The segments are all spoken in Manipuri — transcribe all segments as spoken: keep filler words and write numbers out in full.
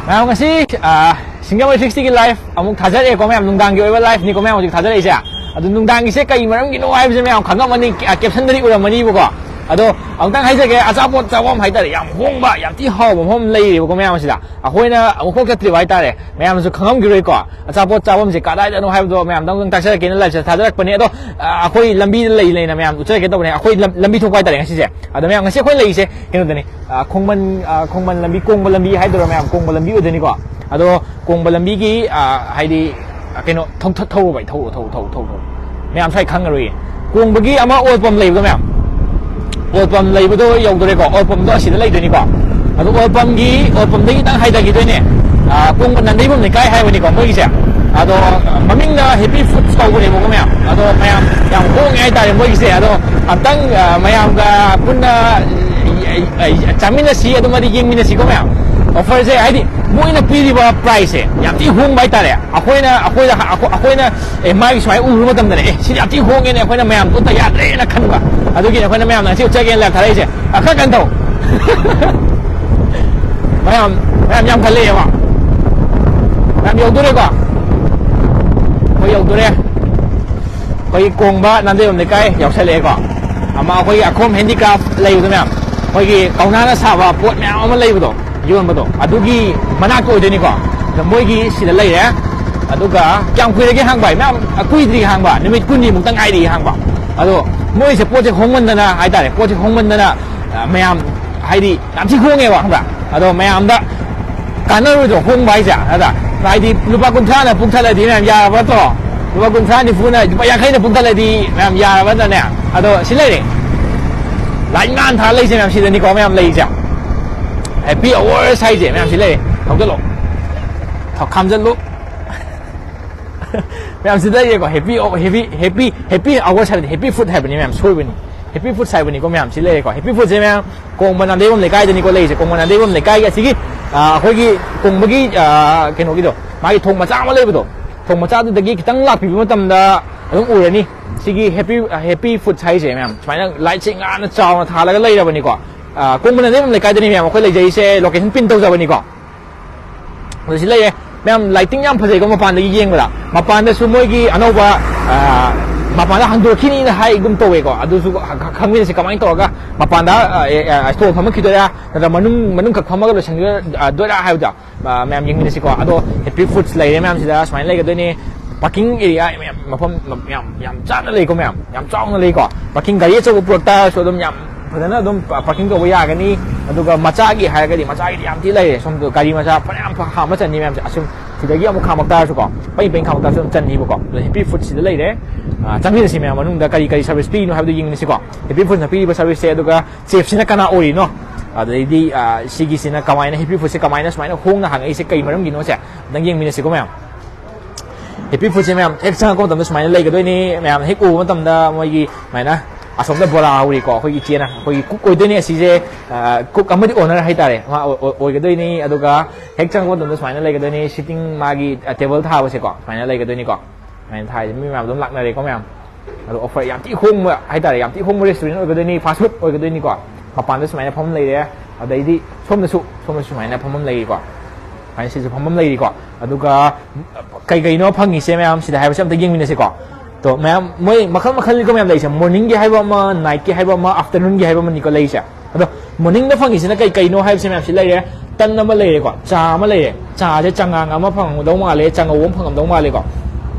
ꯃꯌꯥꯝ, ꯉꯁꯤ ꯁꯤꯡꯖꯃꯩ ꯊ꯭ꯔꯤ ꯁꯤꯛꯁꯇꯤꯒꯤ ꯂꯥꯏꯐ ꯑꯃꯨꯛ ꯊꯥꯖꯔꯛꯑꯦꯀꯣ ꯃꯌꯥꯝ꯫ ꯅꯨꯡꯗꯥꯡꯒꯤ ꯑꯣꯏꯕ ꯂꯥꯏꯐꯅꯤꯀꯣ ꯃꯌꯥꯝ ꯍꯧꯖꯤꯛ ꯊꯥꯖꯔꯛꯏꯁꯦ꯫ ꯑꯗꯨ ꯅꯨꯡꯗꯥꯡꯒꯤꯁꯦ ꯀꯩ ꯃꯔꯝꯒꯤꯅꯣ ꯍꯥꯏꯕꯁꯦ ꯃꯌꯥꯝ ꯈꯪꯉꯝꯃꯅꯤ, ꯀꯦꯞꯁꯟꯗꯗꯤ ꯎꯔꯝꯃꯅꯤꯕꯀꯣ꯫ ꯑꯗꯣ ꯑꯃꯨꯛꯇꯪ ꯍꯥꯏꯖꯒꯦ, ꯑꯆꯥꯄꯣꯠ ꯆꯥꯐꯝ ꯍꯥꯏꯇꯥꯔꯦ, ꯌꯥꯝ ꯍꯣꯡꯕ, ꯌꯥꯝ ꯊꯤ ꯍꯥꯎꯕ ꯃꯐꯝ ꯑꯃ ꯂꯩꯔꯦꯕꯀꯣ ꯃꯌꯥꯝ꯫ ꯑꯁꯤꯗ ꯑꯩꯈꯣꯏꯅ ꯑꯃꯨꯛꯐꯥꯎ ꯆꯠꯇ꯭ꯔꯤꯕ ꯍꯥꯏꯇꯥꯔꯦ, ꯃꯌꯥꯝꯁꯨ ꯈꯪꯉꯝꯈꯤꯔꯣꯏꯀꯣ꯫ ꯑꯆꯥꯄꯣꯠ ꯆꯥꯐꯝꯁꯦ ꯀꯗꯥꯏꯗꯅꯣ ꯍꯥꯏꯕꯗꯣ ꯃꯌꯥꯝꯗ ꯑꯃꯨꯛꯇꯪ ꯇꯥꯛꯆꯔꯛꯀꯦꯅ ꯂꯥꯏꯐꯁꯦ ꯊꯥꯖꯔꯛꯄꯅꯦ꯫ ꯑꯗꯣ ꯑ, ꯑꯩꯈꯣꯏ ꯂꯝꯕꯤꯗ ꯂꯩ ꯂꯩꯅ ꯃꯌꯥꯝ ꯎꯠꯆꯔꯛꯀꯦ ꯇꯧꯕꯅꯦ꯫ ꯑꯩꯈꯣꯏ ꯂꯝ-, ꯂꯝꯕꯤ ꯊꯣꯛꯄ ꯍꯥꯏꯇꯥꯔꯦ ꯉꯁꯤꯁꯦ꯫ ꯑꯗꯣ ꯃꯌꯥꯝ, ꯉꯁꯤ ꯑꯩꯈꯣꯏ ꯂꯩꯔꯤꯁꯦ ꯀꯩꯅꯣꯗꯅꯤ, ꯑ, ꯈꯣꯡꯃꯟ, ꯑ, ꯈꯣꯡꯃꯟ ꯂꯝꯕꯤ, ꯀꯣꯡꯕ ꯂꯝꯕꯤ ꯍꯥꯏꯗꯣꯏꯔꯥ ꯃꯌꯥꯝ, ꯀꯣꯡꯕ ꯂꯝꯕꯤ ꯑꯣꯏꯗꯣꯏꯅꯤꯀꯣ꯫ ꯑꯗꯣ ꯀꯣꯡꯕ ꯂꯝꯕꯤꯒꯤ, ꯑ, ꯍꯥꯏꯗꯤ, ꯑ, ꯀꯩꯅꯣ, ꯊꯧ-, ꯊꯧ-, ꯊꯧꯔꯣ ꯚꯥꯏ, ꯊꯧꯔꯣ, ꯊꯧꯔꯣ, ꯊꯧꯔꯣ, ꯊꯧꯔꯣ, ꯊꯧꯔꯣ꯫ ꯃꯌꯥꯝ ꯁ꯭ꯋꯥꯏ ꯈꯪꯉꯔꯣꯏꯌꯦ꯫ ꯀꯣꯡꯕꯒꯤ ꯑꯃ ꯑꯣꯜ ꯄꯝ ꯂꯩꯕꯗꯣ ꯃꯌꯥꯝ, ꯑꯣꯜ ꯄꯝ ꯂꯩꯕꯗꯣ ꯌꯧꯗꯣꯔꯦꯀꯣ꯫ ꯑꯣꯜ ꯄꯝꯗꯣ ꯑꯁꯤꯗ ꯂꯩꯗꯣꯏꯅꯤꯀꯣ꯫ ꯑꯗꯣ ꯑꯣꯜ ꯄꯝꯒꯤ, ꯑꯣꯜ ꯄꯝꯗꯒꯤ ꯈꯤꯇꯪ ꯍꯥꯏꯊꯈꯤꯗꯣꯏꯅꯦ꯫ ꯑ, ꯀꯣꯡꯕ ꯅꯥꯟꯗꯩꯕꯝ ꯂꯩꯀꯥꯏ ꯍꯥꯏꯕꯅꯤꯀꯣ ꯃꯣꯏꯒꯤꯁꯦ꯫ ꯑꯗꯣ, ꯑ, ꯃꯃꯤꯡꯅ ꯍꯦꯄꯤ ꯐꯨꯗꯁ ꯀꯧꯕꯅꯦꯕꯀꯣ ꯃꯌꯥꯝ꯫ ꯑꯗꯣ ꯃꯌꯥꯝ ꯌꯥꯝ ꯍꯣꯡꯉꯦ ꯍꯥꯏꯇꯥꯔꯦ ꯃꯣꯏꯒꯤꯁꯦ꯫ ꯑꯗꯣ ꯑꯝꯇꯪ, ꯑ, ꯃꯌꯥꯝꯒ ꯄꯨꯟꯅ, ꯑ, ꯑ, ꯆꯥꯃꯤꯟꯅꯁꯤ, ꯑꯗꯨꯃꯗꯤ ꯌꯦꯡꯃꯤꯟꯅꯁꯤꯀꯣ ꯃꯌꯥꯝ꯫ ꯑꯣꯐꯔꯁꯦ ꯍꯥꯏꯗꯤ ꯃꯣꯏꯅ ꯄꯤꯔꯤꯕ ꯄ꯭ꯔꯥꯏꯁꯁꯦ ꯌꯥꯝ ꯊꯤ ꯍꯣꯡꯕ ꯍꯥꯏꯇꯥꯔꯦ꯫ ꯑꯩꯈꯣꯏꯅ, ꯑꯩꯈꯣꯏꯗ, ꯑꯩꯈꯣꯏ-, ꯑꯩꯈꯣꯏꯅ, ꯑꯦ, ꯃꯥꯒꯤ ꯁꯨꯃꯥꯏꯅ ꯎꯕ ꯃꯇꯝꯗꯅꯦ, "ꯑꯦ, ꯁꯤꯗꯤ ꯌꯥꯝ ꯊꯤ ꯍꯣꯡꯉꯦꯅꯦ", ꯑꯩꯈꯣꯏꯅ ꯃꯌꯥꯝ ꯎꯠꯇ ꯌꯥꯗ꯭ꯔꯦꯅ ꯈꯟꯕ꯫ ꯑꯗꯨꯒꯤꯅꯦ ꯑꯩꯈꯣꯏꯅ ꯃꯌꯥꯝꯅ ꯉꯁꯤ ꯎꯠꯆꯒꯦꯅ ꯂꯥꯏꯞ ꯊꯥꯔꯛꯏꯁꯦ꯫ ꯑ, ꯈꯔ ꯀꯟꯅ ꯇꯧ꯫ ꯃꯌꯥꯝ, ꯃꯌꯥꯝ ꯌꯥꯝꯈꯠꯂꯛꯑꯦꯕ꯫ ꯃꯌꯥꯝ ꯌꯧꯗꯣꯔꯦꯀꯣ? ꯑꯩꯈꯣꯏ ꯌꯧꯗꯣꯔꯦ꯫ ꯑꯩꯈꯣꯏꯒꯤ ꯀꯣꯡꯕ ꯅꯥꯟꯗꯩꯕꯝ ꯂꯩꯀꯥꯏ ꯌꯧꯁꯜꯂꯛꯑꯦꯀꯣ꯫ ꯑꯃ ꯑꯩꯈꯣꯏꯒꯤ ꯑꯈꯣꯝ ꯍꯦꯟꯗꯤꯀ꯭ꯔꯥꯐ ꯂꯩꯕꯗꯣ ꯃꯌꯥꯝ, ꯑꯩꯈꯣꯏꯒꯤ ꯀꯧꯅꯥꯅ ꯁꯥꯕ ꯄꯣꯠ ꯃꯌꯥꯝ ꯑꯃ ꯂꯩꯕꯗꯣ, ꯌꯣꯟꯕꯗꯣ, ꯑꯗꯨꯒꯤ ꯃꯅꯥꯛꯇ ꯑꯣꯏꯗꯣꯏꯅꯤꯀꯣ꯫ ꯑꯗꯣ ꯃꯣꯏꯒꯤ ꯁꯤꯗ ꯂꯩꯔꯦ꯫ ꯑꯗꯨꯒ ꯀꯌꯥꯝ ꯀꯨꯏꯔꯒꯦ ꯍꯥꯡꯕ ꯍꯥꯏ? ꯃꯌꯥꯝ ꯀꯨꯏꯗ꯭ꯔꯤ ꯍꯥꯡꯕ, ꯅꯨꯃꯤꯠ ꯀꯨꯟꯅꯤꯃꯨꯛꯇ ꯉꯥꯏꯔꯤ ꯍꯥꯡꯕ꯫ ꯑꯗꯣ ꯃꯣꯏꯁꯦ ꯄꯣꯠꯁꯦ ꯍꯣꯡꯃꯟꯗꯅ ꯍꯥꯏꯇꯥꯔꯦ, ꯄꯣꯠꯁꯦ ꯍꯣꯡꯃꯟꯗꯅ, ꯑ, ꯃꯌꯥꯝ ꯍꯥꯏꯗꯤ ꯌꯥꯝ ꯊꯤ ꯍꯣꯡꯉꯦꯕ, ꯈꯪꯕ꯭ꯔꯥ? ꯑꯗꯣ ꯃꯌꯥꯝꯗ ꯀꯥꯟꯅꯔꯣꯏꯗ꯭ꯔꯣ ꯍꯣꯡꯕ ꯍꯥꯏꯁꯦ? ꯅꯠꯇ꯭ꯔꯥ? ꯍꯥꯏꯗꯤ ꯂꯨꯄꯥ ꯀꯨꯟꯊ꯭ꯔꯥꯅ ꯄꯨꯛ ꯊꯜꯂꯗꯤ ꯃꯌꯥꯝ ꯌꯥꯔꯕ ꯅꯠꯇ꯭ꯔꯣ? ꯂꯨꯄꯥ ꯀꯨꯟꯊ꯭ꯔꯥ ꯅꯤꯐꯨꯅ, ꯂꯨꯄꯥ ꯌꯥꯡꯈꯩꯅ ꯄꯨꯛ ꯊꯜꯂꯗꯤ ꯃꯌꯥꯝ ꯌꯥꯔꯕ ꯅꯠꯇ꯭ꯔꯅꯦ? ꯑꯗꯣ ꯁꯤ ꯂꯩꯔꯦ꯫ ꯂꯥꯏꯠ ꯉꯥꯟ ꯊꯥ ꯂꯩꯁꯦ ꯃꯌꯥꯝ, ꯁꯤꯗꯅꯤꯀꯣ ꯃꯌꯥꯝ ꯂꯩꯔꯤꯁꯦ꯫ ꯍꯦꯄꯤ ꯑꯋꯥꯔꯁ ꯍꯥꯏꯁꯦ ꯃꯌꯥꯝ ꯁꯤ ꯂꯩꯔꯦ꯫ ꯊꯧꯒꯠꯂꯣ꯫ ꯊ-, ꯈꯥꯝꯖꯜꯂꯨ꯫ ꯃꯌꯥꯝ ꯁꯤꯗ ꯂꯩꯔꯦꯀꯣ꯫ Happy, happy, happy, happy hours ꯍꯥꯏꯕꯅꯤ, ꯍꯦꯄꯤ ꯐꯨꯗ ꯍꯥꯏꯕꯅꯤ ꯃꯌꯥꯝ, ꯁꯣꯏꯕꯅꯤ꯫ ꯍꯦꯄꯤ ꯐꯨꯗꯁ ꯍꯥꯏꯕꯅꯤꯀꯣ ꯃꯌꯥꯝ, ꯁꯤ ꯂꯩꯔꯦꯀꯣ꯫ ꯍꯦꯄꯤ ꯐꯨꯗꯁꯦ ꯃꯌꯥꯝ ꯀꯣꯡꯕ ꯅꯥꯟꯗꯩꯕꯝ ꯂꯩꯀꯥꯏꯗꯅꯤꯀꯣ ꯂꯩꯔꯤꯁꯦ꯫ ꯀꯣꯡꯕ ꯅꯥꯟꯗꯩꯕꯝ ꯂꯩꯀꯥꯏꯒꯤ ꯑꯁꯤꯒꯤ, ꯑ, ꯑꯩꯈꯣꯏꯒꯤ ꯀꯣꯡꯕꯒꯤ, ꯑ, ꯀꯩꯅꯣꯒꯤꯗꯣ, ꯃꯥꯒꯤ ꯊꯣꯡ ꯃꯆꯥ ꯑꯃ ꯂꯩꯕꯗꯣ, ꯊꯣꯡ ꯃꯆꯥꯗꯨꯗꯒꯤ ꯈꯤꯇꯪ ꯂꯥꯛꯄꯤꯕ ꯃꯇꯝꯗ ꯑꯗꯨꯝ ꯎꯔꯅꯤ꯫ ꯁꯤꯒꯤ ꯍꯦꯄꯤ, ꯍꯦꯄꯤ ꯐꯨꯗꯁ ꯍꯥꯏꯁꯦ ꯃꯌꯥꯝ, ꯁꯨꯃꯥꯏꯅ ꯂꯥꯏꯠꯁꯦ ꯉꯥꯟꯅ ꯆꯥꯎꯅ ꯊꯥꯜꯂꯒ ꯂꯩꯔꯕꯅꯤꯀꯣ꯫ ꯑ, ꯀꯣꯡꯕ ꯅꯥꯟꯗꯩꯕꯝ ꯂꯩꯀꯥꯏꯗꯅꯤ ꯃꯌꯥꯝ ꯑꯩꯈꯣꯏ ꯂꯩꯖꯩꯁꯦ, ꯂꯣꯀꯦꯁꯟ ꯄꯤꯟ ꯇꯧꯖꯕꯅꯤꯀꯣ꯫ ꯑꯗꯨ ꯁꯤ ꯂꯩꯔꯦ꯫ ꯃꯌꯥꯝ, lighting ꯌꯥꯝ ꯐꯖꯩꯀꯣ ꯃꯄꯥꯟꯗꯒꯤ ꯌꯦꯡꯕꯗ꯫ ꯃꯄꯥꯟꯗꯁꯨ ꯃꯣꯏꯒꯤ ꯑꯅꯧꯕ, ꯑ, ꯃꯄꯥꯟꯗ ꯍꯟꯗꯣꯛꯈꯤꯅꯤꯅ ꯍꯥꯏꯒꯨꯝ ꯇꯧꯋꯦꯀꯣ꯫ ꯑꯗꯨꯁꯨ ꯈ-, ꯈ-, ꯈꯪꯃꯤꯟꯅꯁꯤ ꯀꯃꯥꯏꯅ ꯇꯧꯔꯒ ꯃꯄꯥꯟꯗ, ꯑ, ꯑꯦ, ꯑ, stall ꯐꯝꯃꯛꯈꯤꯗꯣꯏꯔꯥ, ꯅꯠꯇ꯭ꯔꯒ ꯃꯅꯨꯡ, ꯃꯅꯨꯡꯈꯛ ꯐꯝꯃꯒ ꯂꯣꯏꯁꯤꯟꯈꯤꯗꯣꯏꯔꯥ ꯍꯥꯏꯕꯗꯣ, ꯑ, ꯃꯌꯥꯝ ꯌꯦꯡꯃꯤꯟꯅꯁꯤꯀꯣ꯫ ꯑꯗꯣ Happy Foods ꯂꯩꯔꯦ ꯃꯌꯥꯝꯁꯤꯗ ꯁꯨꯃꯥꯏꯅ ꯂꯩꯒꯗꯣꯏꯅꯤ꯫ Parking area ꯃꯌꯥꯝ, ꯃꯐꯝ ꯌꯥꯝ, ꯌꯥꯝ ꯆꯥꯅ ꯂꯩꯀꯣ ꯃꯌꯥꯝ, ꯌꯥꯝ ꯆꯥꯎꯅ ꯂꯩꯀꯣ꯫ Parking ꯒꯥꯔꯤ ꯑꯆꯧꯕ ꯄꯨꯔꯛ ꯇꯥꯔꯁꯨ ꯑꯗꯨꯝ ꯌꯥꯝ ꯐꯖꯅ ꯑꯗꯨꯝ parking ꯇꯧꯕ ꯌꯥꯒꯅꯤ꯫ ꯑꯗꯨꯒ ꯃꯆꯥꯒꯤ ꯍꯥꯏꯔꯒꯗꯤ ꯃꯆꯥꯒꯤꯗꯤ ꯌꯥꯝ ꯊꯤ ꯂꯩꯔꯦ꯫ ꯁꯣꯝꯗ ꯒꯥꯔꯤ ꯃꯆꯥ ꯐꯅꯌꯥꯝ ꯈꯥꯝꯃ ꯆꯟꯅꯤ ꯃꯌꯥꯝꯁꯦ꯫ ꯑꯁꯨꯝ ꯁꯤꯗꯒꯤ ꯑꯃꯨꯛ ꯈꯥꯝꯃꯛ ꯇꯥꯔꯁꯨꯀꯣ, ꯄꯩ ꯄꯩ ꯈꯥꯝꯃꯛ ꯇꯥꯔꯁꯨ ꯑꯗꯨꯝ ꯆꯟꯅꯤꯕꯀꯣ꯫ ꯑꯗꯣ Happy Foods ꯁꯤꯗ ꯂꯩꯔꯦ꯫ ꯑ, ꯆꯪꯃꯤꯟꯅꯁꯤ ꯃꯌꯥꯝ, ꯃꯅꯨꯡꯗ ꯀꯔꯤ ꯀꯔꯤ service ꯄꯤꯔꯤꯅꯣ ꯍꯥꯏꯕꯗꯣ ꯌꯦꯡꯃꯤꯟꯅꯁꯤꯀꯣ꯫ Happy Foods ꯅ ꯄꯤꯔꯤꯕ service ꯁꯦ꯫ ꯑꯗꯨꯒ chef ꯁꯤꯅ ꯀꯅꯥ ꯑꯣꯏꯔꯤꯅꯣ, ꯑꯗꯩꯗꯤ, ꯑ, ꯁꯤꯒꯤꯁꯤꯅ ꯀꯃꯥꯏꯅ, Happy Foods ꯁꯦ ꯀꯃꯥꯏꯅ ꯁꯨꯃꯥꯏꯅ ꯍꯣꯡꯅ ꯍꯥꯡꯉꯛꯏꯁꯦ ꯀꯩ ꯃꯔꯝꯒꯤꯅꯣꯁꯦ ꯑꯝꯇꯪ ꯌꯦꯡꯃꯤꯟꯅꯁꯤꯀꯣ ꯃꯌꯥꯝ꯫ Happy Foods ꯁꯦ ꯃꯌꯥꯝ ꯍꯦꯛ ꯆꯪꯉꯛꯄ ꯃꯇꯝꯗ ꯁꯨꯃꯥꯏꯅ ꯂꯩꯒꯗꯣꯏꯅꯤ꯫ ꯃꯌꯥꯝ ꯍꯦꯛ ꯎꯕ ꯃꯇꯝꯗ ꯃꯣꯏꯒꯤ ꯁꯨꯃꯥꯏꯅ ꯑꯁꯣꯝꯗ ꯕꯣꯔꯥ ꯍꯧꯔꯤꯀꯣ, ꯑꯩꯈꯣꯏꯒꯤ ꯏꯆꯦꯅ, ꯑꯩꯈꯣꯏꯒꯤ cook ꯑꯣꯏꯗꯣꯏꯅꯤ ꯑꯁꯤꯁꯦ꯫ ꯑ, cook ꯑꯃꯗꯤ owner ꯍꯥꯏꯇꯥꯔꯦ, ꯃꯥ ꯑꯣꯏ-, ꯑꯣꯏ-, ꯑꯣꯏꯒꯗꯣꯏꯅꯤ꯫ ꯑꯗꯨꯒ ꯍꯦꯛ ꯆꯪꯉꯛꯄ ꯃꯇꯝꯗ ꯁꯨꯃꯥꯏꯅ ꯂꯩꯒꯗꯣꯏꯅꯤ, sitting ꯃꯥꯒꯤ, ꯑ, table ꯊꯥꯕꯁꯦꯀꯣ ꯁꯨꯃꯥꯏꯅ ꯂꯩꯒꯗꯣꯏꯅꯤꯀꯣ꯫ ꯁꯨꯃꯥꯏꯅ ꯊꯥꯏꯁꯦ, ꯃꯤ ꯃꯌꯥꯝ ꯑꯗꯨꯝ ꯂꯥꯛꯅꯔꯦꯀꯣ ꯃꯌꯥꯝ꯫ ꯑꯗꯣ offer ꯌꯥꯝ ꯊꯤ ꯍꯣꯡꯕ ꯍꯥꯏꯇꯥꯔꯦ, ꯌꯥꯝ ꯊꯤ ꯍꯣꯡꯕ restaurant ꯑꯣꯏꯒꯗꯣꯏꯅꯤ, fast food ꯑꯣꯏꯒꯗꯣꯏꯅꯤꯀꯣ꯫ ꯃꯄꯥꯟꯗ ꯁꯨꯃꯥꯏꯅ ꯐꯝꯐꯝ ꯂꯩꯔꯦ, ꯑꯗꯩꯗꯤ ꯁꯣꯝꯗꯁꯨ, ꯁꯣꯝꯗꯁꯨ ꯁꯨꯃꯥꯏꯅ ꯐꯝꯐꯝ ꯂꯩꯔꯤꯀꯣ, ꯁꯨꯃꯥꯏꯅ ꯁꯤꯁꯨ ꯐꯝꯐꯝ ꯂꯩꯔꯤꯀꯣ꯫ ꯑꯗꯨꯒ ꯀꯩ ꯀꯩꯅꯣ ꯐꯪꯉꯤꯁꯦ ꯃꯌꯥꯝ ꯁꯤꯗ ꯍꯥꯏꯕꯁꯦ ꯑꯝꯇ ꯌꯦꯡꯃꯤꯟꯅꯁꯤꯀꯣ꯫ ꯇꯣ ꯃꯌꯥꯝ, ꯃꯣꯏ ꯃꯈꯜ ꯃꯈꯜꯅꯤꯀꯣ ꯃꯌꯥꯝ ꯂꯩꯔꯤꯁꯦ, morning ꯒꯤ ꯍꯥꯏꯕ ꯑꯃ, night ꯀꯤ ꯍꯥꯏꯕ ꯑꯃ, afternoon ꯒꯤ ꯍꯥꯏꯕ ꯑꯃꯅꯤꯀꯣ ꯂꯩꯔꯤꯁꯦ꯫ ꯑꯗꯣ morning ꯗ ꯐꯪꯉꯤꯁꯤꯅ ꯀꯩ ꯀꯩꯅꯣ ꯍꯥꯏꯕꯁꯦ ꯃꯌꯥꯝ ꯁꯤ ꯂꯩꯔꯦ, ꯇꯟ ꯑꯃ ꯂꯩꯔꯦꯀꯣ, ꯆꯥ ꯑꯃ ꯂꯩꯔꯦ꯫ ꯆꯥꯁꯦ ꯆꯉꯥꯡ ꯑꯃ ꯐꯪꯉꯝꯗꯧ ꯃꯥꯜꯂꯦ, ꯆꯥꯉꯧ ꯑꯃ ꯐꯪꯉꯝꯗꯧ ꯃꯥꯜꯂꯦꯀꯣ꯫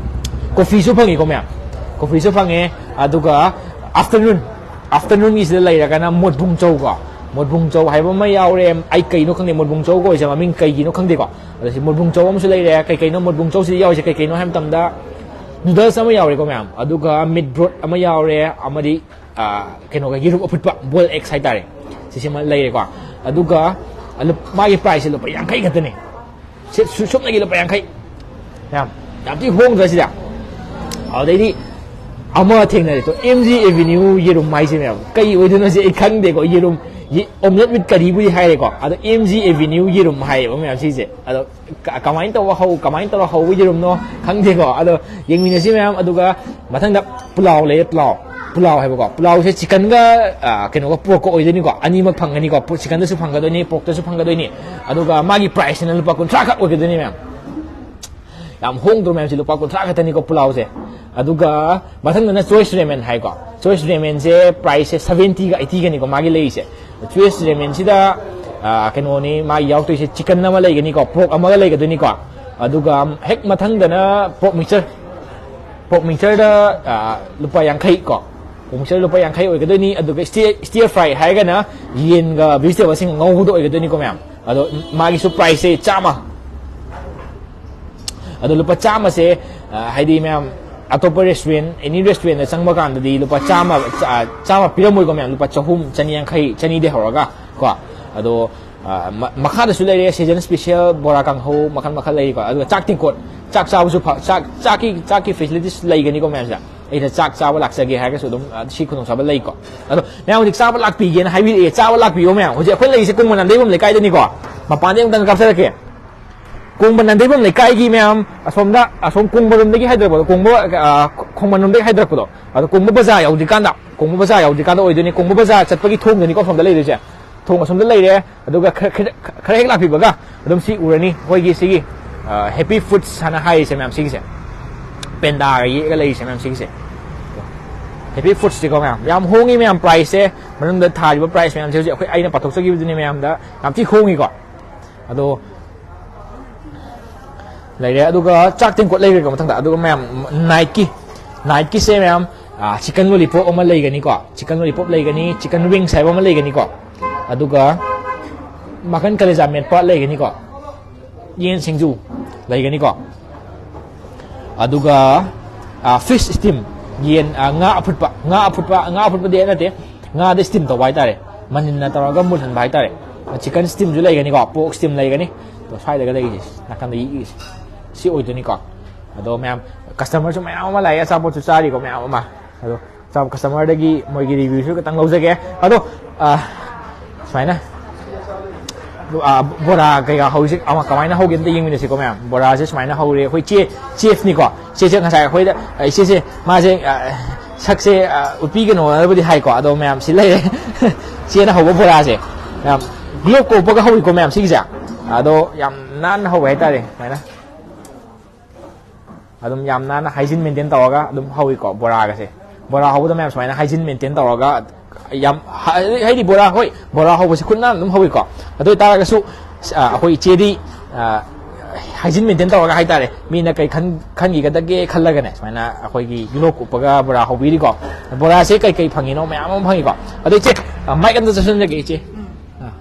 Coffee ꯁꯨ ꯐꯪꯉꯤꯀꯣ ꯃꯌꯥꯝ, coffee ꯁꯨ ꯐꯪꯉꯦ꯫ ꯑꯗꯨꯒ afternoon, afternoon ꯒꯤꯁꯤꯗ ꯂꯩꯔꯒꯅ ꯃꯣꯠꯕꯨꯡ ꯆꯧ ꯀꯣ꯫ ꯃꯣꯠꯕꯨꯡ ꯆꯧ ꯍꯥꯏꯕ ꯑꯃ ꯌꯥꯎꯔꯦ꯫ ꯑꯩ ꯀꯩꯅꯣ ꯈꯪꯗꯦ, ꯃꯣꯠꯕꯨꯡ ꯆꯧ ꯀꯧꯔꯤꯁꯦ ꯃꯃꯤꯡ ꯀꯩꯒꯤꯅꯣ ꯈꯪꯗꯦꯀꯣ꯫ ꯑꯗꯣ ꯁꯤ ꯃꯣꯠꯕꯨꯡ ꯆꯧ ꯑꯃꯁꯨ ꯂꯩꯔꯦ꯫ ꯀꯩ ꯀꯩꯅꯣ ꯃꯣꯠꯕꯨꯡ ꯆꯧꯁꯤꯗ ꯌꯥꯎꯔꯤꯁꯦ ꯀꯩ ꯀꯩꯅꯣ ꯍꯥꯏꯕ ꯃꯇꯝꯗ noodles ꯑꯃ ꯌꯥꯎꯔꯦꯀꯣ ꯃꯌꯥꯝ, ꯑꯗꯨꯒ meat broth ꯑꯃ ꯌꯥꯎꯔꯦ, ꯑꯃꯗꯤ, ꯑ, ꯀꯩꯅꯣꯒ ꯌꯦꯔꯨꯝ ꯑꯐꯨꯠꯄ, boil eggs ꯍꯥꯏꯇꯥꯔꯦ, ꯁꯤꯁꯤꯃ ꯂꯩꯔꯦꯀꯣ꯫ ꯑꯗꯨꯒ ꯂꯨꯞ-, ꯃꯥꯒꯤ price ꯁꯦ ꯂꯨꯄꯥ ꯌꯥꯡꯈꯩ ꯈꯛꯇꯅꯦ꯫ ꯁꯤ ꯁꯨ-, ꯁꯨꯞꯅꯒꯤ ꯂꯨꯄꯥ ꯌꯥꯡꯈꯩ꯫ ꯌꯥꯝ, ꯌꯥꯝ ꯊꯤ ꯍꯣꯡꯗ꯭ꯔꯥ ꯁꯤꯗ? ꯑꯗꯩꯗꯤ ꯑꯃ ꯊꯦꯡꯅꯔꯦ ꯇꯣ, M G Avenue ꯌꯦꯔꯨꯝ ꯍꯥꯏꯁꯦ ꯃꯌꯥꯝ꯫ ꯀꯩ ꯑꯣꯏꯗꯣꯏꯅꯣ ꯁꯤ ꯑꯩ ꯈꯪꯗꯦꯀꯣ꯫ ꯌꯦꯔꯨꯝ, ꯌꯦ-, omelette with curry ꯕꯨꯗꯤ ꯍꯥꯏꯔꯦꯀꯣ꯫ ꯑꯗꯣ M G Avenue ꯌꯦꯔꯨꯝ ꯍꯥꯏꯌꯦꯕ ꯃꯌꯥꯝ ꯁꯤꯁꯦ꯫ ꯑꯗꯣ ꯀ-, ꯀꯃꯥꯏꯅ ꯇꯧꯕ ꯍꯧ-, ꯀꯃꯥꯏꯅ ꯇꯧꯔ ꯍꯧꯕ ꯌꯦꯔꯨꯝꯅꯣ ꯈꯪꯗꯦꯀꯣ꯫ ꯑꯗꯣ ꯌꯦꯡꯃꯤꯟꯅꯁꯤ ꯃꯌꯥꯝ꯫ ꯑꯗꯨꯒ ꯃꯊꯪꯗ ꯄꯨꯂꯥꯎ ꯂꯩꯔꯦ, ꯄꯨꯂꯥꯎ꯫ ꯄꯨꯂꯥꯎ ꯍꯥꯏꯕꯀꯣ, ꯄꯨꯂꯥꯎꯁꯦ ꯆꯤꯀꯟꯒ, ꯑ, ꯀꯩꯅꯣꯒ, ꯄꯣꯔꯛꯀ ꯑꯣꯏꯗꯣꯏꯅꯤꯀꯣ, ꯑꯅꯤꯃꯛ ꯐꯪꯒꯅꯤꯀꯣ꯫ ꯄꯣ-, ꯆꯤꯀꯟꯗꯁꯨ ꯐꯪꯒꯗꯣꯏꯅꯤ, ꯄꯣꯔꯛꯇꯁꯨ ꯐꯪꯒꯗꯣꯏꯅꯤ꯫ ꯑꯗꯨꯒ ꯃꯥꯒꯤ ꯄ꯭ꯔꯥꯏꯁꯁꯤꯅ ꯂꯨꯄꯥ ꯀꯨꯟꯊ꯭ꯔꯥ ꯈꯛ ꯑꯣꯏꯒꯗꯣꯏꯅꯤ ꯃꯌꯥꯝ꯫ ꯌꯥꯝ ꯍꯣꯡꯗ꯭ꯔꯣ ꯃꯌꯥꯝꯁꯦ? ꯂꯨꯄꯥ ꯀꯨꯟꯊ꯭ꯔꯥ ꯈꯛꯇꯅꯤꯀꯣ ꯄꯨꯂꯥꯎꯁꯦ꯫ ꯑꯗꯨꯒ ꯃꯊꯪꯗꯅ ꯆꯣꯏꯁ ꯔꯦꯃꯦꯟ ꯍꯥꯏꯀꯣ꯫ ꯆꯣꯏꯁ ꯔꯦꯃꯦꯟꯁꯦ ꯄ꯭ꯔꯥꯏꯁꯁꯦ ꯁꯕꯦꯟꯇꯤꯒ ꯑꯩꯠꯇꯤꯒꯅꯤꯀꯣ ꯃꯥꯒꯤ ꯂꯩꯔꯤꯁꯦ꯫ ꯆꯣꯏꯁ ꯔꯦꯃꯦꯟꯁꯤꯗ, ꯑ, ꯀꯩꯅꯣꯅꯤ, ꯃꯥꯒꯤ ꯌꯥꯎꯔꯛꯇꯣꯏꯁꯦ, ꯆꯤꯀꯟ ꯑꯃ ꯂꯩꯒꯅꯤꯀꯣ, ꯄꯣꯔꯛ ꯑꯃꯒ ꯂꯩꯒꯗꯣꯏꯅꯤꯀꯣ꯫ ꯑꯗꯨꯒ ꯍꯦꯛ ꯃꯊꯪꯗꯅ ꯄꯣꯔꯛ ꯃꯤꯛꯆꯔ꯫ ꯄꯣꯔꯛ ꯃꯤꯛꯆꯔꯗ, ꯑ, ꯂꯨꯄꯥ ꯌꯥꯡꯈꯩ ꯀꯣ꯫ ꯄꯣꯔꯛ ꯃꯤꯛꯆꯔ ꯂꯨꯄꯥ ꯌꯥꯡꯈꯩ ꯑꯣꯏꯒꯗꯣꯏꯅꯤ꯫ ꯑꯗꯨꯒ ꯁ꯭ꯇꯤꯌꯔ, ꯁ꯭ꯇꯤꯌꯔ ꯐ꯭ꯔꯥꯏ ꯍꯥꯏꯔꯒꯅ ꯌꯦꯟꯒ ꯚꯤꯖꯤꯇꯦꯕꯜꯁꯤꯡꯒ ꯉꯧꯕꯗꯣ ꯑꯣꯏꯒꯗꯣꯏꯅꯤꯀꯣ ꯃꯌꯥꯝ꯫ ꯑꯗꯣ ꯃꯥꯒꯤꯁꯨ ꯄ꯭ꯔꯥꯏꯁꯁꯦ ꯆꯥꯝꯃ꯫ ꯑꯗꯣ ꯂꯨꯄꯥ ꯆꯥꯝꯃꯁꯦ, ꯑ, ꯍꯥꯏꯗꯤ ꯃꯌꯥꯝ, ꯑꯇꯣꯞꯄ ꯔꯦꯁꯇꯨꯔꯦꯟ, ꯑꯦꯅꯤ ꯔꯦꯁꯇꯨꯔꯦꯟꯗ ꯆꯪꯕ ꯀꯥꯟꯗꯗꯤ ꯂꯨꯄꯥ ꯆꯥꯝꯃ, ꯆꯥ-, ꯆꯥꯝꯃ ꯄꯤꯔꯝꯃꯣꯏꯀꯣ ꯃꯌꯥꯝ, ꯂꯨꯄꯥ ꯆꯍꯨꯝ, ꯆꯅꯤ ꯌꯥꯡꯈꯩ, ꯆꯅꯤꯗꯩ ꯍꯧꯔꯒ ꯀꯣ꯫ ꯑꯗꯣ, ꯑ, ꯃ-, ꯃꯈꯥꯗꯁꯨ ꯂꯩꯔꯦ, ꯁꯤꯖꯟ ꯁ꯭ꯄꯦꯁꯤꯌꯦꯜ ꯕꯣꯔꯥ ꯀꯥꯡꯍꯧ ꯃꯈꯜ ꯃꯈꯜ ꯂꯩꯔꯤꯀꯣ꯫ ꯑꯗꯨꯒ ꯆꯥꯛ ꯇꯦꯡꯀꯣꯠ, ꯆꯥꯛ ꯆꯥꯕꯁꯨ ꯐ-, ꯆꯥꯛ, ꯆꯥꯛꯀꯤ, ꯆꯥꯛꯀꯤ ꯐꯦꯁꯤꯂꯤꯇꯤꯁ ꯂꯩꯒꯅꯤꯀꯣ ꯃꯌꯥꯝꯁꯦ꯫ ꯑꯩꯅ ꯆꯥꯛ ꯆꯥꯕ ꯂꯥꯛꯆꯒꯦ ꯍꯥꯏꯔꯒꯁꯨ ꯑꯗꯨꯝ, ꯑ, ꯁꯤ ꯈꯨꯗꯣꯡꯆꯥꯕ ꯂꯩꯀꯣ꯫ ꯑꯗꯣ ꯃꯌꯥꯝ ꯍꯧꯖꯤꯛ ꯆꯥꯕ ꯂꯥꯛꯄꯤꯒꯦꯅ ꯍꯥꯏꯕꯤꯔꯛꯑꯦ, ꯆꯥꯕ ꯂꯥꯛꯄꯤꯌꯣ ꯃꯌꯥꯝ꯫ ꯍꯧꯖꯤꯛ ꯑꯩꯈꯣꯏ ꯂꯩꯔꯤꯁꯦ ꯀꯣꯡꯕ ꯅꯥꯟꯗꯩꯕꯝ ꯂꯩꯀꯥꯏꯗꯅꯤꯀꯣ꯫ ꯃꯄꯥꯟꯗꯩ ꯑꯃꯨꯛꯇꯪ ꯀꯥꯞꯆꯔꯛꯀꯦ꯫ ꯀꯣꯡꯕ ꯅꯥꯟꯗꯩꯕꯝ ꯂꯩꯀꯥꯏꯒꯤ ꯃꯌꯥꯝ ꯑꯁꯣꯝꯗ, ꯑꯁꯣꯝ ꯀꯣꯡꯕꯔꯣꯝꯗꯒꯤ ꯍꯥꯏꯗꯔꯛꯄꯗꯣ, ꯀꯣꯡꯕ, ꯑ, ꯈꯣꯡꯃꯟꯔꯣꯝꯗꯒꯤ ꯍꯥꯏꯗꯔꯛꯄꯗꯣ, ꯑꯗꯣ ꯀꯣꯡꯕ ꯕꯖꯥꯔ ꯌꯧꯗ꯭ꯔꯤꯀꯥꯟꯗ, ꯀꯣꯡꯕ ꯕꯖꯥꯔ ꯌꯧꯗ꯭ꯔꯤꯀꯥꯟꯗ ꯑꯣꯏꯗꯣꯏꯅꯤ꯫ ꯀꯣꯡꯕ ꯕꯖꯥꯔ ꯆꯠꯄꯒꯤ ꯊꯣꯡꯗꯅꯤꯀꯣ ꯑꯁꯣꯝꯗ ꯂꯩꯗꯣꯏꯁꯦ꯫ ꯊꯣꯡ ꯑꯁꯣꯝꯗ ꯂꯩꯔꯦ, ꯑꯗꯨꯒ ꯈꯔ, ꯈꯔ, ꯈꯔ ꯍꯦꯛ ꯂꯥꯛꯄꯤꯕꯒ ꯑꯗꯨꯝ ꯁꯤ ꯎꯔꯅꯤ, ꯑꯩꯈꯣꯏꯒꯤ ꯁꯤꯒꯤ, ꯑ, ꯍꯦꯄꯤ ꯐꯨꯗꯁ ꯍꯥꯏꯅ ꯍꯥꯏꯔꯤꯁꯦ ꯃꯌꯥꯝ, ꯁꯤꯒꯤꯁꯦ ꯄꯦꯟꯗꯥꯒ ꯌꯦꯛꯑꯒ ꯂꯩꯔꯤꯁꯦ ꯃꯌꯥꯝ, ꯁꯤꯒꯤꯁꯦ ꯍꯦꯄꯤ ꯐꯨꯗꯁꯤꯀꯣ ꯃꯌꯥꯝ꯫ ꯌꯥꯝ ꯍꯣꯡꯉꯤ ꯃꯌꯥꯝ, ꯄ꯭ꯔꯥꯏꯁꯁꯦ, ꯃꯅꯨꯡꯗ ꯊꯥꯔꯤꯕ ꯄ꯭ꯔꯥꯏꯁ ꯃꯌꯥꯝꯁꯦ ꯍꯧꯖꯤꯛ ꯑꯩꯈꯣꯏ, ꯑꯩꯅ ꯄꯥꯊꯣꯛꯆꯈꯤꯕꯗꯨꯅꯦ ꯃꯌꯥꯝꯗ, ꯌꯥꯝ ꯊꯤ ꯍꯣꯡꯉꯤꯀꯣ꯫ ꯑꯗꯣ ꯂꯩꯔꯦ꯫ ꯑꯗꯨꯒ ꯆꯥꯛ ꯇꯦꯡꯀꯣꯠ ꯂꯩꯈ꯭ꯔꯦꯀꯣ ꯃꯊꯪꯗ꯫ ꯑꯗꯨꯒ ꯃꯌꯥꯝ, ꯅꯥꯏꯠꯀꯤ, ꯅꯥꯏꯠꯀꯤꯁꯦ ꯃꯌꯥꯝ, ꯑ, ꯆꯤꯀꯟ ꯂꯣꯂꯤꯄꯣꯞ ꯑꯃ ꯂꯩꯒꯅꯤꯀꯣ, ꯆꯤꯀꯟ ꯂꯣꯂꯤꯄꯣꯞ ꯂꯩꯒꯅꯤ, ꯆꯤꯀꯟ ꯋꯤꯡꯁ ꯍꯥꯏꯕ ꯑꯃ ꯂꯩꯒꯅꯤꯀꯣ, ꯑꯗꯨꯒ ꯃꯈꯟ ꯀꯂꯦꯖꯥ ꯃꯦꯠꯄ ꯂꯩꯒꯅꯤꯀꯣ, ꯌꯦꯟ ꯁꯤꯡꯖꯨ ꯂꯩꯒꯅꯤꯀꯣ, ꯑꯗꯨꯒ, ꯑ, ꯐꯤꯁ ꯁ꯭ꯇꯤꯝ, ꯌꯦꯟ, ꯑ, ꯉꯥ ꯑꯐꯨꯠꯄ, ꯉꯥ ꯑꯐꯨꯠꯄ, ꯉꯥ ꯑꯐꯨꯠꯄꯗꯤ ꯅꯠꯇꯦ, ꯉꯥꯗ ꯁ꯭ꯇꯤꯝ ꯇꯧꯕ ꯍꯥꯏꯇꯥꯔꯦ, ꯃꯅꯤꯟꯅ ꯇꯧꯔꯒ ꯃꯨꯜꯍꯟꯕ ꯍꯥꯏꯇꯥꯔꯦ꯫ ꯆꯤꯀꯟ ꯁ꯭ꯇꯤꯝꯁꯨ ꯂꯩꯒꯅꯤꯀꯣ, ꯄꯣꯔꯛ ꯁ꯭ꯇꯤꯝ ꯂꯩꯒꯅꯤ꯫ ꯑꯗꯣ ꯁ꯭ꯋꯥꯏꯗꯒ ꯂꯩꯔꯤꯁꯦ, ꯅꯥꯀꯟꯗ ꯌꯦꯛꯏꯁꯦ, ꯁꯤ ꯑꯣꯏꯗꯣꯏꯅꯤꯀꯣ꯫ ꯑꯗꯣ ꯃꯌꯥꯝ, ꯀꯁꯇꯃꯔꯁꯨ ꯃꯌꯥꯝ ꯑꯃ ꯂꯥꯛꯑꯦ, ꯑꯆꯥꯄꯣꯠꯁꯨ ꯆꯥꯔꯤꯀꯣ ꯃꯌꯥꯝ ꯑꯃ꯫ ꯑꯗꯣ ꯆꯥꯕ ꯀꯁꯇꯃꯔꯗꯒꯤ ꯃꯣꯏꯒꯤ ꯔꯤꯚ꯭ꯌꯨꯁꯨ ꯈꯤꯇꯪ ꯂꯧꯖꯒꯦ꯫ ꯑꯗꯣ, ꯑ, ꯁꯨꯃꯥꯏꯅ, ꯑ, ꯕꯣꯔꯥ ꯀꯩꯀꯥ ꯍꯧꯖꯤꯛ ꯑꯃ ꯀꯃꯥꯏꯅ ꯍꯧꯒꯦ ꯑꯝꯇ ꯌꯦꯡꯃꯤꯟꯅꯁꯤꯀꯣ ꯃꯌꯥꯝ꯫ ꯕꯣꯔꯥꯁꯦ ꯁꯨꯃꯥꯏꯅ ꯍꯧꯔꯦ꯫ ꯑꯩꯈꯣꯏ ꯆꯦ, ꯆꯦꯐꯅꯤꯀꯣ꯫ ꯆꯦꯁꯦ ꯉꯁꯥꯏ ꯑꯩꯈꯣꯏꯗ, ꯑ, ꯏꯆꯦꯁꯦ, ꯃꯥꯁꯦ, ꯑ, ꯁꯛꯁꯦ, ꯑ, ꯎꯠꯄꯤꯒꯅꯣꯅꯕꯨꯗꯤ ꯍꯥꯏꯀꯣ, ꯑꯗꯣ ꯃꯌꯥꯝ ꯁꯤ ꯂꯩꯔꯦ꯫ ꯆꯦꯅ ꯍꯧꯕ ꯕꯣꯔꯥꯁꯦ ꯌꯥꯝ ꯒ꯭ꯂꯣꯞ ꯀꯣꯞꯄꯒ ꯍꯧꯋꯤꯀꯣ ꯃꯌꯥꯝ ꯁꯤꯒꯤꯁꯦ꯫ ꯑꯗꯣ ꯌꯥꯝ ꯅꯥꯟꯅ ꯍꯧꯋꯦ ꯍꯥꯏꯇꯥꯔꯦ ꯁꯨꯃꯥꯏꯅ꯫ ꯑꯗꯨꯝ ꯌꯥꯝ ꯅꯥꯟꯅ ꯍꯥꯏꯖꯤꯟ ꯃꯦꯟꯇꯦꯟ ꯇꯧꯔꯒ ꯑꯗꯨꯝ ꯍꯧꯋꯤꯀꯣ ꯕꯣꯔꯥꯒꯁꯦ꯫ ꯕꯣꯔꯥ ꯍꯧꯕꯗ ꯃꯌꯥꯝ ꯁꯨꯃꯥꯏꯅ ꯍꯥꯏꯖꯤꯟ ꯃꯦꯟꯇꯦꯟ ꯇꯧꯔꯒ ꯌꯥꯝ ꯍ-, ꯍꯥꯏꯗꯤ ꯕꯣꯔꯥ, ꯍꯣꯏ, ꯕꯣꯔꯥ ꯍꯧꯕꯁꯦ ꯈꯨꯠ ꯅꯥꯟꯅ ꯑꯗꯨꯝ ꯍꯧꯋꯤꯀꯣ꯫ ꯑꯗꯨ ꯑꯣꯏ ꯇꯥꯔꯒꯁꯨ, ꯑ, ꯑꯩꯈꯣꯏ ꯏꯆꯦꯗꯤ, ꯑ, ꯍꯥꯏꯖꯤꯟ ꯃꯦꯟꯇꯦꯟ ꯇꯧꯔꯒ ꯍꯥꯏꯇꯥꯔꯦ, ꯃꯤꯅ ꯀꯩ ꯈꯟ-, ꯈꯟꯈꯤꯒꯗꯒꯦ ꯈꯜꯂꯒꯅꯦ ꯁꯨꯃꯥꯏꯅ ꯑꯩꯈꯣꯏꯒꯤ ꯒ꯭ꯂꯣꯞ ꯎꯞꯄꯒ ꯕꯣꯔꯥ ꯍꯧꯕꯤꯔꯤꯀꯣ꯫ ꯕꯣꯔꯥꯁꯦ ꯀꯩ ꯀꯩ ꯐꯪꯉꯤꯅꯣ ꯃꯌꯥꯝ ꯑꯃ ꯐꯪꯉꯤꯀꯣ꯫ ꯑꯗꯣ ꯏꯆꯦ, ꯑ, ꯃꯥꯏꯛ ꯑꯝꯇ ꯆꯠꯁꯤꯟꯖꯒꯦ ꯏꯆꯦ꯫ ꯑ꯫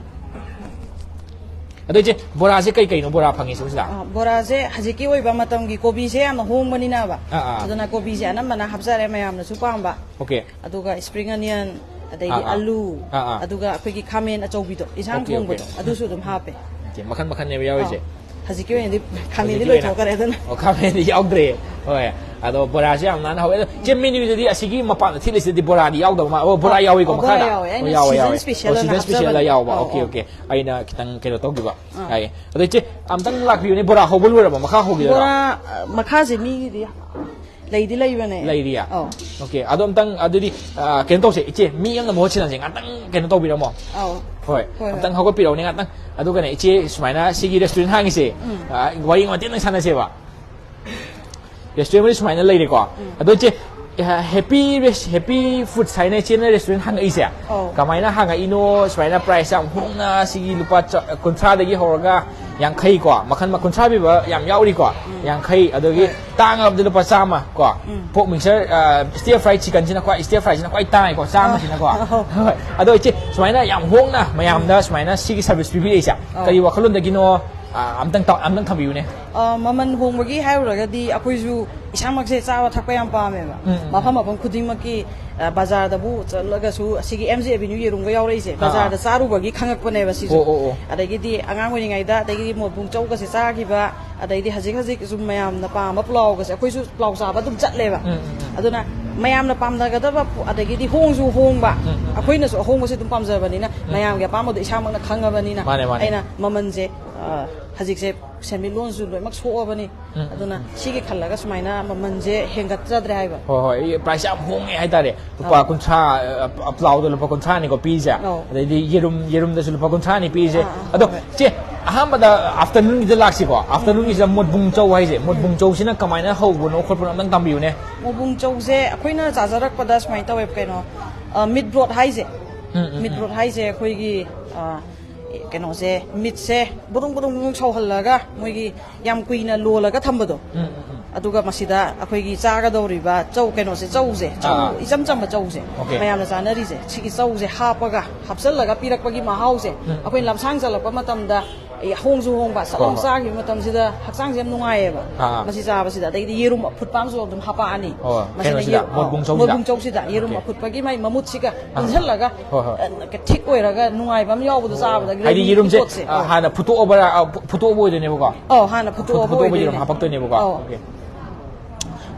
ꯑꯗꯣ ꯏꯆꯦ, ꯕꯣꯔꯥꯁꯦ ꯀꯩ ꯀꯩꯅꯣ ꯕꯣꯔꯥ ꯐꯪꯉꯤꯁꯦ ꯁꯤꯗ? ꯑ, ꯕꯣꯔꯥꯁꯦ ꯍꯧꯖꯤꯛꯀꯤ ꯑꯣꯏꯕ ꯃꯇꯝꯒꯤ ꯀꯣꯕꯤꯁꯦ ꯌꯥꯝꯅ ꯍꯣꯡꯕꯅꯤꯅꯕ꯫ ꯑꯥ, ꯑꯥ꯫ ꯑꯗꯨꯅ ꯀꯣꯕꯤꯁꯦ ꯑꯅꯝꯕꯅ ꯍꯥꯞꯆꯔꯦ, ꯃꯌꯥꯝꯅꯁꯨ ꯄꯥꯝꯕ꯫ ꯑꯣꯀꯦ꯫ ꯑꯗꯨꯒ spring onion, ꯑꯗꯩꯗꯤ ꯑꯥ, ꯑꯥ꯫ ꯑꯂꯨ, ꯑꯥ, ꯑꯥ꯫ ꯑꯗꯨꯒ ꯑꯩꯈꯣꯏꯒꯤ ꯈꯥꯃꯦꯟ ꯑꯆꯧꯕꯤꯗꯣ, ꯏꯟꯁꯥꯡ ꯑꯣꯀꯦ, ꯑꯣꯀꯦ꯫ ꯊꯣꯡꯕꯗꯣ, ꯑꯗꯨꯁꯨ ꯑꯗꯨꯝ ꯍꯥꯞꯄꯦ꯫ ꯑꯣꯀꯦ, ꯃꯈꯟ ꯃꯈꯟꯅꯦꯕ ꯌꯥꯎꯔꯤꯁꯦ꯫ ꯑꯥ꯫ ꯍꯧꯖꯤꯛꯀꯤ ꯑꯣꯏꯅꯗꯤ ꯈꯥꯃꯦꯟꯗꯤ ꯍꯧꯖꯤꯛꯀꯤ ꯑꯣꯏꯅ ꯂꯣꯏꯊꯣꯛꯈ꯭ꯔꯦ ꯑꯗꯨꯅ꯫ ꯑꯣ, ꯈꯥꯃꯦꯟꯗꯤ ꯌꯥꯎꯗ꯭ꯔꯦ꯫ ꯍꯣꯏ꯫ ꯑꯗꯣ ꯕꯣꯔꯥꯁꯦ ꯌꯥꯝ ꯅꯥꯟꯅ ꯍꯧꯋꯦ꯫ ꯑꯗꯣ ꯆꯦ, ꯃꯦꯅꯨꯗꯗꯤ ꯑꯁꯤꯒꯤ ꯃꯄꯥꯟꯗ ꯊꯦꯠꯂꯤꯁꯤꯗꯤ ꯕꯣꯔꯥꯗꯤ ꯌꯥꯎꯗꯕ ꯃꯥꯜꯂꯦ꯫ ꯑꯣ, ꯕꯣꯔꯥ ꯑꯣ, ꯌꯥꯎꯋꯤꯀꯣ ꯑꯣ, ꯕꯣꯔꯥ ꯃꯈꯥꯗ? ꯌꯥꯎꯋꯦ꯫ ꯑꯣ, ꯑꯩꯅ ꯌꯥꯎꯋꯦ, season ꯌꯥꯎꯋꯦ꯫ Special ꯑꯣ, ꯑꯣꯏꯅ season special ꯍꯥꯞꯆꯕꯅꯦ꯫ ꯌꯥꯎꯕ꯫ ꯑꯣ, ꯑꯣꯀꯦ, ꯑꯣ꯫ ꯑꯣꯀꯦ꯫ ꯑꯩꯅ ꯈꯤꯇꯪ ꯀꯩꯅꯣ ꯇꯧꯈꯤꯕ꯫ ꯑꯥ꯫ ꯌꯥꯏꯌꯦ꯫ ꯑꯗꯣ ꯏꯆꯦ, ꯑꯝꯇꯪ ꯂꯥꯛꯄꯤꯌꯨꯅꯦ, ꯕꯣꯔꯥ ꯍꯧꯕ ꯂꯣꯏꯔꯕ? ꯃꯈꯥ ꯍꯧꯈꯤꯗꯣꯏꯔꯣ? ꯕꯣꯔꯥ, ꯑ, ꯃꯈꯥꯁꯦ ꯃꯤꯒꯤꯗꯤ ꯂꯩꯗꯤ ꯂꯩꯕꯅꯦ꯫ ꯂꯩꯔꯤꯌꯥ? ꯑꯧ꯫ ꯑꯣꯀꯦ, ꯑꯗꯣ ꯑꯝꯇꯪ, ꯑꯗꯨꯗꯤ, ꯑ, ꯀꯩꯅꯣ ꯇꯧꯁꯦ, ꯏꯆꯦ, ꯃꯤ ꯑꯃꯅ ꯃꯍꯨꯠ ꯁꯤꯟꯅꯁꯦ, ꯉꯥꯛꯇꯪ ꯀꯩꯅꯣ ꯇꯧꯕꯤꯔꯝꯃꯣ꯫ ꯑꯧ꯫ ꯍꯣꯏ, ꯍꯣꯏ, ꯍꯣꯏ꯫ ꯑꯝꯇꯪ ꯍꯧꯒꯠꯄꯤꯔꯛꯎꯅꯦ ꯉꯥꯛꯇꯪ꯫ ꯑꯗꯨꯒꯅꯦ, ꯏꯆꯦ, ꯁꯨꯃꯥꯏꯅ ꯁꯤꯒꯤ restaurant ꯍꯥꯡꯉꯤꯁꯦ, ꯎꯝ꯫ ꯑ, ꯋꯥꯔꯤ ꯃꯇꯦꯛ ꯑꯃ ꯁꯥꯟꯅꯁꯦꯕ꯫ Restaurant ꯁꯨꯃꯥꯏꯅ ꯂꯩꯔꯦꯀꯣ꯫ ꯎꯝ꯫ ꯑꯗꯣ ꯏꯆꯦ, ꯑ, Happy Res-, Happy Foods ꯍꯥꯏꯅ ꯏꯆꯦꯅ restaurant ꯍꯥꯡꯉꯛꯏꯁꯦ? ꯑꯧ꯫ ꯀꯃꯥꯏꯅ ꯍꯥꯡꯉꯛꯏꯅꯣ? ꯁꯨꯃꯥꯏꯅ price ꯌꯥꯝ ꯍꯣꯡꯅ, ꯁꯤꯒꯤ ꯂꯨꯄꯥ ꯆ-, ꯀꯨꯟꯊ꯭ꯔꯥꯗꯒꯤ ꯍꯧꯔꯒ ꯌꯥꯡꯈꯩ ꯀꯣ, ꯃꯈꯜ ꯃ-, ꯀꯨꯟꯊ꯭ꯔꯥ ꯄꯤꯕ ꯌꯥꯝ ꯌꯥꯎꯔꯤꯀꯣ, ꯎꯝ꯫ ꯌꯥꯡꯈꯩ, ꯑꯗꯒꯤ ꯍꯣꯏ꯫ ꯇꯥꯡꯉꯕꯗ ꯂꯨꯄꯥ ꯆꯥꯝꯃ ꯀꯣ꯫ ꯎꯝ꯫ Pork mixture, ꯑ, stir fry chicken ꯁꯤꯅ ꯈ꯭ꯋꯥꯏ, stir fry ꯁꯤꯅ ꯈ꯭ꯋꯥꯏ ꯇꯥꯡꯉꯦꯀꯣ, ꯆꯥꯝꯃꯁꯤꯅꯀꯣ꯫ ꯑꯧ꯫ ꯍꯣꯏ꯫ ꯑꯗꯣ ꯏꯆꯦ, ꯁꯨꯃꯥꯏꯅ ꯌꯥꯝ ꯍꯣꯡꯅ ꯃꯌꯥꯝꯗ ꯁꯨꯃꯥꯏꯅ ꯁꯤꯒꯤ service ꯄꯤꯕꯤꯔꯛꯏꯁꯦ, ꯑꯧ꯫ ꯀꯔꯤ ꯋꯥꯈꯜꯂꯣꯟꯗꯒꯤꯅꯣ? ꯑ, ꯑꯝꯇꯪ ꯇ-, ꯑꯝꯇꯪ ꯊꯝꯕꯤꯌꯨꯅꯦ꯫ ꯑ, ꯃꯃꯜ ꯍꯣꯡꯕꯒꯤ ꯍꯥꯏꯔꯨꯔꯒꯗꯤ ꯑꯩꯈꯣꯏꯁꯨ ꯏꯁꯥꯃꯛꯁꯦ ꯆꯥꯕ ꯊꯛꯄ ꯌꯥꯝ ꯄꯥꯝꯃꯦꯕ꯫ ꯎꯝ, ꯎꯝ, ꯃꯐꯝ ꯎꯝ꯫ ꯃꯐꯝ ꯈꯨꯗꯤꯡꯃꯛꯀꯤ, ꯑ, ꯕꯖꯥꯔꯗꯕꯨ ꯆꯠꯂꯒꯁꯨ ꯑꯁꯤꯒꯤ M G Avenue ꯌꯦꯔꯨꯝꯒ ꯌꯥꯎꯔꯛꯏꯁꯦ, ꯑꯥ, ꯑꯥ꯫ ꯕꯖꯥꯔꯗ ꯆꯥꯔꯨꯕꯒꯤ ꯈꯪꯉꯛꯄꯅꯦꯕ ꯁꯤꯁꯨ꯫ ꯑꯣ, ꯑꯣ, ꯑꯣ꯫ ꯑꯗꯒꯤꯗꯤ ꯑꯉꯥꯡ ꯑꯣꯏꯔꯤꯉꯩꯗ, ꯑꯗꯒꯤꯗꯤ ꯃꯣꯟꯕꯨꯡ ꯆꯧꯒꯁꯦ ꯆꯥꯈꯤꯕ, ꯑꯗꯩꯗꯤ ꯍꯧꯖꯤꯛ ꯍꯧꯖꯤꯛ ꯁꯨꯝ ꯃꯌꯥꯝꯅ ꯄꯥꯝꯕ ꯄꯨꯂꯥꯎꯒꯁꯦ, ꯑꯩꯈꯣꯏꯁꯨ ꯄꯨꯂꯥꯎ ꯆꯥꯕ ꯑꯗꯨꯝ ꯆꯠꯂꯦꯕ꯫ ꯎꯝ, ꯎꯝ, ꯎꯝ꯫ ꯑꯗꯨꯅ ꯃꯌꯥꯝꯅ ꯄꯥꯝꯅꯒꯗꯕ ꯄꯣ-, ꯑꯗꯒꯤꯗꯤ ꯍꯣꯡꯁꯨ ꯍꯣꯡꯕ, ꯎꯝ, ꯎꯝ, ꯎꯝ꯫ ꯑꯩꯈꯣꯏꯅꯁꯨ ꯑꯍꯣꯡꯕꯁꯦ ꯑꯗꯨꯝ ꯄꯥꯝꯖꯕꯅꯤꯅ, ꯎꯝ꯫ ꯃꯌꯥꯝꯒꯤ ꯑꯄꯥꯝꯕꯗꯣ ꯏꯁꯥꯃꯛꯅ ꯈꯪꯉꯕꯅꯤꯅ, ꯃꯥꯅꯦ, ꯃꯥꯅꯦ꯫ ꯑꯩꯅ ꯃꯃꯜꯁꯦ, ꯑ, ꯍꯧꯖꯤꯛꯁꯦ ꯁꯦꯟꯃꯤꯠꯂꯣꯟꯁꯨ ꯂꯣꯏꯅꯃꯛ ꯁꯣꯛꯑꯕꯅꯤ꯫ ꯎꯝ, ꯎꯝ, ꯑꯗꯨꯅ ꯎꯝ꯫ ꯁꯤꯒꯤ ꯈꯜꯂꯒ ꯁꯨꯃꯥꯏꯅ ꯃꯃꯜꯁꯦ ꯍꯦꯟꯒꯠꯆꯗ꯭ꯔꯦ ꯍꯥꯏꯕ꯫ ꯍꯣꯏ, ꯍꯣꯏ, ꯄ꯭ꯔꯥꯏꯁ ꯌꯥꯝ ꯍꯣꯡꯉꯦ ꯍꯥꯏꯇꯥꯔꯦ꯫ ꯂꯨꯄꯥ ꯑꯧ꯫ ꯀꯨꯟꯊ꯭ꯔꯥ, ꯑ, ꯄ꯭ꯂꯥꯎꯗ ꯂꯨꯄꯥ ꯀꯨꯟꯊ꯭ꯔꯥꯅꯤꯀꯣ ꯄꯤꯔꯤꯁꯦ꯫ ꯑꯧ꯫ ꯑꯗꯩꯗꯤ ꯌꯦꯔꯨꯝ, ꯌꯦꯔꯨꯝꯗꯁꯨ ꯂꯨꯄꯥ ꯀꯨꯟꯊ꯭ꯔꯥꯅꯤ ꯄꯤꯔꯤꯁꯦ꯫ ꯑꯥ, ꯑꯥ, ꯑꯗꯣ ꯍꯣꯏ, ꯍꯣꯏ꯫ ꯆꯦ, ꯑꯍꯥꯟꯕꯗ ꯑꯥꯐꯇꯔꯅꯨꯟꯒꯤꯗ ꯂꯥꯛꯁꯤꯀꯣ꯫ ꯑꯥꯐꯇꯔꯅꯨꯟꯒꯤꯁꯤꯗ ꯃꯣꯠꯕꯨꯡ ꯆꯧ ꯍꯥꯏꯁꯦ, ꯃꯣꯠꯕꯨꯡ ꯆꯧꯁꯤꯅ ꯀꯃꯥꯏꯅ ꯍꯧꯕꯅꯣ ꯈꯣꯠꯄꯅꯣ ꯑꯝꯇꯪ ꯇꯝꯕꯤꯌꯨꯅꯦ꯫ ꯃꯣꯠꯕꯨꯡ ꯆꯧꯁꯦ ꯑꯩꯈꯣꯏꯅ ꯆꯥꯖꯔꯛꯄꯗ ꯁꯨꯃꯥꯏꯅ ꯇꯧꯋꯦꯕ, ꯀꯩꯅꯣ, ꯑ, ꯃꯤꯠ ꯕ꯭ꯔꯣꯠ ꯍꯥꯏꯁꯦ꯫ ꯎꯝ, ꯎꯝ, ꯃꯤꯠ ꯎꯝ꯫ ꯕ꯭ꯔꯣꯠ ꯍꯥꯏꯁꯦ ꯑꯩꯈꯣꯏꯒꯤ, ꯑ, ꯀꯩꯅꯣꯁꯦ, ꯃꯤꯠꯁꯦ ꯕꯨꯗꯨꯡ ꯕꯨꯗꯨꯡ ꯕꯨꯗꯨꯡ ꯁꯧꯍꯜꯂꯒ ꯃꯣꯏꯒꯤ ꯌꯥꯝ ꯀꯨꯏꯅ ꯂꯣꯜꯂꯒ ꯊꯝꯕꯗꯣ꯫ ꯎꯝ, ꯎꯝ, ꯎꯝ꯫ ꯑꯗꯨꯒ ꯃꯁꯤꯗ ꯑꯩꯈꯣꯏꯒꯤ ꯆꯥꯒꯗꯧꯔꯤꯕ ꯆꯧ, ꯀꯩꯅꯣꯁꯦ, ꯆꯧꯁꯦ, ꯆꯧ, ꯑꯥ, ꯑꯥ꯫ ꯏꯆꯝ ꯆꯝꯕ ꯆꯧꯁꯦ, ꯑꯣꯀꯦ꯫ ꯃꯌꯥꯝꯅ ꯆꯥꯅꯔꯤꯁꯦ, ꯁꯤꯒꯤ ꯆꯧꯁꯦ ꯍꯥꯞꯄꯒ, ꯍꯥꯞꯆꯜꯂꯒ ꯄꯤꯔꯛꯄꯒꯤ ꯃꯍꯥꯎꯁꯦ, ꯎꯝ, ꯑꯩꯈꯣꯏ ꯎꯝ꯫ ꯂꯝꯁꯥꯡ ꯆꯠꯂꯛꯄ ꯃꯇꯝꯗ, ꯑꯦ, ꯍꯣꯡꯁꯨ ꯍꯣꯡꯕ, ꯁꯠ ꯍꯣꯏ, ꯂꯥꯎ ꯍꯣꯏ꯫ ꯆꯥꯈꯤꯕ ꯃꯇꯝꯁꯤꯗ ꯍꯛꯆꯥꯡꯁꯦ ꯌꯥꯝ ꯅꯨꯡꯉꯥꯏꯌꯦꯕ꯫ ꯑꯥ, ꯑꯥ꯫ ꯃꯁꯤ ꯆꯥꯕꯁꯤꯗ꯫ ꯑꯗꯒꯤꯗꯤ ꯌꯦꯔꯨꯝ ꯑꯐꯨꯠꯄ ꯑꯃꯁꯨ ꯑꯗꯨꯝ ꯍꯥꯄꯛꯑꯅꯤ꯫ ꯍꯣꯏ, ꯃꯁꯤꯅ ꯀꯩꯅꯣꯁꯤꯗ, ꯌꯦꯔꯨꯝ, ꯑ, ꯃꯣꯠꯕꯨꯡ ꯆꯧꯁꯤꯗ? ꯃꯣꯠꯕꯨꯡ ꯆꯧꯁꯤꯗ ꯌꯦꯔꯨꯝ ꯑꯣꯀꯦ꯫ ꯑꯐꯨꯠꯄꯒꯤ ꯃꯥꯏ ꯃꯃꯨꯠꯁꯤꯒ ꯑꯥ, ꯄꯨꯟꯁꯤꯜꯂꯒ, ꯍꯣꯏ, ꯍꯣꯏ꯫ ꯑ, ꯊꯤꯛ ꯑꯣꯏꯔꯒ ꯅꯨꯡꯉꯥꯏꯕ ꯑꯃ ꯌꯥꯎꯕꯗꯣ ꯆꯥꯕꯗ, ꯍꯥꯏꯗꯤ ꯒ꯭ꯔꯦꯚꯤꯒꯤ ꯌꯦꯔꯨꯝꯁꯦ, ꯄꯣꯠꯁꯦ꯫ ꯑ, ꯑꯧ꯫ ꯍꯥꯟꯅ ꯐꯨꯠꯇꯣꯛꯑꯕ꯭ꯔꯥ, ꯑ, ꯐꯨ-, ꯐꯨꯠꯇꯣꯛꯑꯕ ꯑꯣꯏꯗꯣꯏꯅꯦꯕꯀꯣ? ꯑꯧ, ꯍꯥꯟꯅ ꯐꯨꯠꯇꯣꯛꯑꯕ ꯐꯨꯠꯇꯣꯛꯑꯕ ꯌꯦꯔꯨꯝ ꯑꯣꯏꯗꯣꯏꯅꯦ꯫ ꯍꯥꯄꯛꯇꯣꯏꯅꯦꯕꯀꯣ? ꯑꯧ꯫ ꯑꯣꯀꯦ꯫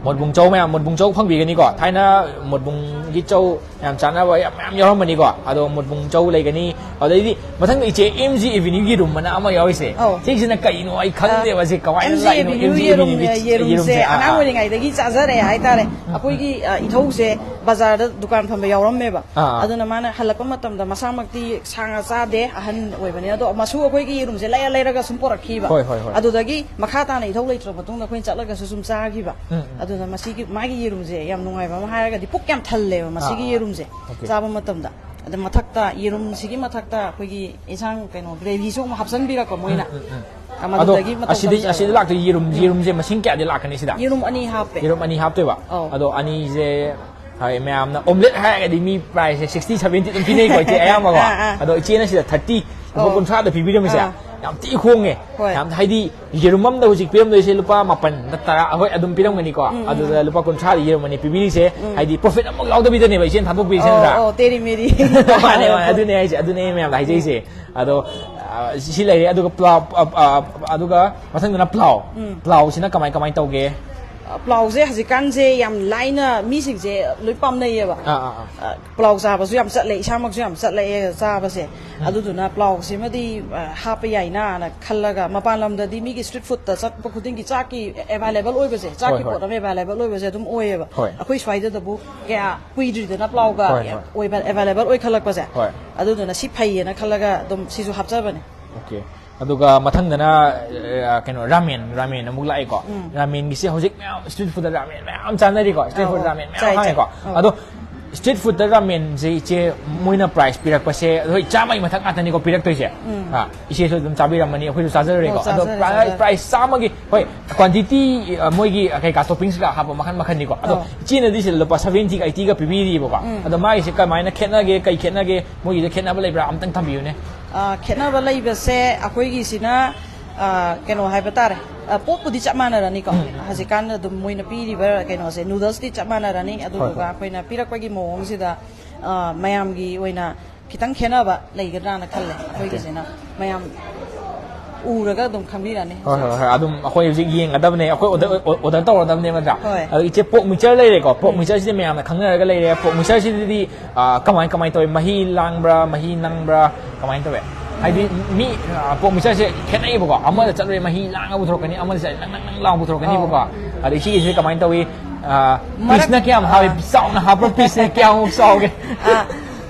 ꯃꯣꯠꯕꯨꯡ ꯆꯧ ꯃꯌꯥꯝ, ꯃꯣꯠꯕꯨꯡ ꯆꯧ ꯐꯪꯕꯤꯒꯅꯤꯀꯣ? ꯊꯥꯏꯅ ꯃꯣꯠꯕꯨꯡꯒꯤ ꯆꯧ ꯌꯥꯝ ꯆꯥꯅꯕ ꯌꯥꯝ ꯃꯌꯥꯝ ꯌꯥꯎꯔꯝꯕꯅꯤꯀꯣ? ꯑꯗꯣ ꯃꯣꯠꯕꯨꯡ ꯆꯧ ꯂꯩꯒꯅꯤ꯫ ꯑꯗꯩꯗꯤ ꯃꯊꯪꯗ ꯏꯆꯦ ꯑꯦꯝ ꯖꯤ ꯑꯦꯚꯦꯅ꯭ꯌꯨ ꯌꯦꯔꯨꯝ ꯑꯅ ꯑꯃ ꯌꯥꯎꯔꯤꯁꯦ꯫ ꯑꯧ꯫ ꯁꯤꯁꯤꯅ ꯀꯩꯅꯣ? ꯑꯩ ꯈꯪꯗꯦꯕ꯫ ꯑ, ꯁꯤ ꯀꯃꯥꯏꯅ ꯑꯦꯝ ꯖꯤ ꯂꯥꯛꯏꯅꯣ? ꯑꯦꯚꯦꯅ꯭ꯌꯨ ꯑꯦꯝ ꯖꯤ ꯌꯦꯔꯨꯝ, ꯑꯦꯚꯦꯅ꯭ꯌꯨꯒꯤ ꯌꯦꯔꯨꯝꯁꯦ ꯌꯦꯔꯨꯝꯁꯦ, ꯑꯥ, ꯑꯉꯥꯡ ꯑꯥ꯫ ꯑꯣꯏꯔꯤꯉꯩꯗꯒꯤ ꯆꯥꯖꯔꯛꯑꯦ ꯍꯥꯏꯇꯥꯔꯦ꯫ ꯎꯝ, ꯎꯝ, ꯑꯩꯈꯣꯏꯒꯤ, ꯎꯝ꯫ ꯑ, ꯏꯙꯧꯁꯦ ꯕꯖꯥꯔꯗ ꯗꯨꯀꯥꯟ ꯐꯝꯕ ꯌꯥꯎꯔꯝꯃꯦꯕ꯫ ꯑꯥ, ꯑꯥ꯫ ꯑꯗꯨꯅ ꯃꯥꯅ ꯍꯜꯂꯛꯄ ꯃꯇꯝꯗ ꯃꯁꯥꯃꯛꯇꯤ ꯁꯥ ꯉꯥ ꯆꯥꯗꯦ, ꯑꯍꯟ ꯑꯣꯏꯕꯅꯤꯅ꯫ ꯑꯗꯣ ꯃꯁꯨ ꯑꯩꯈꯣꯏꯒꯤ ꯌꯦꯔꯨꯝꯁꯦ ꯂꯩꯔ ꯂꯩꯔꯒ ꯁꯨꯝ ꯄꯣꯔꯛꯈꯤꯕ꯫ ꯍꯣꯏ, ꯍꯣꯏ, ꯍꯣꯏ꯫ ꯑꯗꯨꯗꯒꯤ ꯃꯈꯥ ꯇꯥꯅ ꯏꯊꯧ ꯂꯩꯇ꯭ꯔ ꯃꯇꯨꯡꯗ ꯑꯩꯈꯣꯏꯅ ꯆꯠꯂꯒꯁꯨ ꯁꯨꯝ ꯆꯥꯈꯤꯕ꯫ ꯎꯝ, ꯎꯝ꯫ ꯑꯗꯨꯅ ꯃꯁꯤꯒꯤ, ꯃꯥꯒꯤ ꯌꯦꯔꯨꯝꯁꯦ ꯌꯥꯝ ꯅꯨꯡꯉꯥꯏꯕ ꯑꯃ ꯍꯥꯏꯔꯒꯗꯤ ꯄꯨꯛ ꯌꯥꯝ ꯊꯜꯂꯦꯕ ꯑꯥ, ꯃꯁꯤꯒꯤ ꯑꯥ꯫ ꯌꯦꯔꯨꯝꯁꯦ ꯑꯣꯀꯦ꯫ ꯆꯥꯕ ꯃꯇꯝꯗ꯫ ꯑꯗ ꯃꯊꯛꯇ, ꯌꯦꯔꯨꯝꯁꯤꯒꯤ ꯃꯊꯛꯇ ꯑꯩꯈꯣꯏꯒꯤ ꯏꯟꯁꯥꯡ, ꯀꯩꯅꯣ, ꯒ꯭ꯔꯦꯚꯤꯁꯨ ꯑꯃꯨꯛ ꯍꯥꯞꯆꯤꯟꯕꯤꯔꯛꯄ ꯃꯣꯏꯅ꯫ ꯎꯝ, ꯎꯝ, ꯎꯝ꯫ ꯑ, ꯑꯗꯣ ꯃꯗꯨꯗꯒꯤ ꯃꯇꯧ ꯑꯁꯤꯗꯩ, ꯇꯝꯖꯔꯛꯄ꯫ ꯑꯁꯤꯗ ꯂꯥꯛꯇꯣꯏ ꯌꯦꯔꯨꯝ, ꯎꯝ꯫ ꯌꯦꯔꯨꯝꯁꯦ ꯃꯁꯤꯡ ꯀꯌꯥꯗꯤ ꯂꯥꯛꯀꯅꯤ ꯁꯤꯗ? ꯌꯦꯔꯨꯝ ꯑꯅꯤ ꯍꯥꯞꯄꯦ꯫ ꯌꯦꯔꯨꯝ ꯑꯅꯤ ꯍꯥꯞꯇꯣꯏꯕ? ꯑꯧ꯫ ꯑꯗꯣ ꯑꯅꯤꯁꯦ, ꯍꯥꯏ, ꯃꯌꯥꯝꯅ ꯑꯣꯝꯂꯦꯠ ꯍꯥꯏꯔꯒꯗꯤ ꯃꯤ ꯄ꯭ꯔꯥꯏꯁꯁꯦ sixty, seventy ꯑꯗꯨꯝ ꯄꯤꯅꯩꯀꯣ, ꯏꯆꯦ, ꯑꯌꯥꯝꯕꯀꯣ꯫ ꯑꯥ, ꯑꯥ꯫ ꯑꯗꯣ ꯏꯆꯦꯅ ꯁꯤꯗ thirty, ꯂꯨꯄꯥ ꯑꯧ꯫ ꯀꯨꯟꯊ꯭ꯔꯥꯗ ꯄꯤꯕꯤꯔꯝꯃꯤꯁꯦ, ꯑꯥ꯫ ꯌꯥꯝ ꯊꯤ ꯍꯣꯡꯉꯦ꯫ ꯍꯣꯏ꯫ ꯌꯥꯝ, ꯍꯥꯏꯗꯤ, ꯌꯦꯔꯨꯝ ꯑꯝꯗ ꯍꯧꯖꯤꯛ ꯄꯤꯔꯝꯗꯣꯏꯁꯦ ꯂꯨꯄꯥ ꯃꯥꯄꯟ ꯅꯠꯇ꯭ꯔꯥ? ꯍꯣꯏ, ꯑꯗꯨꯝ ꯄꯤꯔꯝꯒꯅꯤꯀꯣ꯫ ꯎꯝ, ꯎꯝ, ꯑꯗꯨꯗ ꯎꯝ꯫ ꯂꯨꯄꯥ ꯀꯨꯟꯊ꯭ꯔꯥꯗ ꯌꯦꯔꯨꯝ ꯑꯅꯤ ꯄꯤꯕꯤꯔꯤꯁꯦ, ꯎꯝ꯫ ꯍꯥꯏꯗꯤ, ꯄ꯭ꯔꯣꯐꯤꯠ ꯑꯃꯐꯥꯎ ꯌꯥꯎꯗꯕꯤꯗꯅꯦꯕ ꯏꯆꯦꯅ ꯊꯥꯗꯣꯛꯄꯤꯔꯤꯁꯦ, ꯑꯧ, ꯅꯠꯇ꯭ꯔꯥ? ꯑꯧ, ꯇꯦꯔꯤ ꯃꯦꯔꯤ꯫ ꯃꯥꯅꯦ, ꯃꯥꯅꯦ, ꯑꯗꯨꯅꯦ ꯍꯥꯏꯁꯦ, ꯑꯗꯨꯅꯦ ꯑꯩ ꯃꯌꯥꯝꯗ ꯍꯥꯏꯖꯩꯁꯦ꯫ ꯑꯗꯣ, ꯑ, ꯁꯤ ꯂꯩꯔꯦ, ꯑꯗꯨꯒ ꯄ꯭ꯂꯥꯎ, ꯑ, ꯑ, ꯑꯗꯨꯒ ꯃꯊꯪꯗꯅ ꯄ꯭ꯂꯥꯎ꯫ ꯎꯝ꯫ ꯄ꯭ꯂꯥꯎꯁꯤꯅ ꯀꯃꯥꯏ, ꯀꯃꯥꯏ ꯇꯧꯒꯦ? ꯄ꯭ꯂꯥꯎꯁꯦ ꯍꯧꯖꯤꯛꯀꯥꯟꯁꯦ ꯌꯥꯝ ꯂꯥꯏꯅ ꯃꯤꯁꯤꯡꯁꯦ ꯂꯣꯏ ꯄꯥꯝꯅꯩꯌꯦꯕ꯫ ꯑꯥ, ꯑꯥ, ꯑꯥ꯫ ꯑ, ꯄ꯭ꯂꯥꯎ ꯆꯥꯕꯁꯨ ꯌꯥꯝ ꯆꯠꯂꯦ, ꯏꯁꯥꯃꯛꯁꯨ ꯌꯥꯝ ꯆꯠꯂꯛꯑꯦ ꯆꯥꯕꯁꯦ꯫ ꯑꯗꯨꯗꯨꯅ ꯄ꯭ꯂꯥꯎꯁꯤꯃꯗꯤ, ꯑ, ꯍꯥꯞꯄ ꯌꯥꯏꯅꯥꯅ ꯈꯜꯂꯒ, ꯃꯄꯥꯟ ꯂꯝꯗꯗꯤ ꯃꯤꯒꯤ ꯁ꯭ꯇ꯭ꯔꯤꯠ ꯐꯨꯗꯇ ꯆꯠꯄ ꯈꯨꯗꯤꯡꯒꯤ ꯆꯥꯛꯀꯤ ꯑꯦꯕꯥꯏꯂꯦꯕꯜ ꯑꯣꯏꯕꯁꯦ, ꯆꯥꯛꯀꯤ ꯍꯣꯏ, ꯍꯣꯏ꯫ ꯄꯣꯠ ꯑꯃ ꯑꯦꯕꯥꯏꯂꯦꯕꯜ ꯑꯣꯏꯕꯁꯦ ꯑꯗꯨꯝ ꯑꯣꯏꯌꯦꯕ꯫ ꯍꯣꯏ꯫ ꯑꯩꯈꯣꯏ ꯁ꯭ꯋꯥꯏꯗꯗꯕꯨ ꯀꯌꯥ ꯀꯨꯏꯗ꯭ꯔꯤꯗꯅ ꯄ꯭ꯂꯥꯎꯒ ꯍꯣꯏ, ꯍꯣꯏ꯫ ꯑꯣꯏꯕ-, ꯑꯦꯕꯥꯏꯂꯦꯕꯜ ꯑꯣꯏꯈꯠꯂꯛꯄꯁꯦ꯫ ꯍꯣꯏ꯫ ꯑꯗꯨꯗꯨꯅ ꯁꯤ ꯐꯩꯌꯦꯅ ꯈꯜꯂꯒ ꯑꯗꯨꯝ ꯁꯤꯁꯨ ꯍꯥꯞꯆꯕꯅꯦ꯫ ꯑꯣꯀꯦ꯫ ꯑꯗꯨꯒ ꯃꯊꯪꯗꯅ, ꯑ, ꯀꯩꯅꯣ, ꯔꯥꯃꯦꯟ, ꯔꯥꯃꯦꯟ ꯑꯃꯨꯛ ꯂꯥꯛꯑꯦꯀꯣ꯫ ꯔꯥꯃꯦꯟꯒꯤꯁꯦ ꯍꯧꯖꯤꯛ ꯃꯌꯥꯝ ꯁ꯭ꯇ꯭ꯔꯤꯠ ꯐꯨꯗ ꯔꯥꯃꯦꯟ ꯃꯌꯥꯝ ꯆꯥꯅꯔꯤꯀꯣ, ꯁ꯭ꯇ꯭ꯔꯤꯠ ꯑꯧ, ꯐꯨꯗ ꯑꯧ꯫ ꯔꯥꯃꯦꯟ ꯃꯌꯥꯝ ꯆꯥꯏ, ꯆꯥꯏ꯫ ꯍꯥꯡꯉꯦꯀꯣ꯫ ꯑꯧ꯫ ꯑꯗꯣ ꯁ꯭ꯇ꯭ꯔꯤꯠ ꯐꯨꯗ ꯔꯥꯃꯦꯟꯁꯦ ꯏꯆꯦ, ꯃꯣꯏꯅ ꯄ꯭ꯔꯥꯏꯁ ꯄꯤꯔꯛꯄꯁꯦ, ꯍꯣꯏ, ꯆꯥꯝꯃꯒꯤ ꯃꯊꯛ ꯉꯥꯛꯇꯅꯤꯀꯣ ꯄꯤꯔꯛꯇꯣꯏꯁꯦ꯫ ꯑꯥ, ꯏꯆꯦꯁꯨ ꯑꯗꯨꯝ ꯆꯥꯕꯤꯔꯝꯃꯅꯤ, ꯑꯩꯈꯣꯏꯁꯨ ꯆꯥꯖꯔꯦꯀꯣ꯫ ꯑꯧ, ꯑꯗꯣ ꯆꯥꯖꯔꯦ, ꯄ꯭ꯔꯥꯏꯁ, ꯆꯥꯖꯔꯦ꯫ ꯄ꯭ꯔꯥꯏꯁ ꯆꯥꯝꯃꯒꯤ, ꯍꯣꯏ, ꯀ꯭ꯋꯥꯟꯇꯤꯇꯤ, ꯑ, ꯃꯣꯏꯒꯤ ꯀꯩꯀꯥ ꯇꯣꯄꯤꯡꯁ ꯀꯩꯀꯥ ꯍꯥꯞꯄ ꯃꯈꯟ ꯃꯈꯟꯅꯤꯀꯣ꯫ ꯑꯗꯣ ꯑꯧ꯫ ꯏꯆꯦꯅꯗꯤ ꯁꯤꯗ ꯂꯨꯄꯥ ꯁꯚꯦꯟꯇꯤꯒ ꯑꯩꯇꯤꯒ ꯄꯤꯕꯤꯔꯤꯕꯀꯣ꯫ ꯑꯗꯣ ꯃꯥꯒꯤꯁꯦ ꯀꯃꯥꯏꯅ ꯈꯦꯠꯅꯒꯦ, ꯀꯩ ꯈꯦꯠꯅꯒꯦ, ꯃꯣꯏꯒꯤꯗ ꯈꯦꯠꯅꯕ ꯂꯩꯕ꯭ꯔꯥ ꯑꯝꯇꯪ ꯊꯝꯕꯤꯌꯨꯅꯦ꯫ ꯑ, ꯈꯦꯠꯅꯕ ꯂꯩꯕꯁꯦ ꯑꯩꯈꯣꯏꯒꯤꯁꯤꯅ, ꯑ, ꯀꯩꯅꯣ ꯍꯥꯏꯕ ꯇꯥꯔꯦ꯫ ꯑ, ꯄꯣꯠꯄꯨꯗꯤ ꯆꯞ ꯃꯥꯟꯅꯔꯅꯤꯀꯣ꯫ ꯍꯧꯖꯤꯛꯀꯥꯟ ꯑꯗꯨꯝ ꯃꯣꯏꯅ ꯄꯤꯔꯤꯕ ꯀꯩꯅꯣꯁꯦ, ꯅꯨꯗꯜꯁꯇꯤ ꯆꯞ ꯃꯥꯟꯅꯔꯅꯤ꯫ ꯑꯗꯨꯗꯨꯒ ꯍꯣꯏ꯫ ꯑꯩꯈꯣꯏꯅ ꯄꯤꯔꯛꯄꯒꯤ ꯃꯑꯣꯡꯁꯤꯗ, ꯑ, ꯃꯌꯥꯝꯒꯤ ꯑꯣꯏꯅ ꯈꯤꯇꯪ ꯈꯦꯠꯅꯕ ꯂꯩꯒꯗ꯭ꯔꯥꯅ ꯈꯜꯂꯦ꯫ ꯑꯩꯈꯣꯏꯒꯤꯁꯤꯅ ꯃꯌꯥꯝ ꯎꯔꯒ ꯑꯗꯨꯝ ꯈꯪꯕꯤꯔꯅꯤ꯫ ꯍꯣꯏ, ꯍꯣꯏ, ꯍꯣꯏ꯫ ꯑꯗꯨꯝ ꯑꯩꯈꯣꯏ ꯍꯧꯖꯤꯛ ꯌꯦꯡꯒꯗꯕꯅꯦ, ꯑꯩꯈꯣꯏ ꯑꯣꯔꯗꯔ, ꯑꯣꯔꯗꯔ ꯇꯧꯔꯗꯕꯅꯦ, ꯅꯠꯇ꯭ꯔꯥ? ꯍꯣꯏ꯫ ꯑꯗꯣ ꯏꯆꯦ, ꯄꯣꯛ ꯃꯤꯛꯆꯔ ꯂꯩꯔꯦꯀꯣ, ꯄꯣꯛ ꯃꯤꯛꯆꯔꯁꯤꯗꯤ ꯃꯌꯥꯝꯅ ꯈꯪꯅꯔꯒ ꯂꯩꯔꯦ꯫ ꯄꯣꯛ ꯃꯤꯛꯆꯔꯁꯤꯗꯤ, ꯑ, ꯀꯃꯥꯏ, ꯀꯃꯥꯏ ꯇꯧꯋꯤ? ꯃꯍꯤ ꯂꯥꯡꯕ꯭ꯔꯥ, ꯃꯍꯤ ꯅꯪꯕ꯭ꯔꯥ, ꯀꯃꯥꯏꯅ ꯇꯧꯋꯤ? ꯍꯥꯏꯗꯤ ꯃꯤ, ꯑ, ꯄꯣꯛ ꯃꯤꯛꯆꯔꯁꯦ ꯈꯦꯠꯅꯩꯌꯦꯕꯀꯣ, ꯑꯃꯗ ꯆꯠꯂꯨꯔꯦ ꯃꯍꯤ ꯂꯥꯡꯉ ꯄꯨꯊꯣꯔꯛꯀꯅꯤ, ꯑꯃꯗ ꯆꯠꯂꯦ ꯅꯪ, ꯅꯪ, ꯅꯪ ꯂꯥꯎ ꯄꯨꯊꯣꯔꯛꯀꯅꯤꯕꯀꯣ꯫ ꯑꯧ꯫ ꯑꯗꯩ ꯁꯤꯒꯤꯁꯦ ꯀꯃꯥꯏꯅ ꯇꯧꯋꯤ? ꯑ, ꯃꯔꯛ-, ꯄꯤꯁꯅ ꯀꯌꯥꯝ ꯍꯥꯎꯋꯤ? ꯑ꯫ ꯆꯥꯎꯅ ꯍꯥꯞꯄ꯭ꯔꯥ? ꯄꯤꯁꯁꯦ ꯀꯌꯥꯃꯨꯛ ꯆꯥꯎꯒꯦ? ꯑ,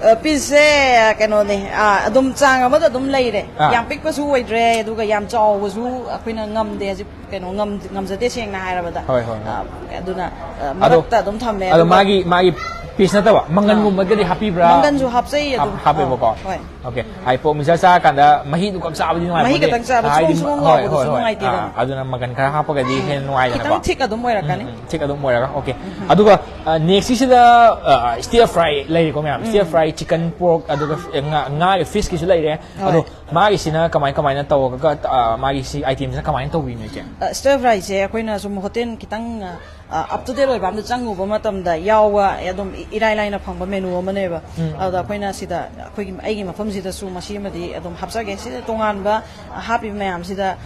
ꯑ, ꯄꯤꯁꯁꯦ, ꯑ, ꯀꯩꯅꯣꯅꯦ, ꯑ, ꯑꯗꯨꯝ ꯆꯥꯡ ꯑꯃꯗ ꯑꯗꯨꯝ ꯂꯩꯔꯦ꯫ ꯑꯥ꯫ ꯌꯥꯝ ꯄꯤꯛꯄꯁꯨ ꯑꯣꯏꯗ꯭ꯔꯦ, ꯑꯗꯨꯒ ꯌꯥꯝ ꯆꯥꯎꯕꯁꯨ ꯑꯩꯈꯣꯏꯅ ꯉꯝꯗꯦ ꯍꯧꯖꯤꯛ, ꯀꯩꯅꯣ, ꯉꯝ-, ꯉꯝꯖꯗꯦ, ꯁꯦꯡꯅ ꯍꯥꯏꯔꯕꯗ꯫ ꯍꯣꯏ, ꯍꯣꯏ, ꯍꯣꯏ꯫ ꯑ, ꯑꯗꯨꯅ, ꯑ, ꯑꯗꯣ, ꯃꯔꯛꯇ ꯑꯗꯨꯝ ꯊꯝꯃꯦ, ꯑꯗꯣ ꯑꯗꯨꯒ ꯃꯥꯒꯤ, ꯃꯥꯒꯤ ꯄꯤꯁ ꯅꯠꯇꯕ ꯃꯪꯒꯟꯒꯨꯝꯕꯒꯗꯤ ꯍꯥꯞꯄꯤꯕ꯭ꯔꯥ? ꯃꯪꯒꯟꯁꯨ ꯍꯥꯞꯆꯩ ꯑꯗꯨꯝ꯫ ꯍꯥꯞ-, ꯍꯥꯞꯄꯦꯕꯀꯣ꯫ ꯑ, ꯍꯣꯏ꯫ ꯑꯣꯀꯦ꯫ ꯍꯥꯏ, ꯄꯣꯛ ꯃꯤꯛꯆꯔ ꯆꯥꯔꯀꯥꯟꯗ ꯃꯍꯤꯗꯨ ꯈꯛ ꯆꯥꯕꯗꯤ ꯅꯨꯡꯉꯥꯏꯕ ꯃꯍꯤ ꯅꯠꯇꯦ꯫ ꯈꯛꯇꯪ ꯆꯥꯕꯗ ꯍꯥꯏꯗꯤ, ꯁꯣꯝ ꯁꯣꯝ ꯍꯣꯏ, ꯅꯨꯡꯉꯥꯏꯇꯦꯗꯅ꯫ ꯑꯥ, ꯑꯗꯨꯅ ꯃꯪꯒꯟ ꯈꯔ ꯍꯥꯞꯄꯒꯗꯤ ꯍꯦꯟꯅ ꯅꯨꯡꯉꯥꯏꯗꯅꯀꯣ꯫ ꯈꯤꯇꯪ ꯊꯤꯛ ꯑꯗꯨꯝ ꯑꯣꯏꯔꯛꯀꯅꯤ꯫ ꯎꯝ, ꯎꯝ, ꯊꯤꯛ ꯑꯗꯨꯝ ꯑꯣꯏꯔꯒ, ꯑꯣꯀꯦ꯫ ꯑꯗꯨꯒ, ꯑ, ꯅꯦꯛꯁꯀꯤꯁꯤꯗ, ꯑ, ꯁ꯭ꯇꯤꯔ ꯐ꯭ꯔꯥꯏ ꯂꯩꯔꯦꯀꯣ ꯃꯌꯥꯝ꯫ ꯁ꯭ꯇꯤꯔ ꯐ꯭ꯔꯥꯏ, ꯆꯤꯀꯟ, ꯄꯣꯔꯛ, ꯑꯗꯨꯒ, ꯑ, ꯉꯥ, ꯉꯥꯒꯤ ꯐꯤꯁꯀꯤꯁꯨ ꯂꯩꯔꯦ꯫ ꯍꯣꯏ꯫ ꯑꯗꯣ ꯃꯥꯒꯤꯁꯤꯅ ꯀꯃꯥꯏ, ꯀꯃꯥꯏꯅ ꯇꯧꯔꯒ, ꯑ, ꯃꯥꯒꯤ ꯁꯤ ꯑꯥꯏꯇꯦꯝꯁꯤꯅ ꯀꯃꯥꯏꯅ ꯇꯧꯕꯤꯅꯣ, ꯏꯆꯦ? ꯑ, ꯁ꯭ꯇꯤꯔ ꯐ꯭ꯔꯥꯏꯁꯦ ꯑꯩꯈꯣꯏꯅ ꯁꯨꯝ ꯍꯣꯇꯦꯜ ꯈꯤꯇꯪ, ꯑ, ꯑ, ꯑꯞ ꯇꯨ ꯗꯦꯠ ꯑꯣꯏꯕ ꯑꯝꯗ ꯆꯪꯉꯨꯕ ꯃꯇꯝꯗ ꯌꯥꯎꯕ, ꯑꯗꯨꯝ ꯏ-, ꯏꯔꯥꯏ ꯂꯥꯏꯅ ꯐꯪꯕ ꯃꯦꯅꯨ ꯑꯃꯅꯦꯕ꯫ ꯑꯗꯨꯗ ꯑꯩꯈꯣꯏꯅ ꯁꯤꯗ, ꯑꯩꯈꯣꯏꯒꯤ, ꯑꯩꯒꯤ ꯃꯐꯝꯁꯤꯗꯁꯨ ꯃꯁꯤ ꯑꯃꯗꯤ ꯑꯗꯨꯝ ꯍꯥꯞꯆꯒꯦ꯫ ꯁꯤꯗ ꯇꯣꯉꯥꯟꯕ ꯍꯥꯞꯄꯤꯕ ꯃꯌꯥꯝꯁꯤꯗ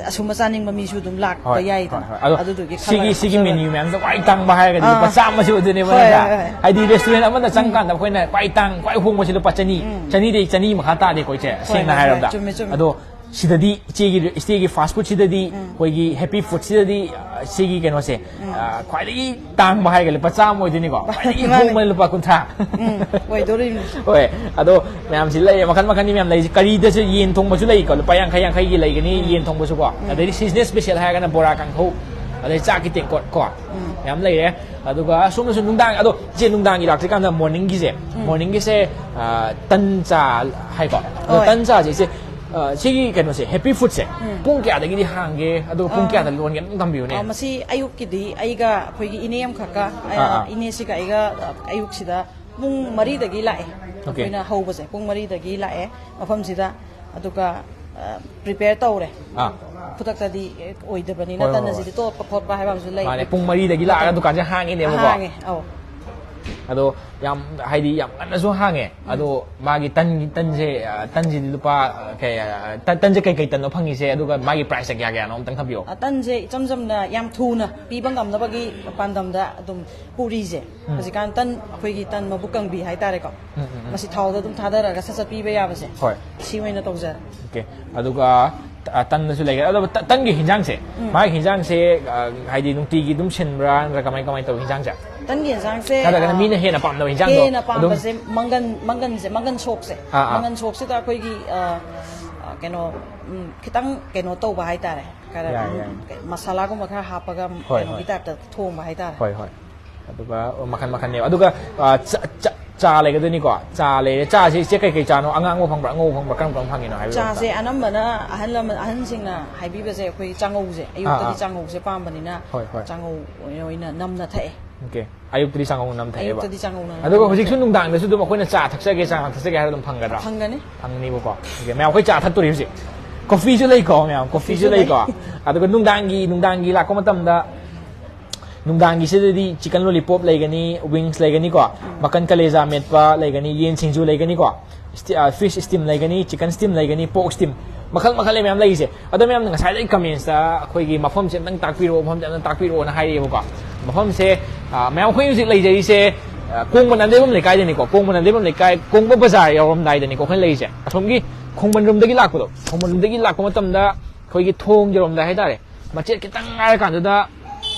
ꯑꯁꯨꯝꯕ ꯆꯥꯅꯤꯡꯕ ꯃꯤꯁꯨ ꯑꯗꯨꯝ ꯂꯥꯛꯄ ꯍꯣꯏ, ꯌꯥꯏꯗꯅ꯫ ꯍꯣꯏ, ꯍꯣꯏ꯫ ꯑꯗꯣ ꯑꯗꯨꯗꯨꯒꯤ ꯁꯤꯒꯤ ꯈꯜꯂꯒ ꯁꯤꯒꯤ ꯍꯥꯞꯆꯕꯅꯤ꯫ ꯃꯦꯅ꯭ꯌꯨ ꯃꯌꯥꯝꯁꯦ ꯈ꯭ꯋꯥꯏ ꯇꯥꯡꯕ ꯍꯥꯏꯔꯒꯗꯤ ꯑꯥ, ꯂꯨꯄꯥ ꯆꯥꯝꯃꯁꯦ ꯑꯣꯏꯗꯣꯏꯅꯦꯕ, ꯍꯣꯏ, ꯅꯠꯇ꯭ꯔꯥ? ꯍꯣꯏ, ꯍꯣꯏ꯫ ꯍꯥꯏꯗꯤ ꯔꯦꯁꯇꯨꯔꯦꯟ ꯑꯃꯗ ꯆꯪꯀꯥꯟꯗ ꯑꯩꯈꯣꯏꯅ ꯈ꯭ꯋꯥꯏ ꯇꯥꯡ ꯈ꯭ꯋꯥꯏ ꯍꯣꯡꯕꯁꯤ ꯂꯨꯄꯥ ꯆꯅꯤ꯫ ꯆꯅꯤꯗꯩ ꯆꯅꯤ ꯃꯈꯥ ꯇꯥꯗꯦꯀꯣ, ꯏꯆꯦ, ꯁꯦꯡꯅ ꯍꯣꯏ, ꯍꯥꯏꯔꯕꯗ꯫ ꯍꯣꯏ, ꯆꯨꯝꯃꯦ, ꯆꯨꯝꯃꯦ꯫ ꯑꯗꯣ ꯁꯤꯗꯗꯤ ꯏꯆꯦꯒꯤ ꯏꯆꯦꯒꯤ ꯐꯥꯁ ꯐꯨꯗꯁꯤꯗꯗꯤ, ꯑꯩꯈꯣꯏꯒꯤ ꯍꯦꯄꯤ ꯐꯨꯗꯁꯤꯗꯗꯤ, ꯑ, ꯁꯤꯒꯤ ꯀꯩꯅꯣꯁꯦ, ꯑ, ꯈ꯭ꯋꯥꯏꯗꯒꯤ ꯇꯥꯡꯕ ꯍꯥꯏꯔꯒ ꯂꯨꯄꯥ ꯆꯥꯝꯃ ꯑꯣꯏꯗꯣꯏꯅꯤꯀꯣ, ꯈ꯭ꯋꯥꯏꯗꯒꯤ ꯃꯥꯅꯦ꯫ ꯍꯣꯡꯕꯅ ꯂꯨꯄꯥ ꯀꯨꯟꯊ꯭ꯔꯥ꯫ ꯎꯝ, ꯑꯣꯏꯗꯣꯔꯤꯕꯅꯤ꯫ ꯍꯣꯏ꯫ ꯑꯗꯣ ꯃꯌꯥꯝꯁꯤ ꯂꯩ, ꯃꯈꯜ ꯃꯈꯜꯗꯤ ꯃꯌꯥꯝ ꯂꯩ꯫ ꯀꯔꯤꯗꯁꯨ ꯌꯦꯟ ꯊꯣꯡꯕꯁꯨ ꯂꯩꯀꯣ, ꯂꯨꯄꯥ ꯌꯥꯡꯈꯩ ꯌꯥꯡꯈꯩꯒꯤ ꯂꯩꯒꯅꯤ, ꯌꯦꯟ ꯊꯣꯡꯕꯁꯨꯀꯣ꯫ ꯑꯗꯩꯗꯤ ꯁꯤꯖꯅꯦꯜ ꯁ꯭ꯄꯦꯁꯦꯜ ꯍꯥꯏꯔꯒꯅ ꯕꯣꯔꯥ ꯀꯥꯡꯍꯧ, ꯑꯗꯩ ꯆꯥꯛꯀꯤ ꯇꯦꯡꯀꯣꯠ ꯀꯣ, ꯃꯌꯥꯝ ꯂꯩꯔꯦ꯫ ꯑꯗꯨꯒ ꯁꯣꯝꯗꯁꯨ ꯅꯨꯡꯗꯥꯡ, ꯑꯗꯣ ꯏꯆꯦ, ꯅꯨꯡꯗꯥꯡꯒꯤ ꯂꯥꯛꯇ꯭ꯔꯤꯀꯥꯟꯗ ꯃꯣꯔꯅꯤꯡꯒꯤꯁꯦ, ꯃꯣꯔꯅꯤꯡꯒꯤꯁꯦ, ꯑ, ꯇꯟ ꯆꯥ ꯍꯥꯏꯀꯣ꯫ ꯑꯗꯣ ꯍꯣꯏ꯫ ꯇꯟ ꯆꯥꯁꯦ ꯏꯆꯦ, ꯑ, ꯁꯤꯒꯤ ꯀꯩꯅꯣꯁꯦ, ꯍꯦꯄꯤ ꯐꯨꯗꯁꯦ ꯄꯨꯡ ꯀꯌꯥꯗꯒꯤꯗꯤ ꯍꯥꯡꯒꯦ, ꯑꯗꯨꯒ ꯄꯨꯡ ꯑ, ꯀꯌꯥꯗ ꯂꯣꯟꯒꯦ, ꯑꯗꯨꯝ ꯊꯝꯕꯤꯌꯨꯅꯦ꯫ ꯑ, ꯃꯁꯤ ꯑꯌꯨꯛꯀꯤꯗꯤ ꯑꯩꯒ ꯑꯩꯈꯣꯏꯒꯤ ꯏꯅꯦ ꯑꯃꯈꯛꯀ, ꯑ, ꯑꯥ, ꯑꯥ꯫ ꯏꯅꯦꯁꯤꯒ ꯑꯩꯒ, ꯑ, ꯑꯌꯨꯛꯁꯤꯗ ꯄꯨꯡ ꯃꯔꯤꯗꯒꯤ ꯂꯥꯛꯑꯦ꯫ ꯑꯩꯈꯣꯏꯅ ꯍꯧꯕꯁꯦ ꯄꯨꯡ ꯃꯔꯤꯗꯒꯤ ꯂꯥꯛꯑꯦ ꯃꯐꯝꯁꯤꯗ, ꯑꯗꯨꯒ, ꯑ, ꯄ꯭ꯔꯤꯄꯦꯌꯔ ꯇꯧꯔꯦ꯫ ꯑꯥ꯫ ꯈꯨꯗꯛꯇꯗꯤ ꯑꯣꯏꯗꯕꯅꯤꯅ ꯍꯣꯏ, ꯍꯣꯏ, ꯇꯟꯅꯁꯤꯗꯤ ꯍꯣꯏ꯫ ꯇꯣꯠꯄ ꯈꯣꯠꯄ ꯍꯥꯏꯕ ꯑꯃꯁꯨ ꯂꯩ꯫ ꯃꯥꯅꯦ, ꯄꯨꯡ ꯃꯔꯤꯗꯒꯤ ꯂꯥꯛꯑꯒ ꯗꯨꯀꯥꯟꯁꯦ ꯍꯥꯡꯉꯤꯅꯦꯕꯀꯣ꯫ ꯍꯥꯡꯉꯦ, ꯑꯧ꯫ ꯑꯗꯣ ꯌꯥꯝ, ꯍꯥꯏꯗꯤ, ꯌꯥꯝ ꯉꯟꯅꯁꯨ ꯍꯥꯡꯉꯦ꯫ ꯑꯗꯣ ꯃꯥꯒꯤ ꯇꯟ, ꯇꯟꯁꯦ, ꯑ, ꯇꯟꯁꯤꯗꯤ ꯂꯨꯄꯥ, ꯑ, ꯀꯩ, ꯑ, ꯇꯟ, ꯇꯟꯁꯦ ꯀꯩ ꯀꯩ ꯇꯟꯅꯣ ꯐꯪꯉꯤꯁꯦ, ꯑꯗꯨꯒ ꯃꯥꯒꯤ ꯄ꯭ꯔꯥꯏꯁꯁꯦ ꯀꯌꯥ ꯀꯌꯥꯅꯣ ꯑꯝꯇꯪ ꯊꯝꯕꯤꯌꯣ꯫ ꯑ, ꯇꯟꯁꯦ ꯏꯆꯝ ꯆꯝꯅ ꯌꯥꯝ ꯊꯨꯅ ꯄꯤꯕ ꯉꯝꯅꯕꯒꯤ ꯄꯥꯟꯗꯝꯗ ꯑꯗꯨꯝ ꯄꯨꯔꯤꯁꯦ꯫ ꯍꯧꯖꯤꯛꯀꯥꯟ ꯇꯟ, ꯑꯩꯈꯣꯏꯒꯤ ꯇꯟ ꯃꯕꯨꯛ ꯀꯪꯕꯤ ꯍꯥꯏꯇꯥꯔꯦꯀꯣ꯫ ꯃꯁꯤ ꯊꯥꯎꯗ ꯑꯗꯨꯝ ꯊꯥꯗꯔꯒ ꯁꯠ ꯁꯠ ꯄꯤꯕ ꯌꯥꯕꯁꯦ꯫ ꯍꯣꯏ꯫ ꯁꯤ ꯑꯣꯏꯅ ꯇꯧꯖꯔꯦ꯫ ꯑꯣꯀꯦ꯫ ꯑꯗꯨꯒ ꯇ-, ꯇꯟꯗꯁꯨ ꯂꯩꯈ꯭ꯔꯦ꯫ ꯑꯗꯣ ꯇ-, ꯇꯟꯒꯤ ꯍꯤꯟꯖꯥꯡꯁꯦ, ꯃꯥꯒꯤ ꯍꯤꯟꯖꯥꯡꯁꯦ, ꯑ, ꯍꯥꯏꯗꯤ ꯅꯨꯡꯇꯤꯒꯤ ꯑꯗꯨꯝ ꯁꯤꯟꯕ꯭ꯔꯥ, ꯅꯠꯇ꯭ꯔꯒ ꯀꯃꯥꯏ, ꯀꯃꯥꯏ ꯇꯧꯏ ꯍꯤꯟꯖꯥꯡꯁꯦ? ꯇꯟꯒꯤ ꯌꯦꯟꯁꯥꯡꯁꯦ, ꯅꯠꯇ꯭ꯔꯒꯅ ꯑ, ꯃꯤꯅ ꯍꯦꯟꯅ ꯄꯥꯝꯅꯕ ꯍꯤꯟꯖꯥꯡꯗꯣ ꯍꯦꯟꯅ ꯑꯗꯨꯝ? ꯄꯥꯝꯕꯁꯦ ꯃꯪꯒꯟ, ꯃꯪꯒꯟꯁꯦ, ꯃꯪꯒꯟ ꯁꯣꯛꯁꯦ꯫ ꯑꯥ, ꯑꯥ꯫ ꯃꯪꯒꯟ ꯁꯣꯛꯁꯤꯗ ꯑꯩꯈꯣꯏꯒꯤ, ꯑ, ꯑ, ꯀꯩꯅꯣ, ꯎꯝ, ꯈꯤꯇꯪ ꯀꯩꯅꯣ ꯇꯧꯕ ꯍꯥꯏꯇꯥꯔꯦ, ꯈꯔ, ꯌꯥꯏ, ꯎꯝ, ꯌꯥꯏ꯫ ꯀꯩ-, ꯃꯁꯥꯂꯥꯒꯨꯝꯕ ꯈꯔ ꯍꯥꯞꯄꯒ ꯍꯣꯏ, ꯀꯩꯅꯣꯒꯤ ꯍꯣꯏ꯫ ꯇꯥꯏꯞꯇ ꯊꯣꯡꯕ ꯍꯥꯏꯇꯥꯔꯦ꯫ ꯍꯣꯏ, ꯍꯣꯏ꯫ ꯑꯗꯨꯒ ꯃꯈꯟ ꯃꯈꯟꯅꯦꯕ꯫ ꯑꯗꯨꯒ, ꯑ, ꯆ-, ꯆ-, ꯆꯥ ꯂꯩꯒꯗꯣꯏꯅꯤꯀꯣ꯫ ꯆꯥ ꯂꯩꯔꯦ꯫ ꯆꯥꯁꯦ ꯏꯆꯦ ꯀꯩꯀꯩ ꯆꯥꯅꯣ? ꯑꯉꯥꯡꯕ ꯐꯪꯕ꯭ꯔꯥ, ꯑꯉꯧꯕ ꯐꯪꯕ꯭ꯔꯥ, ꯀꯔꯝ ꯀꯔꯝ ꯐꯪꯉꯤꯅꯣ ꯍꯥꯏꯕꯤꯌꯨ ꯑꯝꯇ꯫ ꯆꯥꯁꯦ ꯑꯅꯝꯕꯅ ꯑꯍꯜ ꯂꯃꯟ, ꯑꯍꯟꯁꯤꯡꯅ ꯍꯥꯏꯕꯤꯕꯁꯦ ꯑꯩꯈꯣꯏ ꯆꯥꯉꯧꯁꯦ, ꯑꯌꯨꯛꯇꯗꯤ ꯑꯥ꯫ ꯆꯥꯉꯧꯁꯦ ꯄꯥꯝꯕꯅꯤꯅ ꯍꯣꯏ, ꯍꯣꯏ꯫ ꯆꯥꯉꯧ ꯑꯣꯏꯅ, ꯑꯣꯏꯅ ꯅꯝꯅ ꯊꯛꯑꯦ꯫ ꯑꯣꯀꯦ꯫ ꯑꯌꯨꯛꯇꯗꯤ ꯆꯥꯉꯧ ꯅꯝ ꯊꯛꯑꯦꯕ꯫ ꯑꯌꯨꯛꯇꯗꯤ ꯆꯥꯉꯧ ꯅꯝ ꯑꯗꯨꯒ ꯊꯛꯑꯦ꯫ ꯍꯧꯖꯤꯛꯁꯨ ꯅꯨꯡꯗꯥꯡꯗꯁꯨ ꯑꯗꯨꯝ ꯑꯩꯈꯣꯏꯅ ꯆꯥ ꯊꯛꯆꯒꯦ, ꯆꯥ ꯊꯛꯆꯒꯦ ꯍꯥꯏꯔ ꯑꯗꯨꯝ ꯐꯪꯒꯗ꯭ꯔꯥ? ꯐꯪꯒꯅꯤ꯫ ꯐꯪꯒꯅꯤꯕꯀꯣ꯫ ꯑꯣꯀꯦ, ꯃꯌꯥꯝ ꯑꯩꯈꯣꯏ ꯆꯥ ꯊꯛꯇꯣꯔꯤ ꯍꯧꯖꯤꯛ꯫ ꯀꯣꯐꯤꯁꯨ ꯂꯩꯀꯣ, ꯃꯌꯥꯝ, ꯀꯣꯐꯤꯁꯨ ꯀꯣꯐꯤꯁꯨ ꯂꯩ꯫ ꯂꯩꯀꯣ꯫ ꯑꯗꯨꯒ ꯅꯨꯡꯗꯥꯡꯒꯤ, ꯅꯨꯡꯗꯥꯡꯒꯤ ꯂꯥꯛꯄ ꯃꯇꯝꯗ ꯅꯨꯡꯗꯥꯡꯒꯤꯁꯤꯗꯗꯤ ꯆꯤꯀꯟ ꯂꯣꯂꯤꯄꯣꯞ ꯂꯩꯒꯅꯤ, ꯋꯤꯡꯁ ꯂꯩꯒꯅꯤꯀꯣ, ꯃꯀꯟ ꯀꯂꯦꯖꯥ ꯃꯦꯠꯄ ꯂꯩꯒꯅꯤ, ꯌꯦꯟ ꯁꯤꯡꯖꯨ ꯂꯩꯒꯅꯤꯀꯣ, ꯁ꯭ꯇꯤ-, ꯑ, ꯐꯤꯁ ꯁ꯭ꯇꯤꯝ ꯂꯩꯒꯅꯤ, ꯆꯤꯀꯟ ꯁ꯭ꯇꯤꯝ ꯂꯩꯒꯅꯤ, ꯄꯣꯔꯛ ꯁ꯭ꯇꯤꯝ꯫ ꯃꯈꯜ ꯃꯈꯜ ꯃꯌꯥꯝ ꯂꯩꯔꯤꯁꯦ꯫ ꯑꯗꯣ ꯃꯌꯥꯝꯅ ꯉꯁꯥꯏꯗꯒꯤ comments ꯇ ꯑꯩꯈꯣꯏꯒꯤ ꯃꯐꯝꯁꯦ ꯑꯝꯇꯪ ꯇꯥꯛꯄꯤꯔꯛꯑꯣ, ꯃꯐꯝꯁꯦ ꯑꯝꯇꯪ ꯇꯥꯛꯄꯤꯔꯛꯑꯣꯅ ꯍꯥꯏꯔꯛꯑꯦꯕꯀꯣ꯫ ꯃꯐꯝꯁꯦ, ꯑ, ꯃꯌꯥꯝ ꯑꯩꯈꯣꯏ ꯍꯧꯖꯤꯛ ꯂꯩꯖꯔꯤꯁꯦ, ꯑ, ꯀꯣꯡꯕ ꯅꯥꯟꯗꯩꯕꯝ ꯂꯩꯀꯥꯏꯗꯅꯤꯀꯣ, ꯀꯣꯡꯕ ꯅꯥꯟꯗꯩꯕꯝ ꯂꯩꯀꯥꯏ, ꯀꯣꯡꯕ ꯕꯖꯥꯔ ꯌꯧꯔꯝꯗꯥꯏꯗꯅꯤꯀꯣ ꯑꯩꯈꯣꯏꯅ ꯂꯩꯔꯤꯁꯦ꯫ ꯑꯁꯣꯝꯒꯤ ꯈꯣꯡꯕꯟꯔꯣꯝꯗꯒꯤ ꯂꯥꯛꯄꯗꯣ, ꯈꯣꯡꯕꯟꯔꯣꯝꯗꯒꯤ ꯂꯥꯛꯄ ꯃꯇꯝꯗ ꯑꯩꯈꯣꯏꯒꯤ ꯊꯣꯡ ꯌꯧꯔꯝꯗꯥꯏ ꯍꯥꯏꯇꯥꯔꯦ, ꯃꯆꯦꯠ ꯈꯤꯇꯪ ꯉꯥꯏꯔꯀꯥꯟꯗꯨꯗ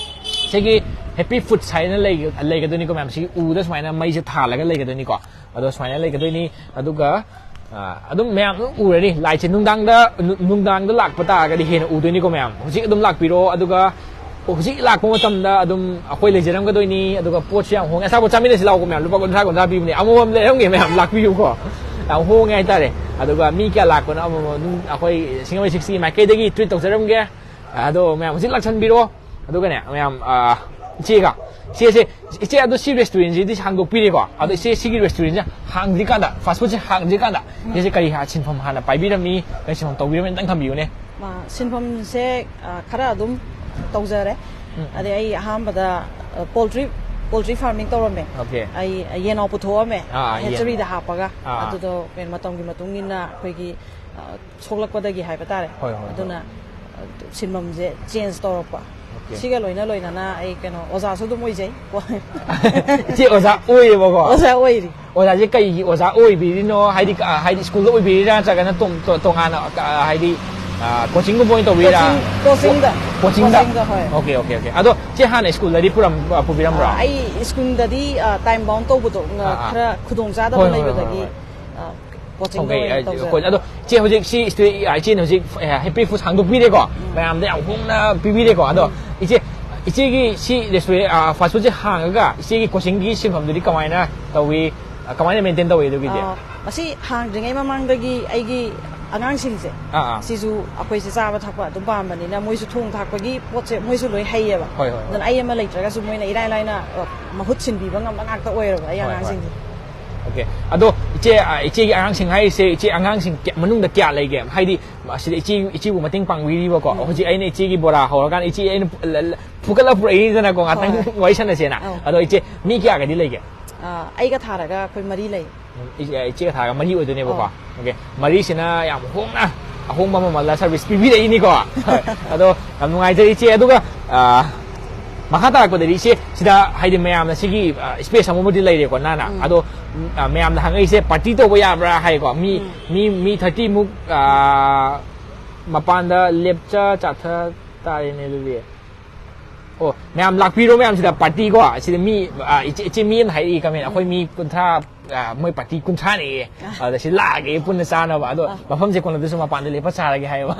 ꯁꯤꯒꯤ Happy Foods ꯍꯥꯏꯅ ꯂꯩ-, ꯂꯩꯒꯗꯣꯏꯅꯤꯀꯣ ꯃꯌꯥꯝ꯫ ꯁꯤꯒꯤ ꯎꯗ ꯁꯨꯃꯥꯏꯅ ꯃꯩꯁꯦ ꯊꯥꯜꯂꯒ ꯂꯩꯒꯗꯣꯏꯅꯤꯀꯣ꯫ ꯑꯗꯣ ꯁꯨꯃꯥꯏꯅ ꯂꯩꯒꯗꯣꯏꯅꯤ꯫ ꯑꯗꯨꯒ, ꯑ, ꯑꯗꯨꯝ ꯃꯌꯥꯝ ꯑꯗꯨꯝ ꯎꯔꯅꯤ꯫ Light ꯁꯦ ꯅꯨꯡꯗꯥꯡꯗ, ꯅꯨ-, ꯅꯨꯡꯗꯥꯡꯗ ꯂꯥꯛꯄ ꯇꯥꯔꯒꯗꯤ ꯍꯦꯟꯅ ꯎꯗꯣꯏꯅꯤꯀꯣ ꯃꯌꯥꯝ꯫ ꯍꯧꯖꯤꯛ ꯑꯗꯨꯝ ꯂꯥꯛꯄꯤꯔꯣ꯫ ꯑꯗꯨꯒ ꯍꯧꯖꯤꯛ ꯂꯥꯛꯄ ꯃꯇꯝꯗ ꯑꯗꯨꯝ ꯑꯩꯈꯣꯏ ꯂꯩꯖꯔꯝꯒꯗꯣꯏꯅꯤ꯫ ꯑꯗꯨꯒ ꯄꯣꯠꯁꯨ ꯌꯥꯝ ꯍꯣꯡꯉꯦ꯫ ꯑꯆꯥꯄꯣꯠ ꯆꯥꯃꯤꯟꯅꯁꯤ ꯂꯥꯛꯑꯣ ꯃꯌꯥꯝ꯫ ꯂꯨꯄꯥ ꯀꯨꯟꯊ꯭ꯔꯥ, ꯀꯨꯟꯊ꯭ꯔꯥ ꯄꯤꯕꯅꯦ꯫ ꯑꯃꯃꯝ ꯂꯩꯔꯝꯒꯦ ꯃꯌꯥꯝ, ꯂꯥꯛꯄꯤꯌꯨꯀꯣ꯫ ꯌꯥꯝ ꯍꯣꯡꯉꯦ ꯍꯥꯏꯇꯥꯔꯦ꯫ ꯑꯗꯨꯒ ꯃꯤ ꯀꯌꯥ ꯂꯥꯛꯄꯅꯣ ꯑꯃꯃꯝ ꯑꯗꯨꯝ ꯑꯩꯈꯣꯏ ꯁꯤꯡꯖꯃꯩ ꯁꯤꯛꯁꯇꯤ ꯃꯥꯏꯀꯩꯗꯒꯤ treat ꯇꯧꯖꯔꯝꯒꯦ꯫ ꯑꯗꯣ ꯃꯌꯥꯝ ꯍꯧꯖꯤꯛ ꯂꯥꯛꯁꯟꯕꯤꯔꯣ꯫ ꯑꯗꯨꯒꯅꯦ ꯃꯌꯥꯝ, ꯑ, ꯏꯆꯦꯒ, ꯏꯆꯦꯁꯦ, ꯏꯆꯦ, ꯑꯗꯣ ꯁꯤ restaurant ꯁꯤꯗꯤ ꯍꯥꯡꯗꯣꯛꯄꯤꯔꯦꯀꯣ꯫ ꯑꯗꯣ ꯏꯆꯦ, ꯁꯤꯒꯤ restaurant ꯁꯦ ꯍꯥꯡꯗ꯭ꯔꯤꯀꯥꯟꯗ, fast food ꯁꯦ ꯍꯥꯡꯗ꯭ꯔꯤꯀꯥꯟꯗ ꯏꯆꯦꯁꯦ ꯀꯔꯤ ꯍꯥ-, ꯁꯤꯟꯐꯝ ꯍꯥꯟꯅ ꯄꯥꯏꯕꯤꯔꯝꯃꯤ, ꯀꯔꯤ ꯁꯤꯟꯐꯝ ꯇꯧꯕꯤꯔꯝꯃꯤ ꯑꯝꯇꯪ ꯊꯝꯕꯤꯌꯨꯅꯦ꯫ ꯃꯥ, ꯁꯤꯟꯐꯝꯁꯦ, ꯑ, ꯈꯔ ꯑꯗꯨꯝ ꯇꯧꯖꯔꯦ꯫ ꯎꯝ꯫ ꯑꯗꯩ ꯑꯩ ꯑꯍꯥꯟꯕꯗ, ꯑ, poultry, poultry farming ꯇꯧꯔꯝꯃꯦ꯫ Okay꯫ ꯑꯩ ꯌꯦꯅꯥꯎ ꯄꯨꯊꯣꯛꯑꯝꯃꯦ, ꯑꯥ, ꯑꯥ, ꯌꯦꯟ꯫ Hatchery ꯗ ꯍꯥꯞꯄꯒ꯫ ꯑꯥ, ꯑꯥ꯫ ꯑꯗꯨꯗꯣ ꯃꯇꯝꯒꯤ ꯃꯇꯨꯡ ꯏꯟꯅ ꯑꯩꯈꯣꯏꯒꯤ, ꯑ, ꯁꯣꯛꯂꯛꯄꯗꯒꯤ ꯍꯥꯏꯕ ꯇꯥꯔꯦ꯫ ꯍꯣꯏ, ꯍꯣꯏ, ꯍꯣꯏ꯫ ꯑꯗꯨꯅ, ꯑ, ꯁꯤꯟꯐꯝꯁꯦ change ꯇꯧꯔꯛꯄ꯫ Okay꯫ ꯁꯤꯒ ꯂꯣꯏꯅ ꯂꯣꯏꯅꯅ ꯑꯩ ꯀꯩꯅꯣ ꯑꯣꯖꯥꯁꯨ ꯑꯗꯨꯝ ꯑꯣꯏꯖꯩ꯫ ꯏꯆꯦ ꯑꯣꯖꯥ ꯑꯣꯏꯌꯦꯕꯀꯣ? ꯑꯣꯖꯥ ꯑꯣꯏꯔꯤ꯫ ꯑꯣꯖꯥꯁꯦ ꯀꯩꯒꯤ ꯑꯣꯖꯥ ꯑꯣꯏꯕꯤꯔꯤꯅꯣ? ꯍꯥꯏꯗꯤ, ꯑ, ꯍꯥꯏꯗꯤ ꯁ꯭ꯀꯨꯜꯗ ꯑꯣꯏꯕꯤꯔꯤꯔꯥ ꯅꯠꯇ꯭ꯔꯒꯅ ꯇꯣꯡ-, ꯇꯣ-, ꯇꯣꯉꯥꯟꯅ, ꯑ, ꯍꯥꯏꯗꯤ, ꯑ, coaching ꯒꯨꯝꯕ ꯑꯣꯏꯅ ꯇꯧꯕꯤꯔꯥ? Coaching, coaching ꯗ꯫ Coaching ꯗ? Coaching ꯗ, ꯍꯣꯏ꯫ Okay, okay, okay꯫ ꯑꯗꯣ ꯆꯦ ꯍꯥꯟꯅ ꯁ꯭ꯀꯨꯜꯗꯗꯤ ꯄꯨꯔꯝ-, ꯑ, ꯄꯨꯕꯤꯔꯝꯕ꯭ꯔꯣ? ꯑ, ꯑꯩ ꯁ꯭ꯀꯨꯜꯗꯗꯤ, ꯑ, time bound ꯇꯧꯕꯗꯣ, ꯑ, ꯑꯥ, ꯑꯥ꯫ ꯈꯔ ꯈꯨꯗꯣꯡ ꯆꯥꯗꯕ ꯍꯣꯏ, ꯍꯣꯏ, ꯍꯣꯏ, ꯂꯩꯕꯗꯒꯤ, ꯍꯣꯏ꯫ ꯑ, coaching ꯗ Okay, ꯑꯣꯏꯅ ꯑ, ꯇꯧꯖꯔꯦ꯫ ꯑꯩꯈꯣꯏ-, ꯑꯗꯣ ꯏꯆꯦ ꯍꯧꯖꯤꯛ ꯁꯤ ꯏꯁꯇꯨ-, ꯑ, ꯏꯆꯦꯅ ꯍꯧꯖꯤꯛ, ꯑ, Happy Foods ꯍꯥꯡꯗꯣꯛꯄꯤꯔꯦꯀꯣ꯫ ꯎꯝ꯫ ꯃꯌꯥꯝꯗ ꯌꯥꯝ ꯍꯣꯡꯅ ꯄꯤꯕꯤꯔꯦꯀꯣ꯫ ꯑꯗꯣ ꯎꯝ꯫ ꯏꯆꯦ, ꯏꯆꯦꯒꯤ ꯁꯤ restaurant, ꯑ, fast food ꯁꯦ ꯍꯥꯡꯉꯒ ꯏꯆꯦꯒꯤ coaching ꯒꯤ ꯁꯤꯟꯐꯝꯗꯨꯗꯤ ꯀꯃꯥꯏꯅ ꯇꯧꯏ? ꯑ, ꯀꯃꯥꯏꯅ maintain ꯇꯧꯏ ꯑꯗꯨꯒꯤꯗꯤ? ꯑ, ꯃꯁꯤ ꯍꯥꯡꯗ꯭ꯔꯤꯉꯩ ꯃꯃꯥꯡꯗꯒꯤ ꯑꯩꯒꯤ ꯑꯉꯥꯡꯁꯤꯡꯁꯦ, ꯑꯥ, ꯑꯥ꯫ ꯁꯤꯁꯨ ꯑꯩꯈꯣꯏꯁꯦ ꯆꯥꯕ ꯊꯛꯄ ꯑꯗꯨꯝ ꯄꯥꯝꯕꯅꯤꯅ ꯃꯣꯏꯁꯨ ꯊꯣꯡ ꯊꯥꯛꯄꯒꯤ ꯄꯣꯠꯁꯦ ꯃꯣꯏꯁꯨ ꯂꯣꯏ ꯍꯩꯌꯦꯕ꯫ ꯍꯣꯏ, ꯍꯣꯏ, ꯍꯣꯏ꯫ ꯑꯗꯨꯅ ꯑꯩ ꯑꯃ ꯂꯩꯇ꯭ꯔꯒꯁꯨ ꯃꯣꯏꯅ ꯏꯔꯥꯏ ꯂꯥꯏꯅ, ꯑ, ꯃꯍꯨꯠ ꯁꯤꯟꯕꯤꯕ ꯉꯝꯕ ꯉꯥꯛꯇ ꯑꯣꯏꯔꯕ ꯑꯩ ꯍꯣꯏ, ꯍꯣꯏ꯫ ꯑꯉꯥꯡꯁꯤꯡꯁꯦ꯫ Okay꯫ ꯑꯗꯣ ꯏꯆꯦ, ꯑ, ꯏꯆꯦꯒꯤ ꯑꯉꯥꯡꯁꯤꯡ ꯍꯥꯏꯔꯤꯁꯦ, ꯏꯆꯦ ꯑꯉꯥꯡꯁꯤꯡ ꯀꯌꯥ-, ꯃꯅꯨꯡꯗ ꯀꯌꯥ ꯂꯩꯒꯦ? ꯍꯥꯏꯗꯤ, ꯑꯁꯤꯗ ꯏꯆꯦ, ꯏꯆꯦꯕꯨ ꯃꯇꯦꯡ ꯄꯥꯡꯕꯤꯔꯤꯕꯀꯣ꯫ ꯎꯝ꯫ ꯍꯧꯖꯤꯛ ꯑꯩꯅ ꯏꯆꯦꯒꯤ ꯕꯣꯔꯥ ꯍꯧꯔꯀꯥꯟꯗ ꯏꯆꯦ ꯑꯩꯅ ꯄꯨ-, ꯂ-, ꯂ-, ꯐꯨꯒꯠꯂ ꯄꯨꯔꯛꯏꯗꯅꯀꯣ, ꯉꯥꯛꯇꯪ ꯍꯣꯏ, ꯍꯣꯏ꯫ ꯋꯥꯔꯤ ꯁꯥꯟꯅꯁꯦꯅ꯫ ꯑꯧ꯫ ꯑꯗꯣ ꯏꯆꯦ, ꯃꯤ ꯀꯌꯥꯒꯗꯤ ꯂꯩꯒꯦ? ꯑ, ꯑꯩꯒ ꯊꯥꯔꯒ ꯑꯩꯈꯣꯏ ꯃꯔꯤ ꯂꯩ꯫ ꯏꯆꯦ, ꯏꯆꯦꯒ ꯊꯥꯔꯒ ꯃꯔꯤ ꯑꯣꯏꯗꯣꯏꯅꯦꯕꯀꯣ꯫ ꯑꯧ꯫ Okay꯫ ꯃꯔꯤꯁꯤꯅ ꯌꯥꯝ ꯍꯣꯡꯅ ꯑꯍꯣꯡꯕ ꯃꯃꯜꯗ ꯁꯔꯚꯤꯁ ꯄꯤꯕꯤꯔꯛꯏꯅꯤꯀꯣ꯫ ꯑꯗꯣ ꯌꯥꯝ ꯅꯨꯡꯉꯥꯏꯖꯔꯦ ꯏꯆꯦ꯫ ꯑꯗꯨꯒ, ꯑ, ꯃꯈꯥ ꯇꯥꯔꯛꯄꯗꯗꯤ ꯏꯆꯦ, ꯁꯤꯗ ꯍꯥꯏꯗꯤ ꯃꯌꯥꯝꯅ ꯁꯤꯒꯤ, ꯑ, ꯁ꯭ꯄꯦꯁ ꯑꯃꯕꯨꯗꯤ ꯂꯩꯔꯦꯀꯣ ꯅꯥꯟꯅ꯫ ꯎꯝ꯫ ꯑꯗꯣ, ꯎꯝ, ꯑ, ꯃꯌꯥꯝꯅ ꯍꯪꯉꯛꯏꯁꯦ ꯄꯥꯔꯇꯤ ꯇꯧꯕ ꯌꯥꯕ꯭ꯔꯥ ꯍꯥꯏꯀꯣ꯫ ꯃꯤ, ꯎꯝ꯫ ꯃꯤ, ꯃꯤ ꯊꯥꯔꯇꯤꯃꯨꯛ, ꯑ, ꯃꯄꯥꯟꯗ ꯂꯦꯞꯆ ꯆꯥꯊ ꯇꯥꯔꯦꯅꯦ ꯑꯗꯨꯗꯤ꯫ ꯑꯣ, ꯃꯌꯥꯝ ꯂꯥꯛꯄꯤꯔꯣ ꯃꯌꯥꯝ ꯁꯤꯗ ꯄꯥꯔꯇꯤꯀꯣ꯫ ꯁꯤꯗ ꯃꯤ, ꯑ, ꯏꯆꯦ, ꯏꯆꯦ ꯃꯤ ꯑꯃꯅ ꯍꯥꯏꯔꯛꯏ ꯀꯃꯦꯟ, "ꯑꯩꯈꯣꯏ ꯃꯤ ꯀꯨꯟꯊ꯭ꯔꯥ, ꯑ, ꯃꯣꯏ ꯄꯥꯔꯇꯤ ꯀꯨꯟꯊ꯭ꯔꯥꯅꯦꯌꯦ꯫ ꯑꯗ ꯁꯤ ꯂꯥꯛꯑꯒꯦ ꯄꯨꯟꯅ ꯆꯥꯅꯕ꯫ ꯑꯗꯣ ꯑ꯫ ꯃꯐꯝꯁꯦ ꯀꯣꯟꯅꯗꯁꯨ ꯃꯄꯥꯟꯗ ꯂꯦꯞꯄ ꯆꯥꯔꯒꯦ" ꯍꯥꯏꯌꯦꯕ꯫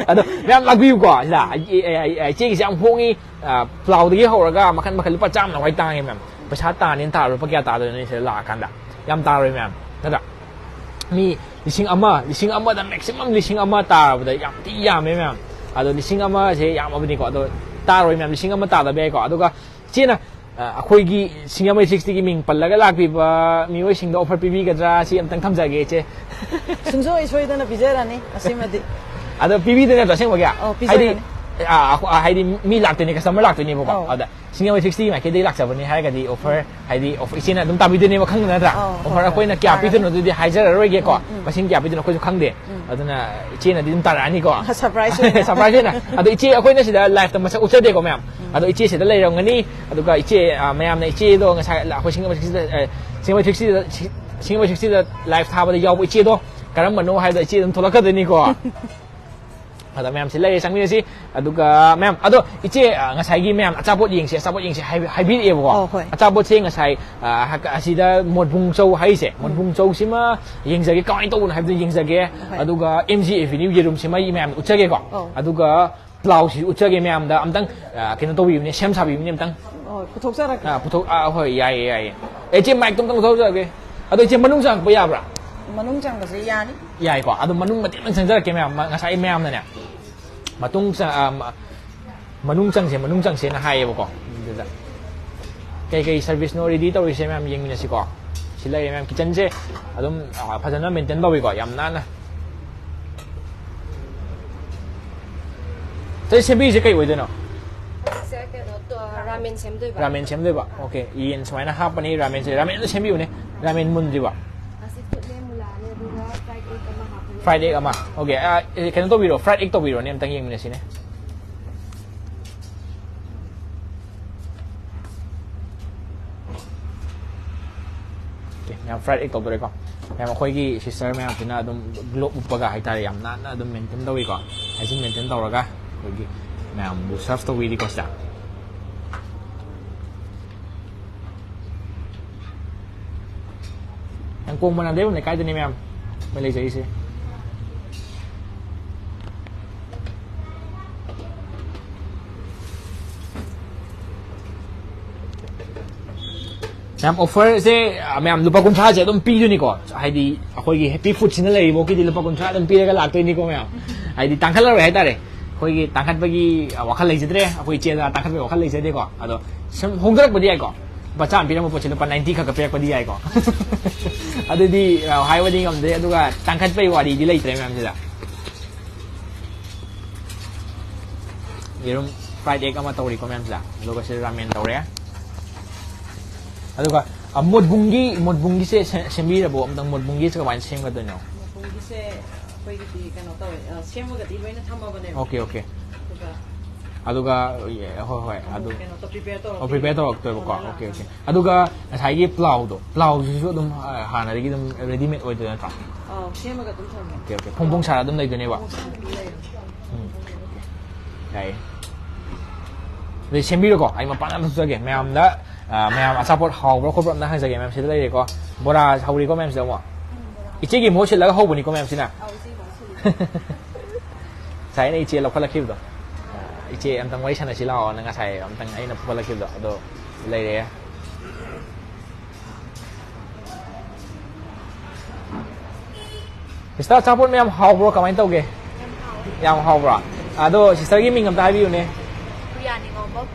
ꯑꯗꯣ ꯃꯌꯥꯝ ꯂꯥꯛꯄꯤꯌꯨꯀꯣ꯫ ꯁꯤꯗ ꯏ-, ꯑ, ꯑ, ꯏꯆꯦꯒꯤꯁꯦ ꯌꯥꯝ ꯍꯣꯡꯉꯤ꯫ ꯑ, ꯄ꯭ꯂꯥꯎꯗꯒꯤ ꯍꯧꯔꯒ ꯃꯈꯟ ꯃꯈꯟ ꯂꯨꯄꯥ ꯆꯥꯝꯃꯅ ꯈ꯭ꯋꯥꯏ ꯇꯥꯡꯉꯦ ꯃꯌꯥꯝ꯫ ꯄꯩꯁꯥ ꯇꯥꯅꯤꯅ ꯇꯥꯔ ꯂꯨꯄꯥ ꯀꯌꯥ ꯇꯥꯗꯣꯏꯅꯣ ꯁꯤꯗ ꯂꯥꯛꯑꯀꯥꯟꯗ? ꯌꯥꯝ ꯇꯥꯔꯣꯏ ꯃꯌꯥꯝ꯫ ꯅꯠꯇ꯭ꯔꯥ? ꯃꯤ ꯂꯤꯁꯤꯡ ꯑꯃ, ꯂꯤꯁꯤꯡ ꯑꯃꯗ, maximum ꯂꯤꯁꯤꯡ ꯑꯃ ꯇꯥꯔꯕꯗ ꯌꯥꯝ ꯊꯤ ꯌꯥꯝꯃꯦ ꯃꯌꯥꯝ꯫ ꯑꯗꯣ ꯂꯤꯁꯤꯡ ꯑꯃꯁꯦ ꯌꯥꯝꯃꯕꯅꯤꯀꯣ꯫ ꯑꯗꯣ ꯇꯥꯔꯣꯏ ꯃꯌꯥꯝ, ꯂꯤꯁꯤꯡ ꯑꯃ ꯇꯥꯗꯕ ꯌꯥꯏꯀꯣ꯫ ꯑꯗꯨꯒ ꯏꯆꯦꯅ, ꯑ, ꯑꯩꯈꯣꯏꯒꯤ ꯁꯤꯡꯖꯃꯩ ꯊ꯭ꯔꯤ ꯁꯤꯛꯁꯇꯤꯒꯤ ꯃꯤꯡ ꯄꯜꯂꯒ ꯂꯥꯛꯄꯤꯕ ꯃꯤꯑꯣꯏꯁꯤꯡꯗ offer ꯄꯤꯕꯤꯒꯗ꯭ꯔꯥ? ꯁꯤ ꯑꯝꯇꯪ ꯊꯝꯖꯒꯦ ꯏꯆꯦ꯫ ꯁꯨꯡꯁꯣꯏ ꯁꯣꯏꯗꯅ ꯄꯤꯖꯔꯅꯤ ꯑꯁꯤꯃꯗꯤ꯫ ꯑꯗꯣ ꯄꯤꯕꯤꯗꯣꯏ ꯅꯠꯇ꯭ꯔꯣ ꯑꯁꯦꯡꯕꯒꯤ? ꯑꯧ, ꯍꯥꯏꯗꯤ, ꯄꯤꯖꯔꯅꯤ꯫ ꯑ, ꯑ, ꯍꯥꯏꯗꯤ ꯃꯤ ꯂꯥꯛꯇꯣꯏꯅꯦ, customer ꯂꯥꯛꯇꯣꯏꯅꯦꯕꯀꯣ꯫ ꯑꯧ꯫ ꯑꯗ ꯁꯤꯡꯖꯃꯩ ꯊ꯭ꯔꯤ ꯁꯤꯛꯁꯇꯤ ꯃꯥꯏꯀꯩꯗꯒꯤ ꯂꯥꯛꯆꯕꯅꯤ ꯍꯥꯏꯔꯒꯗꯤ offer, ꯍꯥꯏꯗꯤ offer ꯏꯆꯦꯅ ꯑꯗꯨꯝ ꯇꯥꯕꯤꯗꯣꯏꯅꯦꯕ, ꯈꯪꯗ ꯅꯠꯇ꯭ꯔꯥ? ꯑꯧ, offer ꯍꯣꯏ, ꯍꯣꯏ, ꯑꯩꯈꯣꯏꯅ ꯀꯌꯥ ꯇꯥꯔꯅꯤ꯫ ꯄꯤꯗꯣꯏꯅꯣ ꯑꯗꯨꯗꯤ ꯍꯥꯏꯖꯔꯔꯣꯏꯒꯦꯀꯣ꯫ ꯎꯝ, ꯎꯝ꯫ ꯃꯁꯤꯡ ꯀꯌꯥ ꯄꯤꯗꯣꯏꯅꯣ ꯑꯩꯈꯣꯏꯁꯨ ꯈꯪꯗꯦ꯫ ꯎꯝ꯫ ꯑꯗꯨꯅ ꯏꯆꯦꯅꯗꯤ ꯑꯗꯨꯝ ꯇꯥꯔꯛꯑꯅꯤꯀꯣ꯫ Surprise ꯑꯣꯏꯅ꯫ Surprise ꯑꯣꯏꯅ꯫ ꯑꯗꯣ ꯏꯆꯦ, ꯑꯩꯈꯣꯏꯅ ꯁꯤꯗ live ꯇ ꯃꯁꯛ ꯎꯠꯆꯗꯦꯀꯣ ꯃꯌꯥꯝ꯫ ꯎꯝ꯫ ꯑꯗꯣ ꯏꯆꯦ ꯁꯤꯗ ꯂꯩꯔꯝꯒꯅꯤ꯫ ꯑꯗꯨꯒ ꯏꯆꯦ, ꯑ, ꯃꯌꯥꯝꯅ ꯏꯆꯦꯗꯣ ꯉꯁꯥꯏ ꯑꯩꯈꯣꯏ ꯁꯤꯡꯖꯃꯩ ꯊ꯭ꯔꯤ ꯁꯤꯛꯁꯇꯤꯗ, ꯑ, ꯁꯤꯡꯖꯃꯩ ꯊ꯭ꯔꯤ ꯁꯤꯛꯁꯇꯤꯗ, ꯁꯤ-, ꯁꯤꯡꯖꯃꯩ ꯊ꯭ꯔꯤ ꯁꯤꯛꯁꯇꯤꯗ live ꯊꯥꯕꯗ ꯌꯥꯎꯕ ꯏꯆꯦꯗꯣ ꯀꯔꯝꯕꯅꯣ ꯍꯥꯏꯕꯗꯣ ꯏꯆꯦ ꯑꯗꯨꯝ ꯊꯣꯛꯂꯛꯀꯗꯣꯏꯅꯤꯀꯣ꯫ ꯑꯗ ꯃꯌꯥꯝꯁꯤ ꯂꯩꯔꯦ, ꯆꯪꯃꯤꯟꯅꯁꯤ꯫ ꯑꯗꯨꯒ ꯃꯌꯥꯝ, ꯑꯗꯣ ꯏꯆꯦ, ꯑ, ꯉꯁꯥꯏꯒꯤ ꯃꯌꯥꯝ ꯑꯆꯥꯄꯣꯠ ꯌꯦꯡꯁꯤ, ꯑꯆꯥꯄꯣꯠ ꯌꯦꯡꯁꯤ ꯍꯥꯏꯕꯤ-, ꯍꯥꯏꯕꯤꯔꯛꯑꯦꯕꯀꯣ꯫ ꯑꯧ, ꯍꯣꯏ꯫ ꯑꯆꯥꯄꯣꯠꯁꯦ ꯉꯁꯥꯏ, ꯑ, ꯍ-, ꯑꯁꯤꯗ ꯃꯣꯠꯕꯨꯡ ꯆꯧ ꯍꯥꯏꯔꯤꯁꯦ, ꯎꯝ꯫ ꯃꯣꯠꯕꯨꯡ ꯆꯧꯁꯤꯃ ꯌꯦꯡꯖꯒꯦ, ꯀꯃꯥꯏꯅ ꯇꯧꯕꯅꯣ ꯍꯥꯏꯕꯗꯨ ꯌꯦꯡꯖꯒꯦ꯫ ꯍꯣꯏ꯫ ꯑꯗꯨꯒ ꯑꯦꯝ ꯖꯤ ꯑꯦꯚꯦꯅ꯭ꯌꯨ ꯌꯦꯔꯨꯝꯁꯤꯃ ꯑꯩ ꯃꯌꯥꯝꯗ ꯎꯠꯆꯒꯦꯀꯣ꯫ ꯑꯧ꯫ ꯑꯗꯨꯒ ꯄ꯭ꯂꯥꯎꯁꯤ ꯎꯠꯆꯒꯦ ꯃꯌꯥꯝꯗ ꯑꯝꯇꯪ, ꯑ, ꯀꯩꯅꯣ ꯇꯧꯕꯤꯕꯅꯦ, ꯁꯦꯝ ꯁꯥꯕꯤꯕꯅꯦ ꯑꯝꯇꯪ꯫ ꯍꯣꯏ, ꯄꯨꯊꯣꯛꯆꯔꯛꯀꯦ꯫ ꯑ, ꯄꯨꯊꯣꯛ-, ꯑ, ꯍꯣꯏ, ꯌꯥꯏꯌꯦ, ꯌꯥꯏꯌꯦ꯫ ꯑꯦ, ꯏꯆꯦ, ꯃꯥꯏꯛꯇꯣ ꯑꯝꯇꯪ ꯂꯧꯊꯣꯛꯆꯔꯛꯀꯦ꯫ ꯑꯗꯣ ꯏꯆꯦ, ꯃꯅꯨꯡ ꯆꯪꯉꯛꯄ ꯌꯥꯕ꯭ꯔꯥ? ꯃꯅꯨꯡ ꯆꯪꯕꯁꯦ ꯌꯥꯅꯤ꯫ ꯌꯥꯏꯀꯣ꯫ ꯑꯗꯣ ꯃꯅꯨꯡ ꯃꯇꯦꯛ ꯑꯃ ꯆꯪꯖꯔꯛꯀꯦ ꯃꯌꯥꯝ, ꯃ-, ꯉꯁꯥꯏ ꯃꯌꯥꯝꯅꯅꯦ꯫ ꯃꯇꯨꯡ ꯆ-, ꯑ, ꯃ-, ꯃꯅꯨꯡ ꯆꯪꯁꯦ, ꯃꯅꯨꯡ ꯆꯪꯁꯦꯅ ꯍꯥꯏꯌꯦꯕꯀꯣ꯫ ꯑꯗꯨꯗ ꯀꯩꯀꯩ service ꯅꯣ ready ꯇꯧꯔꯤꯁꯦ ꯃꯌꯥꯝ ꯌꯦꯡꯃꯤꯟꯅꯁꯤꯀꯣ꯫ ꯁꯤ ꯂꯩꯔꯦ ꯃꯌꯥꯝ, kitchen ꯁꯦ ꯑꯗꯨꯝ, ꯑ, ꯐꯖꯅ maintain ꯇꯧꯋꯤꯀꯣ, ꯌꯥꯝ ꯅꯥꯟꯅ꯫ ꯆꯦ, ꯁꯦꯝꯕꯤꯔꯤꯁꯦ ꯀꯩ ꯑꯣꯏꯗꯣꯏꯅꯣ? ꯁꯦ ꯀꯩꯅꯣ, ꯇꯣ-, ꯔꯥꯃꯦꯟ ꯁꯦꯝꯗꯣꯏꯕ꯫ ꯔꯥꯃꯦꯟ ꯁꯦꯝꯗꯣꯏꯕ꯫ Okay, ꯌꯦꯟ ꯁꯨꯃꯥꯏꯅ ꯍꯥꯞꯄꯅꯤ, ꯔꯥꯃꯦꯟꯁꯦ, ꯔꯥꯃꯦꯟ ꯑꯝꯇ ꯁꯦꯝꯕꯤꯌꯨꯅꯦ, ꯔꯥꯃꯦꯟ ꯃꯨꯟꯗ꯭ꯔꯤꯕ꯫ ꯑꯁꯤ ꯐꯨꯠꯅꯦ, ꯃꯨꯂꯥꯅꯦ, ꯑꯗꯨꯒ fried egg ꯑꯃ ꯍꯥꯞꯄꯅꯦ꯫ Fried egg ꯑꯃ꯫ Okay, ꯑ, ꯑꯦ, ꯀꯩꯅꯣ ꯇꯧꯕꯤꯔꯣ, fried egg ꯇꯧꯕꯤꯔꯣꯅꯦ, ꯑꯝꯇꯪ ꯌꯦꯡꯃꯤꯟꯅꯁꯤꯅꯦ꯫ Okay, ꯃꯌꯥꯝ fried egg ꯇꯧꯗꯣꯔꯦꯀꯣ꯫ ꯃꯌꯥꯝ ꯑꯩꯈꯣꯏꯒꯤ sister ꯃꯌꯥꯝꯁꯤꯅ ꯑꯗꯨꯝ glove ꯎꯞꯄꯒ ꯍꯥꯏꯇꯥꯔꯦ, ꯌꯥꯝ ꯅꯥꯟꯅ ꯑꯗꯨꯝ maintain ꯇꯧꯏꯀꯣ꯫ Hygiene maintain ꯇꯧꯔꯒ ꯑꯩꯈꯣꯏꯒꯤ ꯃꯌꯥꯝꯕꯨ serve ꯇꯧꯕꯤꯔꯤꯀꯣ ꯁꯤꯗ꯫ ꯌꯥꯝ ꯀꯣꯡꯕ ꯅꯥꯗꯩꯕꯝ ꯂꯩꯀꯥꯏꯗꯅꯤ ꯃꯌꯥꯝ ꯑꯩꯈꯣꯏ ꯂꯩꯖꯔꯤꯁꯦ꯫ ꯃꯌꯥꯝ offerꯁꯦ, ꯑ, ꯃꯌꯥꯝ ꯂꯨꯄꯥ ꯀꯨꯟꯊ꯭ꯔꯥꯁꯦ ꯑꯗꯨꯝ ꯄꯤꯗꯣꯏꯅꯤꯀꯣ꯫ ꯍꯥꯏꯗꯤ ꯑꯩꯈꯣꯏꯒꯤ Happy Foodꯁꯤꯅ ꯂꯩꯔꯤꯐꯥꯎꯒꯤꯗꯤ ꯂꯨꯄꯥ ꯀꯨꯟꯊ꯭ꯔꯥ ꯑꯗꯨꯝ ꯄꯤꯔꯒ ꯂꯥꯛꯇꯣꯏꯅꯤꯀꯣ ꯃꯌꯥꯝ꯫ ꯍꯥꯏꯗꯤ ꯇꯥꯡꯈꯠꯂꯔꯣꯏ ꯍꯥꯏꯇꯥꯔꯦ꯫ ꯑꯩꯈꯣꯏꯒꯤ ꯇꯥꯡꯈꯠꯄꯒꯤ, ꯑ, ꯋꯥꯈꯜ ꯂꯩꯖꯗ꯭ꯔꯦ꯫ ꯑꯩꯈꯣꯏ ꯏꯆꯦꯗ ꯇꯥꯡꯈꯠꯄꯒꯤ ꯋꯥꯈꯜ ꯂꯩꯖꯗꯦꯀꯣ꯫ ꯑꯗꯣ ꯁꯨꯝ ꯍꯣꯡꯊꯔꯛꯄꯗꯤ ꯌꯥꯏꯀꯣ꯫ ꯂꯨꯄꯥ ꯆꯥꯝꯃ ꯄꯤꯔꯝꯕ ꯄꯣꯠꯁꯦ ꯂꯨꯄꯥ ninety ꯈꯛꯀ ꯄꯤꯔꯛꯄꯗꯤ ꯌꯥꯏꯀꯣ꯫ ꯑꯗꯨꯗꯤ, ꯑ, ꯍꯥꯏꯕꯗꯤ ꯉꯝꯗꯦ꯫ ꯑꯗꯨꯒ ꯇꯥꯡꯈꯠꯄꯒꯤ ꯋꯥꯔꯤꯗꯤ ꯂꯩꯇ꯭ꯔꯦ ꯃꯌꯥꯝꯁꯤꯗ꯫ ꯌꯦꯔꯨꯝ fried egg ꯑꯃ ꯇꯧꯔꯤꯀꯣ ꯃꯌꯥꯝꯁꯤꯗ꯫ ꯑꯗꯨꯒ ꯁꯤꯗ ramen ꯇꯧꯔꯦ꯫ ꯑꯗꯨꯒ, ꯑ, ꯃꯣꯠꯕꯨꯡꯒꯤ, ꯃꯣꯠꯕꯨꯡꯒꯤꯁꯦ ꯁꯦ-, ꯁꯦꯝꯕꯤꯔꯕꯣ? ꯑꯃꯨꯛꯇꯪ ꯃꯣꯠꯕꯨꯡꯒꯤꯁꯦ ꯀꯃꯥꯏꯅ ꯁꯦꯝꯒꯗꯣꯏꯅꯣ? ꯃꯣꯠꯕꯨꯡꯒꯤꯁꯦ ꯑꯩꯈꯣꯏꯒꯤꯗꯤ ꯀꯩꯅꯣ ꯇꯧꯋꯦ, ꯑ, ꯁꯦꯝꯃꯒꯗꯤ ꯂꯣꯏꯅ ꯊꯝꯃꯕꯅꯦꯕ꯫ Okay, okay. ꯑꯗꯨꯒ ꯑꯗꯨꯒ, ꯍꯣꯏ, ꯍꯣꯏ, ꯑꯗꯨ ꯀꯩꯅꯣ ꯇꯧ-, prepare ꯑꯣ, ꯇꯧꯔꯛꯇꯣꯏꯅꯦ꯫ Prepare ꯇꯧꯔꯛꯇꯣꯏꯕꯀꯣ꯫ ꯑꯣ, ꯂꯥꯛꯑꯀꯥꯟꯗ꯫ Okay, okay. ꯑꯗꯨꯒ ꯉꯁꯥꯏꯒꯤ ꯄ꯭ꯂꯥꯎꯗꯣ, ꯄ꯭ꯂꯥꯎꯁꯤꯁꯨ ꯑꯗꯨꯝ, ꯑ, ꯍꯥꯟꯅꯗꯒꯤ ꯑꯗꯨꯝ ready made ꯑꯣꯏꯗꯣꯏ ꯅꯠꯇ꯭ꯔꯣ? ꯑꯧ, ꯁꯦꯝꯃꯒ ꯑꯗꯨꯝ ꯊꯝꯃꯦ꯫ Okay, okay. ꯐꯣꯡ ꯐꯣꯡ ꯁꯥꯔ ꯑꯗꯨꯝ ꯂꯩꯗꯣꯏꯅꯦꯕ? ꯐꯣꯡ ꯁꯥꯔ ꯑꯗꯨꯝ ꯂꯩꯔꯦ꯫ ꯎꯝ, okay. ꯌꯥꯏꯌꯦ꯫ ꯑꯗꯨꯗꯤ ꯁꯦꯝꯕꯤꯔꯣꯀꯣ, ꯑꯩ ꯃꯄꯥꯟ ꯑꯝꯇ ꯊꯣꯛꯆꯒꯦ꯫ ꯃꯌꯥꯝꯗ, ꯑ, ꯃꯌꯥꯝ ꯑꯆꯥꯄꯣꯠ ꯍꯥꯎꯕ꯭ꯔꯥ ꯈꯣꯠꯄ꯭ꯔꯥ ꯑꯝꯇ ꯍꯪꯖꯒꯦ꯫ ꯃꯌꯥꯝ ꯁꯤꯗ ꯂꯩꯔꯦꯀꯣ꯫ ꯕꯣꯔꯥ ꯍꯧꯔꯤꯀꯣ ꯃꯌꯥꯝꯁꯤꯗ ꯑꯃꯨꯛ꯫ ꯎꯝ, ꯕꯣꯔꯥ꯫ ꯏꯆꯦꯒꯤ ꯃꯍꯨꯠ ꯁꯤꯜꯂꯒ ꯍꯧꯕꯅꯤꯀꯣ ꯃꯌꯥꯝꯁꯤꯅ꯫ ꯑꯧ, ꯏꯆꯦꯒꯤ ꯃꯍꯨꯠ ꯁꯤꯜꯂꯤ꯫ ꯉꯁꯥꯏ ꯑꯩꯅ ꯏꯆꯦ ꯂꯧꯈꯠꯂꯛꯈꯤꯕꯗꯣ꯫ ꯑ, ꯏꯆꯦ ꯑꯝꯇꯪ ꯋꯥꯔꯤ ꯁꯥꯟꯅꯁꯤ ꯂꯥꯛꯑꯣꯅ ꯉꯁꯥꯏ ꯑꯝꯇꯪ ꯑꯩꯅ ꯐꯨꯒꯠꯂꯛꯈꯤꯕꯗꯣ ꯑꯗꯣ ꯂꯩꯔꯦ꯫ Sister, ꯑꯆꯥꯄꯣꯠ ꯃꯌꯥꯝ ꯍꯥꯎꯕ꯭ꯔꯣ? ꯀꯃꯥꯏꯅ ꯇꯧꯒꯦ? ꯌꯥꯝ ꯍꯥꯎꯕ꯭ꯔꯣ? ꯑꯗꯣ sisterꯒꯤ ꯃꯤꯡ ꯑꯝꯇ ꯍꯥꯏꯕꯤꯌꯨꯅꯦ꯫ ꯄ꯭ꯔꯤꯌꯥ ꯅꯤꯉꯣꯝꯕꯝ꯫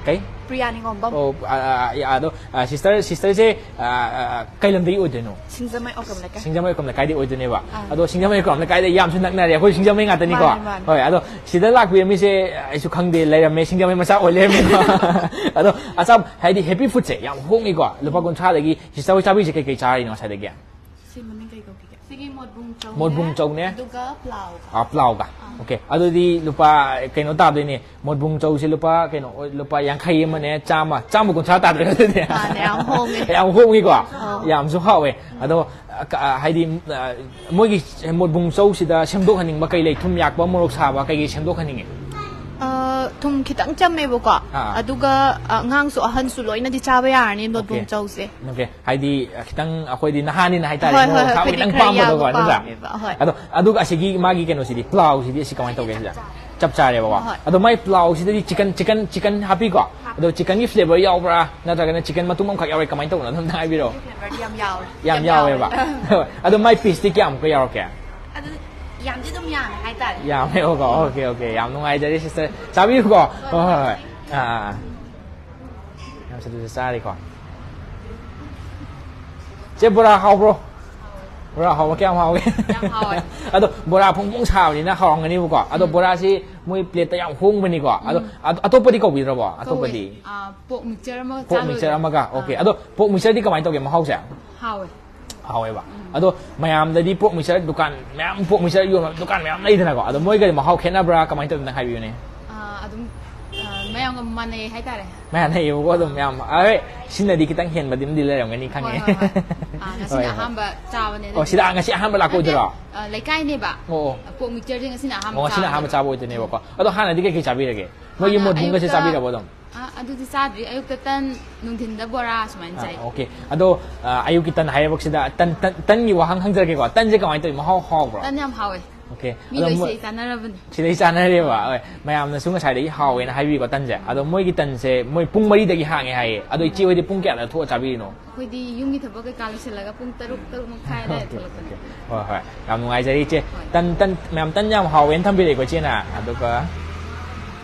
ꯀꯩ? ꯄ꯭ꯔꯤꯌꯥ ꯅꯤꯉꯣꯝꯕꯝ꯫ ꯑꯣ, ꯑ, ꯑ, ꯑꯗꯣ, ꯑ, sister, sisterꯁꯦ, ꯑ, ꯑ, ꯑ, ꯀꯩ ꯂꯝꯗꯒꯤ ꯑꯣꯏꯗꯣꯏꯅꯣ? ꯁꯤꯡꯖꯃꯩ ꯑꯣꯀ꯭ꯔꯝ ꯂꯩꯀꯥꯏ꯫ ꯁꯤꯡꯖꯃꯩ ꯑꯣꯀ꯭ꯔꯝ ꯂꯩꯀꯥꯏꯗꯒꯤ ꯑꯣꯏꯗꯣꯏꯅꯦꯕ꯫ ꯑꯥ꯫ ꯑꯗꯣ ꯁꯤꯡꯖꯃꯩ ꯑꯣꯀ꯭ꯔꯝ ꯂꯩꯀꯥꯏꯗ ꯌꯥꯝꯁꯨ ꯅꯛꯅꯔꯦ, ꯑꯩꯈꯣꯏ ꯁꯤꯡꯖꯃꯩ ꯉꯥꯛꯇꯅꯤꯀꯣ꯫ ꯃꯥꯅꯦ, ꯃꯥꯅꯦ꯫ ꯍꯣꯏ, ꯑꯗꯣ ꯁꯤꯗ ꯂꯥꯛꯄꯤꯔꯝꯃꯤꯁꯦ ꯑꯩꯁꯨ ꯈꯪꯗꯦ, ꯂꯩꯔꯝꯃꯦ, ꯁꯤꯡꯖꯃꯩ ꯃꯆꯥ ꯑꯣꯏ ꯂꯩꯔꯝꯃꯦꯀꯣ꯫ ꯑꯗꯣ ꯑꯆꯥ-, ꯍꯥꯏꯗꯤ Happy Foodꯁꯦ ꯌꯥꯝ ꯍꯣꯡꯉꯤꯀꯣ, ꯂꯨꯄꯥ ꯀꯨꯟꯊ꯭ꯔꯥꯗꯒꯤ꯫ Sister ꯍꯣꯏ ꯆꯥꯕꯤꯁꯦ ꯀꯩꯀꯩ ꯆꯥꯔꯤꯅꯣ ꯉꯁꯥꯏꯗꯒꯤ? ꯁꯤ ꯃꯃꯤꯡ ꯀꯩ ꯀꯧꯒꯦ? ꯁꯤꯒꯤ ꯃꯣꯠꯕꯨꯡ ꯆꯧꯅꯦ꯫ ꯃꯣꯠꯕꯨꯡ ꯆꯧꯅꯦ꯫ ꯑꯗꯨꯒ ꯄ꯭ꯂꯥꯎꯒ꯫ ꯑꯥ, ꯄ꯭ꯂꯥꯎꯒ꯫ ꯑꯣꯀꯦ, ꯑꯗꯨꯗꯤ ꯂꯨꯄꯥ ꯀꯩꯅꯣ ꯇꯥꯗꯣꯏꯅꯦ, ꯃꯣꯠꯕꯨꯡ ꯆꯧꯁꯦ ꯂꯨꯄꯥ ꯀꯩꯅꯣ, ꯂꯨꯄꯥ ꯌꯥꯡꯈꯩ ꯑꯃꯅꯦ, ꯆꯥꯝꯃ, ꯆꯥꯝꯃ ꯀꯨꯟꯊ꯭ꯔꯥ ꯇꯥꯗꯣꯏꯅꯦ ꯑꯗꯨꯗꯤ꯫ ꯃꯥꯅꯦ, ꯌꯥꯝ ꯍꯣꯡꯉꯦ꯫ ꯌꯥꯝ ꯍꯣꯡꯉꯤꯀꯣ꯫ ꯌꯥꯝꯁꯨ ꯍꯥꯎꯋꯦ꯫ ꯑꯗꯣ ꯑ, ꯀ- ꯑ, ꯍꯥꯏꯗꯤ ꯑ, ꯃꯣꯏꯒꯤ ꯃꯣꯠꯕꯨꯡ ꯆꯧꯁꯤꯗ ꯁꯦꯝꯗꯣꯛꯍꯟꯅꯤꯡꯕ ꯀꯩ ꯂꯩ? ꯊꯨꯝ ꯌꯥꯛꯄ, ꯃꯣꯔꯣꯛ ꯁꯥꯕ, ꯀꯩꯀꯩ ꯁꯦꯝꯗꯣꯛꯍꯟꯅꯤꯡꯉꯤ? ꯑ, ꯊꯨꯝ ꯈꯤꯇꯪ ꯆꯝꯃꯦꯕꯀꯣ꯫ ꯑꯥ꯫ ꯑꯗꯨꯒ ꯑ, ꯑꯉꯥꯡꯁꯨ ꯑꯍꯟꯁꯨ ꯂꯣꯏꯅꯗꯤ ꯆꯥꯕ ꯌꯥꯔꯅꯤ ꯃꯣꯠꯕꯨꯡ ꯑꯣꯀꯦ꯫ ꯆꯧꯁꯦ꯫ ꯑꯣꯀꯦ, ꯍꯥꯏꯗꯤ ꯑ, ꯈꯤꯇꯪ ꯑꯩꯈꯣꯏꯗꯤ ꯅꯍꯥꯅꯤꯅ ꯍꯥꯏꯇꯥꯔꯦ, ꯍꯣꯏ, ꯍꯣꯏ, ꯃꯣꯔꯣꯛ ꯍꯣꯏ, ꯁꯥꯕ ꯑꯩꯈꯣꯏꯗꯤ ꯈꯤꯇꯪ ꯈꯔ ꯄꯥꯝꯕꯗꯣꯀꯣ, ꯌꯥꯛꯄ ꯅꯠꯇ꯭ꯔꯥ? ꯄꯥꯝꯃꯦꯕ, ꯍꯣꯏ꯫ ꯑꯗꯣ ꯑꯗꯨꯒ ꯑꯁꯤꯒꯤ ꯃꯥꯒꯤ ꯀꯩꯅꯣꯁꯤꯗꯤ, ꯄ꯭ꯂꯥꯎꯁꯤꯗꯤ ꯑꯁꯤ ꯀꯃꯥꯏꯅ ꯇꯧꯒꯦ ꯁꯤꯗ? ꯆꯞ ꯆꯥꯔꯦꯕꯀꯣ꯫ ꯍꯣꯏ꯫ ꯑꯗꯣ ꯃꯥꯏ ꯄ꯭ꯂꯥꯎꯁꯤꯗꯗꯤ ꯆꯤꯀꯟ ꯆꯤꯀꯟ ꯆꯤꯀꯟ ꯍꯥꯞꯄꯤꯀꯣ? ꯑꯗꯣ ꯆꯤꯀꯟꯒꯤ ꯐ꯭ꯂꯦꯕꯔ ꯌꯥꯎꯕ꯭ꯔꯥ, ꯅꯠꯇ꯭ꯔꯒꯅ ꯆꯤꯀꯟ ꯃꯇꯨꯝ ꯑꯃꯈꯛ ꯌꯥꯎꯔꯦ, ꯀꯃꯥꯏꯅ ꯇꯧꯕꯅꯣ? ꯑꯗꯨꯝ ꯍꯥꯏꯕꯤꯔꯛꯑꯣ꯫ ꯐ꯭ꯂꯦꯕꯔꯗꯤ ꯌꯥꯝ ꯌꯥꯎꯔꯦ꯫ ꯌꯥꯝ ꯌꯥꯎꯋꯦꯕ꯫ ꯑꯗꯣ ꯃꯥꯏ ꯄꯤꯁꯇꯤ ꯀꯌꯥꯃꯨꯛꯀ ꯌꯥꯎꯔꯛꯀꯦ? ꯑꯗꯨ ꯌꯥꯝꯗꯤ ꯑꯗꯨꯝ ꯌꯥꯝꯃꯦ ꯍꯥꯏꯇꯥꯔꯦ꯫ ꯌꯥꯝꯃꯦꯕꯀꯣ꯫ ꯑꯣꯀꯦ, ꯑꯣꯀꯦ, ꯌꯥꯝ ꯅꯨꯡꯉꯥꯏꯖꯔꯦ ꯁꯤꯁꯇꯔ, ꯆꯥꯕꯤꯌꯨꯀꯣ꯫ ꯍꯣꯏ, ꯍꯣꯏ, ꯍꯣꯏ꯫ ꯑꯥ, ꯑꯥ, ꯑꯥ꯫ ꯌꯥꯝ ꯁꯤꯗꯁꯨ ꯆꯥꯔꯤꯀꯣ꯫ ꯆꯦ, ꯕꯣꯔꯥ ꯍꯥꯎꯕ꯭ꯔꯣ? ꯕꯣꯔꯥ ꯍꯥꯎꯕ ꯀꯌꯥꯝ ꯍꯥꯎꯒꯦ? ꯌꯥꯝ ꯍꯥꯎꯋꯦ꯫ ꯑꯗꯣ ꯕꯣꯔꯥ ꯐꯣꯡ ꯐꯣꯡ ꯁꯥꯕꯅꯤꯅ ꯍꯥꯎꯔꯝꯒꯅꯤꯕꯀꯣ꯫ ꯑꯗꯣ ꯕꯣꯔꯥꯁꯤ ꯃꯣꯏ ꯄ꯭ꯂꯦꯠꯇ ꯌꯥꯝ ꯍꯣꯡꯕꯅꯤꯀꯣ꯫ ꯑꯗꯣ ꯑ- ꯑꯇꯣꯞꯄꯗꯤ ꯀꯧꯕꯤꯗ꯭ꯔꯕꯣ? ꯑꯇꯣꯞꯄꯗꯤ? ꯄꯣꯛ ꯃꯤꯛꯆꯔ ꯑꯃ ꯄꯣꯛ ꯃꯤꯛꯆꯔ ꯑꯃꯒ꯫ ꯑꯣꯀꯦ꯫ ꯑꯗꯣ ꯄꯣꯛ ꯃꯤꯛꯆꯔꯗꯤ ꯀꯃꯥꯏꯅ ꯇꯧꯒꯦ ꯃꯍꯥꯎꯁꯦ? ꯍꯥꯎꯋꯦ꯫ ꯍꯥꯎꯋꯦꯕ꯫ ꯑꯗꯣ ꯃꯌꯥꯝꯗꯗꯤ ꯄꯣꯛ ꯃꯤꯛꯆꯔ ꯗꯨꯀꯥꯟ ꯃꯌꯥꯝ, ꯄꯣꯛ ꯃꯤꯛꯆꯔ ꯌꯣꯟꯕ ꯗꯨꯀꯥꯟ ꯃꯌꯥꯝ ꯂꯩꯗꯅꯀꯣ꯫ ꯑꯗꯣ ꯃꯣꯏꯒꯗꯤ ꯃꯍꯥꯎ ꯈꯦꯠꯅꯕ꯭ꯔꯥ, ꯀꯃꯥꯏꯅ ꯇꯧꯕꯅꯣ ꯍꯥꯏꯕꯤꯌꯨꯅꯦ꯫ ꯑ, ꯑꯗꯨꯝ ꯑ, ꯃꯌꯥꯝꯒ ꯃꯥꯟꯅꯩ ꯍꯥꯏꯇꯥꯔꯦ꯫ ꯃꯌꯥꯝ ꯂꯩꯌꯦꯕꯀꯣ ꯑꯗꯨꯝ ꯃꯌꯥꯝ꯫ ꯑꯩ ꯁꯤꯅꯗꯤ ꯈꯤꯇꯪ ꯍꯦꯟꯕꯗꯤ ꯑꯃꯗꯤ ꯂꯩꯔꯝꯒꯅꯤ ꯈꯪꯉꯦ꯫ ꯍꯣꯏ, ꯍꯣꯏ, ꯍꯣꯏ꯫ ꯑ, ꯉꯁꯤꯅ ꯍꯣꯏ, ꯍꯣꯏ꯫ ꯑꯍꯥꯟꯕ ꯆꯥꯕꯅꯦ꯫ ꯑꯣ, ꯁꯤꯗ ꯉꯁꯤ ꯑꯍꯥꯟꯕ ꯂꯥꯛꯄ ꯑꯣꯏꯗꯣꯏꯔꯣ? ꯑ, ꯂꯩꯀꯥꯏꯅꯦꯕ꯫ ꯑꯣ, ꯑꯣ꯫ ꯄꯣꯛ ꯃꯤꯛꯆꯔꯁꯦ ꯉꯁꯤꯅ ꯑꯍꯥꯟꯕ ꯑꯣ, ꯉꯁꯤꯅ ꯑꯍꯥꯟꯕ ꯆꯥꯕꯅꯦꯕ꯫ ꯆꯥꯕ ꯑꯣꯏꯗꯣꯏꯅꯦꯕꯀꯣ꯫ ꯑꯗꯣ ꯍꯥꯟꯅꯗꯤ ꯀꯩꯀꯩ ꯆꯥꯕꯤꯔꯒꯦ? ꯃꯣꯏꯒꯤ ꯍꯥꯟꯅ ꯃꯣꯠꯕꯨꯡꯒꯁꯦ ꯑꯌꯨꯛꯇ ꯆꯥꯕꯤꯔꯕꯣ ꯑꯗꯨꯝ? ꯑ, ꯑꯗꯨꯗꯤ ꯆꯥꯗ꯭ꯔꯤ꯫ ꯑꯌꯨꯛꯇ ꯇꯟ, ꯅꯨꯡꯊꯤꯟꯗ ꯕꯣꯔꯥ ꯁꯨꯃꯥꯏꯅ ꯑꯥ, ꯆꯥꯏ꯫ ꯑꯣꯀꯦ꯫ ꯑꯗꯣ ꯑ, ꯑꯌꯨꯛꯀꯤ ꯇꯟ ꯍꯥꯏꯕꯁꯤꯗ ꯇꯟ, ꯇꯟ, ꯇꯟꯒꯤ ꯋꯥꯍꯪ ꯍꯪꯖꯔꯛꯀꯦꯀꯣ꯫ ꯇꯟꯁꯦ ꯀꯃꯥꯏꯅ ꯇꯧꯋꯤ? ꯃꯍꯥꯎ ꯍꯥꯎꯕ꯭ꯔꯣ? ꯇꯟ ꯌꯥꯝ ꯍꯥꯎꯋꯦ꯫ ꯑꯣꯀꯦ꯫ ꯃꯤ ꯑꯗꯣ ꯂꯣꯏ ꯃꯣꯏ- ꯁꯤꯗꯩ ꯆꯥꯅꯔꯕꯅꯦ꯫ ꯁꯤꯗꯩ ꯆꯥꯅꯔꯦꯕ꯫ ꯍꯣꯏ꯫ ꯃꯌꯥꯝꯅꯁꯨ ꯉꯁꯥꯏꯗꯒꯤ ꯍꯥꯎꯋꯦꯅ ꯍꯥꯏꯕꯤꯀꯣ ꯇꯟꯁꯦ꯫ ꯑꯗꯣ ꯃꯣꯏꯒꯤ ꯇꯟꯁꯦ ꯃꯣꯏ ꯄꯨꯡ ꯃꯔꯤꯗꯒꯤ ꯍꯥꯡꯉꯦ ꯍꯥꯏꯌꯦ꯫ ꯑꯗꯣ ꯏꯆꯦ ꯍꯣꯏꯗꯤ ꯄꯨꯡ ꯀꯌꯥꯗ ꯊꯣꯛꯑ ꯆꯥꯕꯤꯔꯤꯅꯣ? ꯑꯩꯈꯣꯏꯗꯤ ꯌꯨꯝꯒꯤ ꯊꯕꯛ ꯀꯩꯀꯥ ꯂꯣꯏꯁꯤꯜꯂꯒ ꯄꯨꯡ ꯇꯔꯨꯛ, ꯇꯔꯨꯛ ꯃꯈꯥꯏ ꯑꯗꯨꯋꯥꯏꯗ ꯑꯣꯀꯦ, ꯊꯣꯛꯂꯛꯄꯅꯦ꯫ ꯑꯣꯀꯦ꯫ ꯍꯣꯏ, ꯍꯣꯏ꯫ ꯌꯥꯝ ꯅꯨꯡꯉꯥꯏꯖꯔꯦ ꯏꯆꯦ꯫ ꯍꯣꯏ꯫ ꯇꯟ, ꯇꯟ, ꯃꯌꯥꯝ ꯇꯟ ꯌꯥꯝ ꯍꯥꯎꯋꯦꯅ ꯊꯝꯕꯤꯔꯛꯑꯦꯀꯣ ꯏꯆꯦꯅ꯫ ꯑꯗꯨꯒ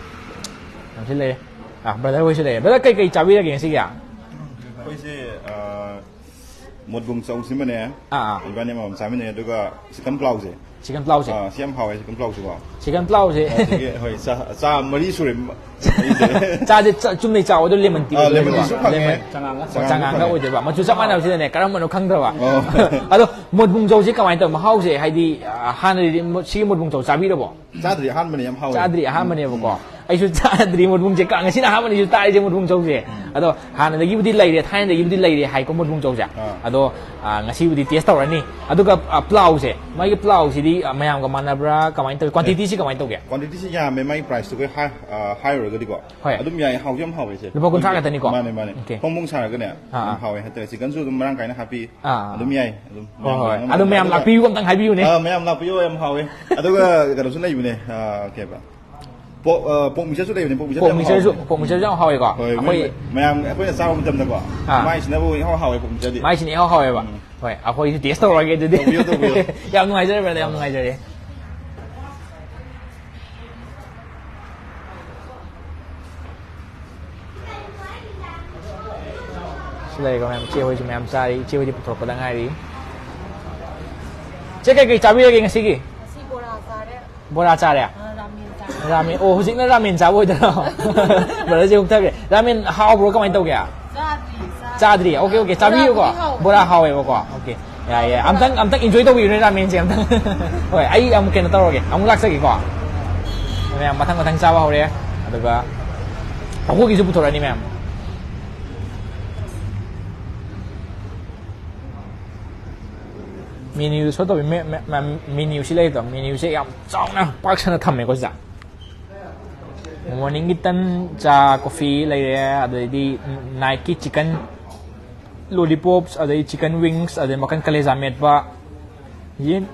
ꯌꯥꯝꯁꯤ ꯂꯩꯔꯦ꯫ ꯑꯥ, ꯕ꯭ꯔꯗꯔ ꯍꯣꯏꯁꯨ ꯂꯩꯔꯦ꯫ ꯕ꯭ꯔꯗꯔ ꯀꯩꯀꯩ ꯆꯥꯕꯤꯔꯒꯦ ꯉꯁꯤꯒꯤ? ꯑꯩꯈꯣꯏꯁꯦ ꯑ, ꯃꯣꯠꯕꯨꯡ ꯆꯧꯁꯤꯃꯅꯦ꯫ ꯑꯥ, ꯑꯥ꯫ ꯏꯕꯥꯅꯤ ꯑꯃꯃꯝ ꯆꯥꯃꯤꯟꯅꯩ, ꯑꯗꯨꯒ ꯆꯤꯛꯀꯟ ꯄ꯭ꯂꯥꯎꯁꯦ꯫ ꯆꯤꯛꯀꯟ ꯄ꯭ꯂꯥꯎꯁꯦ꯫ ꯑꯥ, ꯁꯤ ꯌꯥꯝ ꯍꯥꯎꯋꯦ, ꯆꯤꯛꯀꯟ ꯄ꯭ꯂꯥꯎꯁꯤꯀꯣ꯫ ꯆꯤꯛꯀꯟ ꯄ꯭ꯂꯥꯎꯁꯦ꯫ ꯑꯥ, ꯁꯤꯒꯤ, ꯍꯣꯏ, ꯆꯥ, ꯆꯥ ꯃꯔꯤ ꯁꯨꯔꯦ꯫ ꯆꯥꯁꯦ ꯆꯥ-, ꯆꯨꯝꯅꯩ ꯆꯥ ꯑꯣꯏꯗꯣꯏꯔꯣ, ꯂꯦꯃꯟ ꯇꯤ ꯑꯥ, ꯑꯣꯏꯗꯣꯏꯔꯣ? ꯂꯦꯃꯟ ꯇꯤꯁꯨ ꯐꯪꯉꯦ꯫ ꯂꯦꯃꯟ꯫ ꯆꯉꯥꯡꯒ꯫ ꯑꯣ, ꯆꯉꯥꯡꯁꯨ ꯆꯉꯥꯡꯒ ꯐꯪꯉꯦ꯫ ꯑꯣꯏꯗꯣꯏꯕ꯫ ꯃꯆꯨ ꯆꯞ ꯃꯥꯟꯅꯕꯁꯤꯗꯅꯦ, ꯀꯔꯝꯕꯅꯣ ꯈꯪꯗꯕ꯫ ꯑꯣ꯫ ꯑꯗꯣ ꯃꯣꯠꯕꯨꯡ ꯆꯧꯁꯦ ꯀꯃꯥꯏꯅ ꯇꯧꯕ? ꯃꯍꯥꯎꯁꯦ, ꯍꯥꯏꯗꯤ, ꯑꯥ, ꯍꯥꯟꯅꯗꯤ ꯃꯣ-, ꯁꯤꯒꯤ ꯃꯣꯠꯕꯨꯡ ꯆꯧ ꯆꯥꯕꯤꯔꯕꯣ? ꯆꯥꯗ꯭ꯔꯤ, ꯑꯍꯥꯟꯕꯅꯦ, ꯌꯥꯝ ꯍꯥꯎꯋꯦ꯫ ꯆꯥꯗ꯭ꯔꯤ, ꯑꯍꯥꯟꯕꯅꯦꯕꯀꯣ꯫ ꯎꯝ꯫ ꯑꯩꯁꯨ ꯆꯥꯗ꯭ꯔꯤ ꯃꯣꯠꯕꯨꯡꯁꯦ, ꯀ-, ꯉꯁꯤꯅ ꯑꯍꯥꯟꯕꯅꯦ ꯑꯩꯁꯨ ꯇꯥꯔꯤꯁꯦ ꯃꯣꯠꯕꯨꯡ ꯆꯧꯁꯦ꯫ ꯎꯝ꯫ ꯑꯗꯣ ꯍꯥꯟꯅꯗꯒꯤꯕꯨꯗꯤ ꯂꯩꯔꯦ, ꯊꯥꯏꯅꯗꯒꯤꯕꯨꯗꯤ ꯂꯩꯔꯦ ꯍꯥꯏꯀꯣ ꯃꯣꯠꯕꯨꯡ ꯆꯧꯁꯦ꯫ ꯑꯥ꯫ ꯑꯗꯣ, ꯑꯥ, ꯉꯁꯤꯕꯨꯗꯤ ꯇꯦꯁ ꯇꯧꯔꯅꯤ꯫ ꯑꯗꯨꯒ, ꯑꯥ, ꯄ꯭ꯂꯥꯎꯁꯦ, ꯃꯥꯒꯤ ꯄ꯭ꯂꯥꯎꯁꯤꯗꯤ, ꯑꯥ, ꯃꯌꯥꯝꯒ ꯃꯥꯟꯅꯕ꯭ꯔꯥ? ꯀꯃꯥꯏꯅ ꯇꯧꯏ? ꯑꯦ꯫ ꯀ꯭ꯋꯥꯟꯇꯤꯇꯤꯁꯤ ꯀꯃꯥꯏꯅ ꯇꯧꯒꯦ? ꯀ꯭ꯋꯥꯟꯇꯤꯇꯤꯁꯤ ꯌꯥꯝꯃꯦ, ꯃꯥꯒꯤ ꯄ꯭ꯔꯥꯏꯁꯇꯨꯒ ꯍꯥꯏ-, ꯑꯥ, ꯍꯥꯏꯔꯨꯔꯒꯗꯤꯀꯣ꯫ ꯍꯣꯏ꯫ ꯑꯗꯨꯝ ꯌꯥꯏ, ꯍꯥꯎꯁꯨ ꯌꯥꯝ ꯍꯥꯎꯋꯦ ꯏꯆꯦ꯫ ꯂꯨꯄꯥ ꯀꯨꯟꯊ꯭ꯔꯥ ꯑꯩꯈꯣꯏꯒꯤ ꯈꯛꯇꯅꯤꯀꯣ? ꯃꯥꯅꯦ, ꯃꯥꯅꯦ꯫ ꯑꯣꯀꯦ꯫ ꯐꯣꯡ ꯐꯣꯡ ꯁꯥꯔꯒꯅꯦ, ꯑꯥ, ꯌꯥꯝ ꯑꯥ꯫ ꯍꯥꯎꯋꯦ ꯍꯥꯏꯇꯥꯔꯦ꯫ ꯆꯤꯛꯀꯟꯁꯨ ꯑꯗꯨꯝ ꯃꯔꯥꯡ ꯀꯥꯏꯅ ꯍꯥꯞꯄꯤ꯫ ꯑꯥ꯫ ꯑꯗꯨꯝ ꯌꯥꯏ, ꯑꯗꯨꯝ ꯍꯣꯏ, ꯍꯣꯏ꯫ ꯃꯌꯥꯝ ꯑꯗꯨ ꯃꯌꯥꯝ ꯑꯗꯨꯝ ꯂꯥꯛꯄꯤꯌꯨ ꯑꯝꯇꯪ ꯍꯥꯏꯕꯤꯌꯨꯅꯦ꯫ ꯑꯥ, ꯃꯌꯥꯝ ꯂꯥꯛꯄꯤꯌꯨ, ꯌꯥꯝ ꯍꯥꯎꯋꯦ꯫ ꯑꯗꯨꯒ ꯀꯩꯅꯣꯁꯨ ꯂꯩꯕꯅꯦ, ꯑꯥ, ꯀꯩ ꯍꯥꯏꯕ? ꯄꯣꯛ, ꯑꯥ, ꯄꯣꯛ ꯃꯤꯛꯆꯔꯁꯨ ꯂꯩꯕꯅꯦ, ꯄꯣꯛ ꯃꯤꯛꯆꯔ ꯄꯣꯛ ꯌꯥꯝ ꯃꯤꯛꯆꯔꯁꯨ, ꯍꯥꯎꯕꯅꯦ꯫ ꯄꯣꯛ ꯃꯤꯛꯆꯔꯁꯨ ꯌꯥꯝ ꯍꯥꯎꯋꯦꯀꯣ꯫ ꯍꯣꯏ, ꯑꯩꯈꯣꯏ ꯃꯣꯏ ꯃꯌꯥꯝ ꯑꯩꯈꯣꯏꯅ ꯆꯥꯕ ꯃꯇꯝꯗꯀꯣ, ꯑꯥ꯫ ꯃꯥꯏꯁꯤꯅꯕꯨ ꯏꯍꯥꯎ ꯍꯥꯎꯋꯦ, ꯄꯣꯛ ꯃꯤꯛꯆꯔꯗꯤ꯫ ꯃꯥꯏꯁꯤꯅ ꯏꯍꯥꯎ ꯍꯥꯎꯋꯦꯕ꯫ ꯎꯝ꯫ ꯍꯣꯏ, ꯑꯩꯈꯣꯏꯁꯨ ꯇꯦꯁ ꯇꯧꯔꯒꯦ ꯑꯗꯨꯗꯤ꯫ ꯇꯧꯕꯤꯌꯨ, ꯇꯧꯕꯤꯌꯨ꯫ ꯌꯥꯝ ꯅꯨꯡꯉꯥꯏꯖꯔꯦ, brother, ꯌꯥꯝ ꯅꯨꯡꯉꯥꯏꯖꯔꯦ꯫ ꯁꯤ ꯂꯩꯔꯦꯀꯣ, ꯃꯌꯥꯝ, ꯏꯆꯦ ꯍꯣꯏꯁꯨ ꯃꯌꯥꯝ ꯆꯥꯔꯤ, ꯏꯆꯦ ꯍꯣꯏꯗꯤ ꯄꯨꯊꯣꯔꯛꯄꯗ ꯉꯥꯏꯔꯤ꯫ ꯏꯆꯦ, ꯀꯩꯀꯩ ꯆꯥꯕꯤꯔꯒꯦ ꯉꯁꯤꯒꯤ? ꯉꯁꯤ ꯕꯣꯔꯥ ꯆꯥꯔꯦ꯫ ꯕꯣꯔꯥ ꯆꯥꯔꯦ? ꯑ, ꯔꯥꯃꯦꯟ ꯆꯥꯔꯦ꯫ ꯔꯥꯃꯦꯟ, ꯑꯣ, ꯍꯧꯖꯤꯛꯅ ꯔꯥꯃꯦꯟ ꯆꯥꯕ ꯑꯣꯏꯗꯣꯏꯔꯣ? Brotherꯁꯦ ꯍꯨꯛꯊꯈ꯭ꯔꯦ꯫ ꯔꯥꯃꯦꯟ ꯍꯥꯎꯕ꯭ꯔꯣ, ꯀꯃꯥꯏꯅ ꯇꯧꯒꯦ? ꯆꯥꯗ꯭ꯔꯤ, ꯆꯥꯗ꯭ꯔꯤ꯫ ꯆꯥꯗ꯭ꯔꯤ, okay, okay, ꯆꯥꯕꯤꯌꯨꯀꯣ꯫ ꯕꯣꯔꯥꯕꯨꯗꯤ ꯍꯥꯎꯋꯦ꯫ ꯕꯣꯔꯥ ꯍꯥꯎꯋꯦꯕꯀꯣ, okay꯫ ꯌꯥꯏ, ꯌꯥꯏ꯫ ꯑꯝꯇꯪ, ꯑꯝꯇꯪ enjoy ꯇꯧꯕꯤꯌꯨꯅꯦ ꯔꯥꯃꯦꯟꯁꯦ ꯑꯝꯇꯪ꯫ ꯍꯣꯏ, ꯑꯩ ꯑꯃꯨꯛ ꯀꯩꯅꯣ ꯇꯧꯔꯒꯦ, ꯑꯃꯨꯛ ꯂꯥꯛꯆꯒꯦꯀꯣ꯫ ꯃꯌꯥꯝ ꯃꯊꯪ ꯃꯊꯪ ꯆꯥꯕ ꯍꯧꯔꯦ꯫ ꯑꯗꯨꯒ ꯑꯩꯈꯣꯏꯒꯤꯁꯨ ꯄꯨꯊꯣꯔꯛꯑꯅꯤ ꯃꯌꯥꯝ꯫ Menuꯗꯨ show ꯇꯧꯕꯤ-, ꯃꯦ-, ꯃꯦ-, ꯃꯦ-, menuꯁꯤ ꯂꯩꯗꯣ, menuꯁꯦ ꯌꯥꯝ ꯆꯥꯎꯅ ꯄꯥꯛ ꯁꯟꯅ ꯊꯝꯃꯦꯀꯣ ꯁꯤꯗ꯫ Morningꯒꯤ ꯇꯟ, ꯆꯥ, coffee ꯂꯩꯔꯦ, ꯑꯗꯩꯗꯤ nightꯀꯤ chicken lollipops, ꯑꯗꯩ chicken wings, ꯑꯗꯩ ꯃꯈꯟ ꯀꯂꯦꯖꯥ ꯃꯦꯠꯄ, ꯌꯦꯟ,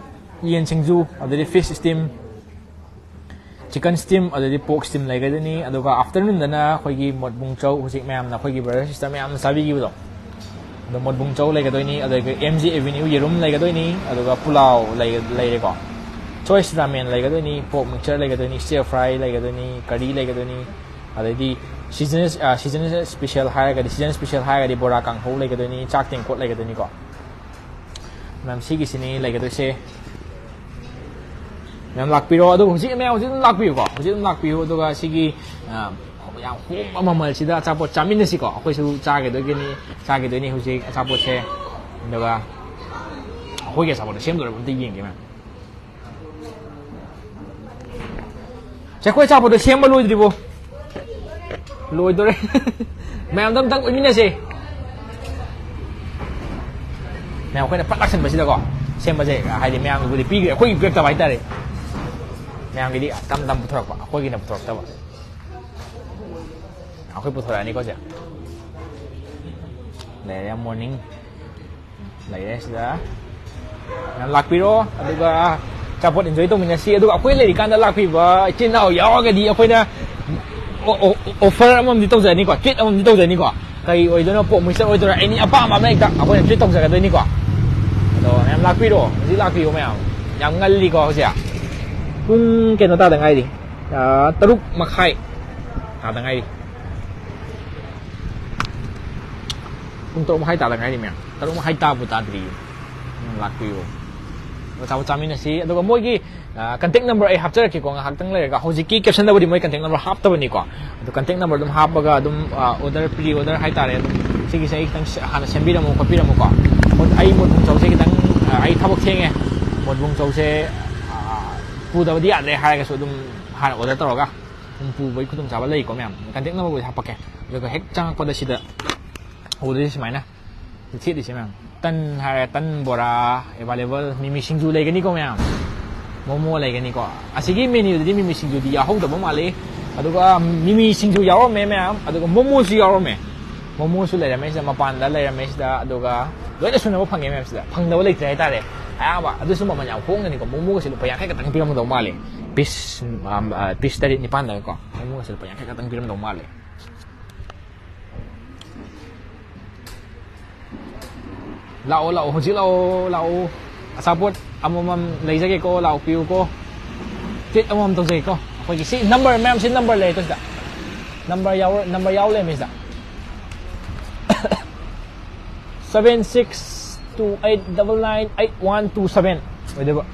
ꯌꯦꯟ ꯁꯤꯡꯖꯨ, ꯑꯗꯩꯗꯤ fish steam, chicken steam, ꯑꯗꯩꯗꯤ pork steam ꯂꯩꯒꯗꯣꯏꯅꯤ꯫ ꯑꯗꯨꯒ afternoonꯗꯅ ꯑꯩꯈꯣꯏꯒꯤ ꯃꯣꯠꯕꯨꯡ ꯆꯧ, ꯍꯧꯖꯤꯛ ꯃꯌꯥꯝꯅ, ꯑꯩꯈꯣꯏꯒꯤ brother sister ꯃꯌꯥꯝꯅ ꯆꯥꯕꯤꯈꯤꯕꯗꯣ, ꯑꯗꯣ ꯃꯣꯠꯕꯨꯡ ꯆꯧ ꯂꯩꯒꯗꯣꯏꯅꯤ꯫ ꯑꯗꯒꯤ M G Avenue ꯌꯦꯔꯨꯝ ꯂꯩꯒꯗꯣꯏꯅꯤ꯫ ꯑꯗꯨꯒ ꯄꯨꯂꯥꯎ ꯂꯩ-, ꯂꯩꯔꯦꯀꯣ꯫ Choice ꯔꯥꯃꯦꯟ ꯂꯩꯒꯗꯣꯏꯅꯤ, pork mixture ꯂꯩꯒꯗꯣꯏꯅꯤ, stir fry ꯂꯩꯒꯗꯣꯏꯅꯤ, curry ꯂꯩꯒꯗꯣꯏꯅꯤ꯫ ꯑꯗꯩꯗꯤ season, season special ꯍꯥꯏꯔꯒꯗꯤ, season special ꯍꯥꯏꯔꯒꯗꯤ ꯕꯣꯔꯥ ꯀꯥꯡꯍꯧ ꯂꯩꯒꯗꯣꯏꯅꯤ, ꯆꯥꯛ ꯇꯦꯡꯀꯣꯠ ꯂꯩꯒꯗꯣꯏꯅꯤꯀꯣ꯫ ꯃꯌꯥꯝ, ꯁꯤꯒꯤꯁꯤꯅꯤ ꯂꯩꯒꯗꯣꯏꯁꯦ꯫ ꯃꯌꯥꯝ ꯂꯥꯛꯄꯤꯔꯣ꯫ ꯑꯗꯨꯒ ꯍꯧꯖꯤꯛ, ꯃꯌꯥꯝ ꯍꯧꯖꯤꯛ ꯑꯗꯨꯝ ꯂꯥꯛꯄꯤꯌꯨꯀꯣ, ꯍꯧꯖꯤꯛ ꯑꯗꯨꯝ ꯂꯥꯛꯄꯤꯌꯨ꯫ ꯑꯗꯨꯒ ꯁꯤꯒꯤ, ꯑ, ꯌꯥꯝ ꯍꯣꯡꯕ ꯃꯃꯜꯁꯤꯗ ꯑꯆꯥꯄꯣꯠ ꯆꯥꯃꯤꯟꯅꯁꯤꯀꯣ꯫ ꯑꯩꯈꯣꯏꯁꯨ ꯆꯥꯒꯗꯣꯏꯒꯤꯅꯤ, ꯆꯥꯒꯗꯣꯏꯅꯤ ꯍꯧꯖꯤꯛ ꯑꯆꯥꯄꯣꯠꯁꯦ꯫ ꯑꯗꯨꯒ ꯑꯩꯈꯣꯏꯒꯤ ꯑꯆꯥꯄꯣꯠꯇꯣ ꯁꯦꯝꯗꯣꯔꯕ ꯑꯝꯇ ꯌꯦꯡꯒꯦ, ꯃꯌꯥꯝ꯫ ꯆꯦ, ꯑꯩꯈꯣꯏ ꯑꯆꯥꯄꯣꯠꯇꯣ ꯁꯦꯝꯕ ꯂꯣꯏꯗ꯭ꯔꯤꯕꯣ? ꯂꯣꯏꯗꯣꯔꯦ꯫ ꯃꯌꯥꯝꯗꯣ ꯑꯝꯇꯪ ꯎꯠꯃꯤꯟꯅꯁꯦ꯫ ꯃꯌꯥꯝ, ꯑꯩꯈꯣꯏꯅ ꯐꯠ ꯂꯥꯛꯁꯟꯕꯁꯤꯗꯀꯣ, ꯁꯦꯝꯕꯁꯦ, ꯍꯥꯏꯗꯤ, ꯃꯌꯥꯝꯒꯤꯕꯨꯗꯤ ꯄꯤꯈ꯭ꯔꯦ, ꯑꯩꯈꯣꯏꯒꯤ ꯄꯤꯔꯛꯇꯕ ꯍꯥꯏꯇꯥꯔꯦ꯫ ꯃꯌꯥꯝꯒꯤꯗꯤ ꯇꯝ ꯇꯝ ꯄꯨꯊꯣꯔꯛꯄ, ꯑꯩꯈꯣꯏꯒꯤꯅ ꯄꯨꯊꯣꯔꯛꯇꯕ꯫ ꯑꯩꯈꯣꯏ ꯄꯨꯊꯣꯔꯛꯑꯅꯤꯀꯣ, ꯁꯦ꯫ ꯂꯩꯔꯦ, morning꯫ ꯂꯩꯔꯦ ꯁꯤꯗ꯫ ꯃꯌꯥꯝ ꯂꯥꯛꯄꯤꯔꯣ, ꯑꯗꯨꯒ ꯑꯆꯥꯄꯣꯠ enjoy ꯇꯧꯃꯤꯟꯅꯁꯤ꯫ ꯑꯗꯨꯒ ꯑꯩꯈꯣꯏ ꯂꯩꯔꯤꯀꯥꯟꯗ ꯂꯥꯛꯄꯤꯕ ꯏꯆꯤꯟ ꯏꯅꯥꯎ ꯌꯥꯎꯔꯒꯗꯤ ꯑꯩꯈꯣꯏꯅ ꯑꯣ-, ꯑꯣ-, offer ꯑꯃꯃꯝꯗꯤ ꯇꯧꯖꯅꯤꯀꯣ, treat ꯑꯃꯃꯝꯗꯤ ꯇꯧꯖꯅꯤꯀꯣ꯫ ꯀꯔꯤ ꯑꯣꯏꯗꯣꯏꯅꯣ, pop mixture ꯑꯣꯏꯗꯣꯏꯔꯥ, any ꯑꯄꯥꯝꯕ ꯑꯃ ꯍꯦꯛꯇ ꯑꯩꯈꯣꯏꯅ treat ꯇꯧꯖꯒꯗꯣꯏꯅꯤꯀꯣ꯫ ꯑꯗꯣ ꯃꯌꯥꯝ ꯂꯥꯛꯄꯤꯔꯣ, ꯍꯧꯖꯤꯛ ꯂꯥꯛꯄꯤꯌꯣ ꯃꯌꯥꯝ꯫ ꯌꯥꯝ ꯉꯜꯂꯤꯀꯣ ꯍꯧꯖꯤꯛ꯫ ꯄꯨꯡ ꯀꯩꯅꯣ ꯇꯥꯗ ꯉꯥꯏꯔꯤ, ꯑꯥ, ꯇꯔꯨꯛ ꯃꯈꯥꯏ ꯇꯥꯗ ꯉꯥꯏꯔꯤ꯫ ꯄꯨꯡ ꯇꯔꯨꯛ ꯃꯈꯥꯏ ꯇꯥꯗ ꯉꯥꯏꯔꯤ ꯃꯌꯥꯝ, ꯇꯔꯨꯛ ꯃꯈꯥꯏ ꯇꯥꯕꯨ ꯇꯥꯗ꯭ꯔꯤꯌꯦ꯫ ꯎꯝ, ꯂꯥꯛꯄꯤꯌꯨ꯫ ꯑꯆꯥꯄꯣꯠ ꯆꯥꯃꯤꯟꯅꯁꯤ꯫ ꯑꯗꯨꯒ ꯃꯣꯏꯒꯤ, ꯑ, contact number ꯑꯩ ꯍꯥꯞꯆꯔꯛꯀꯦꯀꯣ ꯉꯥꯏꯍꯥꯛꯇꯪ ꯂꯩꯔꯒ꯫ ꯍꯧꯖꯤꯛꯀꯤ caption ꯗꯕꯨꯗꯤ ꯃꯣꯏ contact number ꯍꯥꯞꯇꯕꯅꯤꯀꯣ꯫ ꯑꯗꯣ contact number ꯑꯗꯨꯝ ꯍꯥꯞꯄꯒ ꯑꯗꯨꯝ, ꯑ, order, pre order ꯍꯥꯏꯇꯥꯔꯦ꯫ ꯑꯗꯨꯝ ꯁꯤꯒꯤꯁꯦ ꯑꯩ ꯈꯤꯇꯪ ꯁ-, ꯍꯥꯟꯅ ꯁꯦꯝꯕꯤꯔꯝꯃꯣ ꯈꯣꯠꯄꯤꯔꯝꯃꯣꯀꯣ꯫ ꯍꯣꯏ, ꯑꯩ ꯃꯣꯟꯕꯨꯡ ꯆꯧꯁꯦ ꯈꯤꯇꯪ, ꯑ, ꯑꯩ ꯊꯕꯛ ꯊꯦꯡꯉꯦ꯫ ꯃꯣꯟꯕꯨꯡ ꯆꯧꯁꯦ, ꯑ, ꯄꯨꯗꯕꯗꯤ ꯌꯥꯗ꯭ꯔꯦ ꯍꯥꯏꯔꯒꯁꯨ ꯑꯗꯨꯝ ꯍꯥꯟꯅ order ꯇꯧꯔꯒ ꯑꯗꯨꯝ ꯄꯨꯕꯒꯤ ꯈꯨꯗꯣꯡꯆꯥꯕ ꯂꯩꯀꯣ ꯃꯌꯥꯝ꯫ Contact number ꯕꯨꯗꯤ ꯍꯥꯞꯄꯛꯀꯦ꯫ ꯑꯗꯨꯒ ꯍꯦꯛ ꯆꯪꯉꯛꯄꯗ ꯁꯤꯗ ꯎꯗꯣꯏꯁꯦ ꯁꯨꯃꯥꯏꯅ꯫ ꯊꯦꯠꯂꯤꯁꯦ ꯃꯌꯥꯝ꯫ ꯇꯟ ꯍꯥꯏꯔꯦ, ꯇꯟ, ꯕꯣꯔꯥ available, ꯃꯤꯃꯤ ꯁꯤꯡꯖꯨ ꯂꯩꯒꯅꯤꯀꯣ ꯃꯌꯥꯝ, ꯃꯣꯃꯣ ꯂꯩꯒꯅꯤꯀꯣ꯫ ꯑꯁꯤꯒꯤ menu ꯗꯗꯤ ꯃꯤꯃꯤ ꯁꯤꯡꯖꯨꯗꯤ ꯌꯥꯎꯍꯧꯗꯕ ꯃꯥꯜꯂꯤ꯫ ꯑꯗꯨꯒ ꯃꯤꯃꯤ ꯁꯤꯡꯖꯨ ꯌꯥꯎꯔꯝꯃꯦ ꯃꯌꯥꯝ, ꯑꯗꯨꯒ ꯃꯣꯃꯣꯁꯨ ꯌꯥꯎꯔꯝꯃꯦ꯫ ꯃꯣꯃꯣꯁꯨ ꯂꯩꯔꯝꯃꯦ ꯁꯤꯗ, ꯃꯄꯥꯟꯗ ꯂꯩꯔꯝꯃꯦ ꯁꯤꯗ, ꯑꯗꯨꯒ ꯂꯣꯏꯅ ꯁꯨꯅꯕ ꯐꯪꯉꯦ ꯃꯌꯥꯝ ꯁꯤꯗ꯫ ꯐꯪꯗꯕ ꯂꯩꯇ꯭ꯔꯦ ꯍꯥꯏꯇꯥꯔꯦ꯫ ꯑꯌꯥꯝꯕ ꯑꯗꯨꯁꯨ ꯃꯃꯜ ꯌꯥꯝ ꯍꯣꯡꯒꯅꯤꯀꯣ꯫ ꯃꯣꯃꯣꯒꯁꯦ ꯂꯨꯄꯥ ꯌꯥꯡꯈꯩ ꯈꯛꯇꯪ ꯄꯤꯔꯝꯒꯗꯧ ꯃꯥꯜꯂꯦ꯫ Piece, ꯑꯝ, ꯑ, piece ꯇꯔꯦꯠ ꯅꯤꯄꯥꯟꯗꯒꯀꯣ꯫ ꯃꯣꯃꯣꯒꯁꯦ ꯂꯨꯄꯥ ꯌꯥꯡꯈꯩ ꯈꯛꯇꯪ ꯄꯤꯔꯝꯗꯧ ꯃꯥꯜꯂꯦ꯫ ꯂꯥꯛꯑꯣ, ꯂꯥꯛꯑꯣ, ꯍꯧꯖꯤꯛ ꯂꯥꯛꯑꯣ, ꯂꯥꯛꯑꯣ꯫ ꯑꯆꯥꯄꯣꯠ ꯑꯃꯃꯝ ꯂꯩꯖꯒꯦꯀꯣ, ꯂꯥꯛꯄꯤꯌꯨꯀꯣ꯫ Treat ꯑꯃꯃꯝ ꯇꯧꯖꯒꯦꯀꯣ꯫ ꯑꯩꯈꯣꯏꯒꯤ ꯁꯤ number ꯃꯌꯥꯝꯁꯤ number ꯂꯩꯔꯦꯀꯣ ꯁꯤꯗ꯫ ꯅꯝꯕꯔ ꯌꯥꯎꯔ ꯅꯝꯕꯔ ꯌꯥꯎ ꯂꯩꯔꯝꯃꯤ ꯁꯤꯗ. Seven six two eight double nine eight one two seven ꯑꯣꯏꯗꯣꯏꯕ.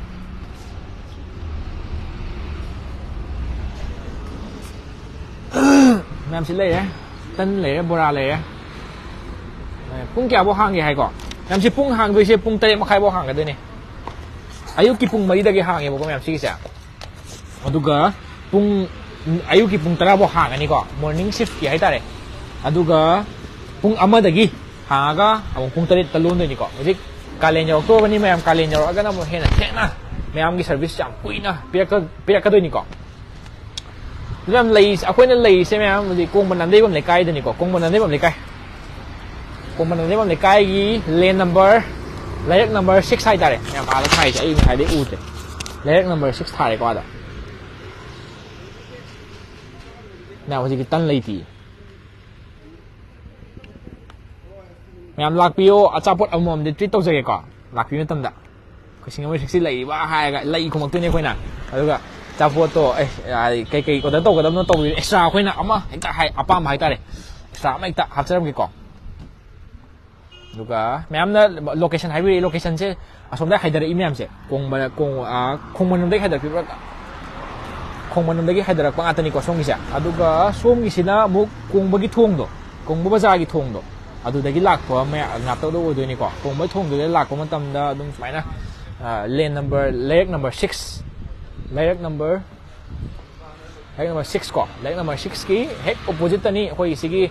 ꯃꯌꯥꯝꯁꯤ ꯂꯩꯔꯦ. ꯇꯟ ꯂꯩꯔꯦ, ꯕꯣꯔꯥ ꯂꯩꯔꯦ. ꯄꯨꯡ ꯀꯌꯥꯐꯧ ꯍꯥꯡꯒꯦ ꯍꯥꯏꯀꯣ? ꯃꯌꯥꯝꯁꯤ ꯄꯨꯡ ꯍꯥꯡꯗꯣꯏꯁꯦ ꯄꯨꯡ ꯇꯔꯦꯠ ꯃꯈꯥꯏꯐꯧ ꯍꯥꯡꯒꯗꯣꯏꯅꯦ. ꯑꯌꯨꯛꯀꯤ ꯄꯨꯡ ꯃꯔꯤꯗꯒꯤ ꯍꯥꯡꯉꯦꯕꯀꯣ ꯃꯌꯥꯝ ꯁꯤꯒꯤꯁꯦ. ꯑꯗꯨꯒ ꯄꯨꯡ, ꯑꯌꯨꯛꯀꯤ ꯄꯨꯡ ꯇꯔꯥꯐꯧ ꯍꯥꯡꯒꯅꯤꯀꯣ, ꯃꯣꯔꯅꯤꯡ ꯁꯤꯐꯀꯤ ꯍꯥꯏꯇꯥꯔꯦ. ꯑꯗꯨꯒ ꯄꯨꯡ ꯑꯃꯗꯒꯤ ꯍꯥꯡꯉꯒ ꯑꯃꯨꯛ ꯄꯨꯡ ꯇꯔꯦꯠꯇ ꯂꯣꯟꯗꯣꯏꯅꯤꯀꯣ. ꯍꯧꯖꯤꯛ ꯀꯥꯂꯦꯟ ꯌꯧꯔꯛꯇꯣꯔꯕꯅꯤ ꯃꯌꯥꯝ, ꯀꯥꯂꯦꯟ ꯌꯧꯔꯛꯑꯒꯅ ꯑꯃꯨꯛ ꯍꯦꯟꯅ ꯊꯦꯡꯅ ꯃꯌꯥꯝꯒꯤ ꯁꯔꯚꯤꯁ ꯌꯥꯝ ꯀꯨꯏꯅ ꯄꯤꯔꯛꯀ-, ꯄꯤꯔꯛꯀꯗꯣꯏꯅꯤꯀꯣ. ꯑꯗꯨ ꯌꯥꯝ ꯂꯩ, ꯑꯩꯈꯣꯏꯅ ꯂꯩꯔꯤꯁꯦ ꯃꯌꯥꯝ ꯍꯧꯖꯤꯛ ꯀꯣꯡꯕ ꯅꯥꯟꯗꯩꯕꯝ ꯂꯩꯀꯥꯏꯗꯅꯤꯀꯣ, ꯀꯣꯡꯕ ꯅꯥꯟꯗꯩꯕꯝ ꯂꯩꯀꯥꯏ. ꯀꯣꯡꯕ ꯅꯥꯟꯗꯩꯕꯝ ꯂꯩꯀꯥꯏꯒꯤ ꯂꯦꯟ ꯅꯝꯕꯔ, ꯂꯩꯔꯛ ꯅꯝꯕꯔ ꯁꯤꯛꯁ ꯍꯥꯏꯇꯥꯔꯦ ꯃꯌꯥꯝ ꯑꯥꯗ ꯊꯥꯏꯁꯦ, ꯑꯩ ꯉꯁꯥꯏꯗꯩ ꯎꯗ꯭ꯔꯦ. ꯂꯩꯔꯛ ꯅꯝꯕꯔ ꯁꯤꯛꯁ ꯊꯥꯔꯦꯀꯣ ꯑꯥꯗ. ꯃꯌꯥꯝ ꯍꯧꯖꯤꯛꯀꯤ ꯇꯟ ꯂꯩꯇꯤꯌꯦ. ꯃꯌꯥꯝ ꯂꯥꯛꯄꯤꯌꯣ, ꯑꯆꯥꯄꯣꯠ ꯑꯃꯃꯝꯗꯤ ꯇ꯭ꯔꯤꯠ ꯇꯧꯖꯒꯦꯀꯣ ꯂꯥꯛꯄꯤꯕ ꯃꯇꯝꯗ. ꯑꯩꯈꯣꯏ ꯁꯤꯡꯖꯃꯩ ꯁꯤꯛꯁꯇꯤ ꯂꯩꯔꯤꯕ ꯍꯥꯏꯔꯒ ꯂꯩ ꯈꯨꯝꯃꯛꯇꯣꯏꯅꯦ ꯑꯩꯈꯣꯏꯅ. ꯑꯗꯨꯒ ꯑꯆꯥꯄꯣꯠꯇꯣ, ꯑꯦ, ꯀꯩꯀꯩ ꯑꯣꯔꯗꯔ ꯇꯧꯒꯗꯕꯅꯣ ꯇꯧꯕꯤꯌꯨ, ꯑꯦꯛꯁꯇ꯭ꯔꯥ ꯑꯩꯈꯣꯏꯅ ꯑꯃ ꯍꯦꯛꯇ ꯍꯥꯏ, ꯑꯄꯥꯝꯕ ꯍꯥꯏꯇꯥꯔꯦ, ꯑꯦꯛꯁꯇ꯭ꯔꯥ ꯑꯃ ꯍꯦꯛꯇ ꯍꯥꯞꯆꯔꯝꯒꯦꯀꯣ. ꯑꯗꯨꯒ ꯃꯌꯥꯝꯅ ꯂꯣꯀꯦꯁꯟ ꯍꯥꯏꯕꯤꯔꯛꯏ, ꯂꯣꯀꯦꯁꯟꯁꯦ ꯑꯁꯣꯝꯗ ꯍꯥꯏꯊꯔꯛꯏ ꯃꯌꯥꯝꯁꯦ, ꯀꯣꯡꯕ-, ꯀꯣꯡ-, ꯑ, ꯈꯣꯡꯃꯟꯂꯣꯝꯗꯒꯤ ꯍꯥꯏꯊꯔꯛꯄꯤꯕ꯭ꯔꯥ? ꯈꯣꯡꯃꯟꯂꯣꯝꯗꯒꯤ ꯍꯥꯏꯊꯔꯛꯄ ꯉꯥꯛꯇꯅꯤꯀꯣ ꯁꯣꯝꯒꯤꯁꯦ. ꯑꯗꯨꯒ ꯁꯣꯝꯒꯤꯁꯤꯅ ꯑꯃꯨꯛ ꯀꯣꯡꯕꯒꯤ ꯊꯣꯡꯗꯣ, ꯀꯣꯡꯕ ꯕꯖꯥꯔꯒꯤ ꯊꯣꯡꯗꯣ, ꯑꯗꯨꯗꯒꯤ ꯂꯥꯛꯄ ꯃꯌꯥꯝ ꯉꯥꯛꯇ ꯑꯣꯏꯗꯣꯏꯅꯤꯀꯣ. ꯀꯣꯡꯕ ꯊꯣꯡꯗꯨꯗ ꯂꯥꯛꯄ ꯃꯇꯝꯗ ꯑꯗꯨꯝ ꯁꯨꯃꯥꯏꯅ, ꯑ, ꯂꯦꯟ ꯅꯝꯕꯔ, ꯂꯩꯔꯛ ꯅꯝꯕꯔ ꯁꯤꯛꯁ, ꯂꯩꯔꯛ ꯅꯝꯕꯔ, ꯂꯩꯔꯛ ꯅꯝꯕꯔ ꯁꯤꯛꯁ ꯀꯣ, ꯂꯩꯔꯛ ꯅꯝꯕꯔ ꯁꯤꯛꯁꯀꯤ ꯍꯦꯛ ꯑꯣꯄꯣꯖꯤꯠꯇꯅꯤ ꯑꯩꯈꯣꯏꯒꯤ ꯁꯤꯒꯤ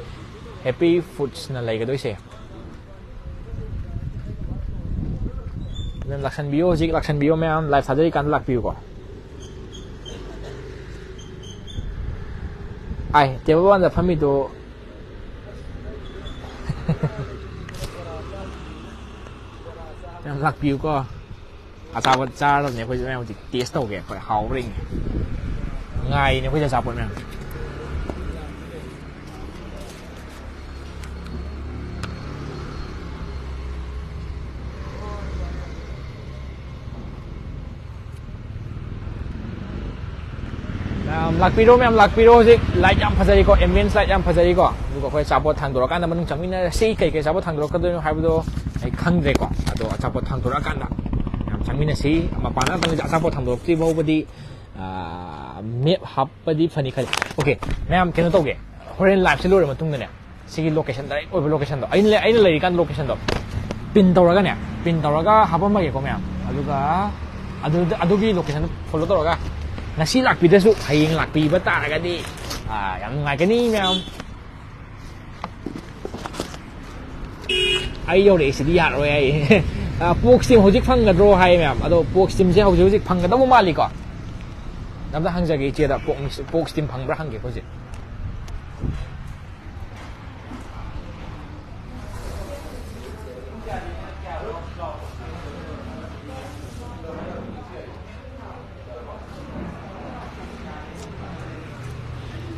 ꯍꯦꯄꯤ ꯐꯨꯗꯁꯅ ꯂꯩꯒꯗꯣꯏꯁꯦ. ꯑꯗꯨꯝ ꯂꯥꯛꯁꯟꯕꯤꯌꯣ, ꯍꯧꯖꯤꯛ ꯂꯥꯛꯁꯟꯕꯤꯌꯣ ꯃꯌꯥꯝ, ꯂꯥꯏꯚ ꯊꯥꯖꯔꯤꯀꯥꯟꯗ ꯂꯥꯛꯄꯤꯌꯨꯀꯣ. ꯑꯥꯏ, ꯇꯦꯕꯜ ꯋꯥꯟꯗ ꯐꯝꯃꯤꯗꯣ. ꯌꯥꯝ ꯂꯥꯛꯄꯤꯌꯨꯀꯣ. ꯑꯆꯥꯄꯣꯠ ꯆꯥꯔꯗꯕꯅꯦ ꯑꯩꯈꯣꯏꯁꯨ ꯃꯌꯥꯝ ꯍꯧꯖꯤꯛ ꯇꯦꯁ ꯇꯧꯒꯦ ꯑꯩꯈꯣꯏ, ꯍꯥꯎꯕ꯭ꯔꯥ ꯌꯦꯡꯒꯦ. ꯉꯥꯏꯔꯤꯅꯦ ꯑꯩꯈꯣꯏꯁꯨ ꯑꯆꯥꯄꯣꯠ ꯃꯌꯥꯝ. ꯃꯌꯥꯝ ꯂꯥꯛꯄꯤꯔꯣ ꯃꯌꯥꯝ, ꯂꯥꯛꯄꯤꯔꯣ꯫ ꯍꯧꯖꯤꯛ light ꯌꯥꯝ ꯐꯖꯔꯤꯀꯣ, ambience light ꯌꯥꯝ ꯐꯖꯔꯤꯀꯣ꯫ ꯑꯗꯨꯒ ꯑꯩꯈꯣꯏ ꯑꯆꯥꯄꯣꯠ ꯊꯥꯡꯗꯣꯔꯛꯀꯥꯟꯗ ꯃꯅꯨꯡ ꯆꯪꯃꯤꯟꯅꯔꯁꯤ꯫ ꯀꯩ ꯀꯩ ꯑꯆꯥꯄꯣꯠ ꯊꯥꯡꯗꯣꯔꯛꯀꯗꯣꯏꯅꯣ ꯍꯥꯏꯕꯗꯣ ꯑꯩ ꯈꯪꯗ꯭ꯔꯦꯀꯣ꯫ ꯑꯗꯣ ꯑꯆꯥꯄꯣꯠ ꯊꯥꯡꯗꯣꯔꯛꯑꯀꯥꯟꯗ ꯃꯌꯥꯝ ꯆꯪꯃꯤꯟꯅꯁꯤ꯫ ꯃꯄꯥꯟꯗ ꯉꯥꯛꯇꯪ ꯑꯆꯥꯄꯣꯠ ꯊꯥꯡꯗꯣꯔꯛꯇ꯭ꯔꯤ ꯐꯥꯎꯕꯗꯤ, ꯑꯥ, map ꯍꯥꯞꯄꯗꯤ ꯐꯅꯤ ꯈꯜꯂꯤ꯫ Okay, ꯃꯌꯥꯝ ꯀꯩꯅꯣ ꯇꯧꯒꯦ, ꯍꯣꯔꯦꯟ live ꯁꯦ ꯂꯣꯏꯔ ꯃꯇꯨꯡꯗꯅꯦ, ꯁꯤꯒꯤ location, direct ꯑꯣꯏꯕ location ꯗꯣ, ꯑꯩꯅ ꯂꯩ-, ꯑꯩꯅ ꯂꯩꯔꯤꯀꯥꯟꯗ location ꯗꯣ pin ꯇꯧꯔꯒꯅꯦ, pin ꯇꯧꯔꯒ ꯍꯥꯞꯄꯝꯃꯒꯦꯀꯣ ꯃꯌꯥꯝ꯫ ꯑꯗꯨꯒ ꯑꯗꯨꯗ, ꯑꯗꯨꯒꯤ location ꯗꯣ follow ꯇꯧꯔꯒ, ꯉꯁꯤ ꯂꯥꯛꯄꯤꯗ꯭ꯔꯁꯨ ꯍꯌꯦꯡ ꯂꯥꯛꯄꯤꯕ ꯇꯥꯔꯒꯗꯤ, ꯑꯥ, ꯌꯥꯝ ꯅꯨꯡꯉꯥꯏꯒꯅꯤ ꯃꯌꯥꯝ꯫ ꯑꯩ ꯌꯧꯔꯛꯏꯁꯤꯗꯤ ꯌꯥꯔꯣꯏ ꯍꯥꯏꯌꯦ꯫ ꯑꯥ, pork steam ꯍꯧꯖꯤꯛ ꯐꯪꯒꯗ꯭ꯔꯣ ꯍꯥꯏꯌꯦ ꯃꯌꯥꯝ꯫ ꯑꯗꯣ pork steam ꯁꯦ ꯍꯧꯖꯤꯛ ꯍꯧꯖꯤꯛ ꯐꯪꯒꯗꯕ ꯃꯥꯜꯂꯤꯀꯣ꯫ ꯑꯝꯇ ꯍꯪꯖꯒꯦ ꯏꯆꯦꯗ, pork, pork steam ꯐꯪꯕ꯭ꯔꯥ ꯍꯪꯒꯦ ꯍꯧꯖꯤꯛ꯫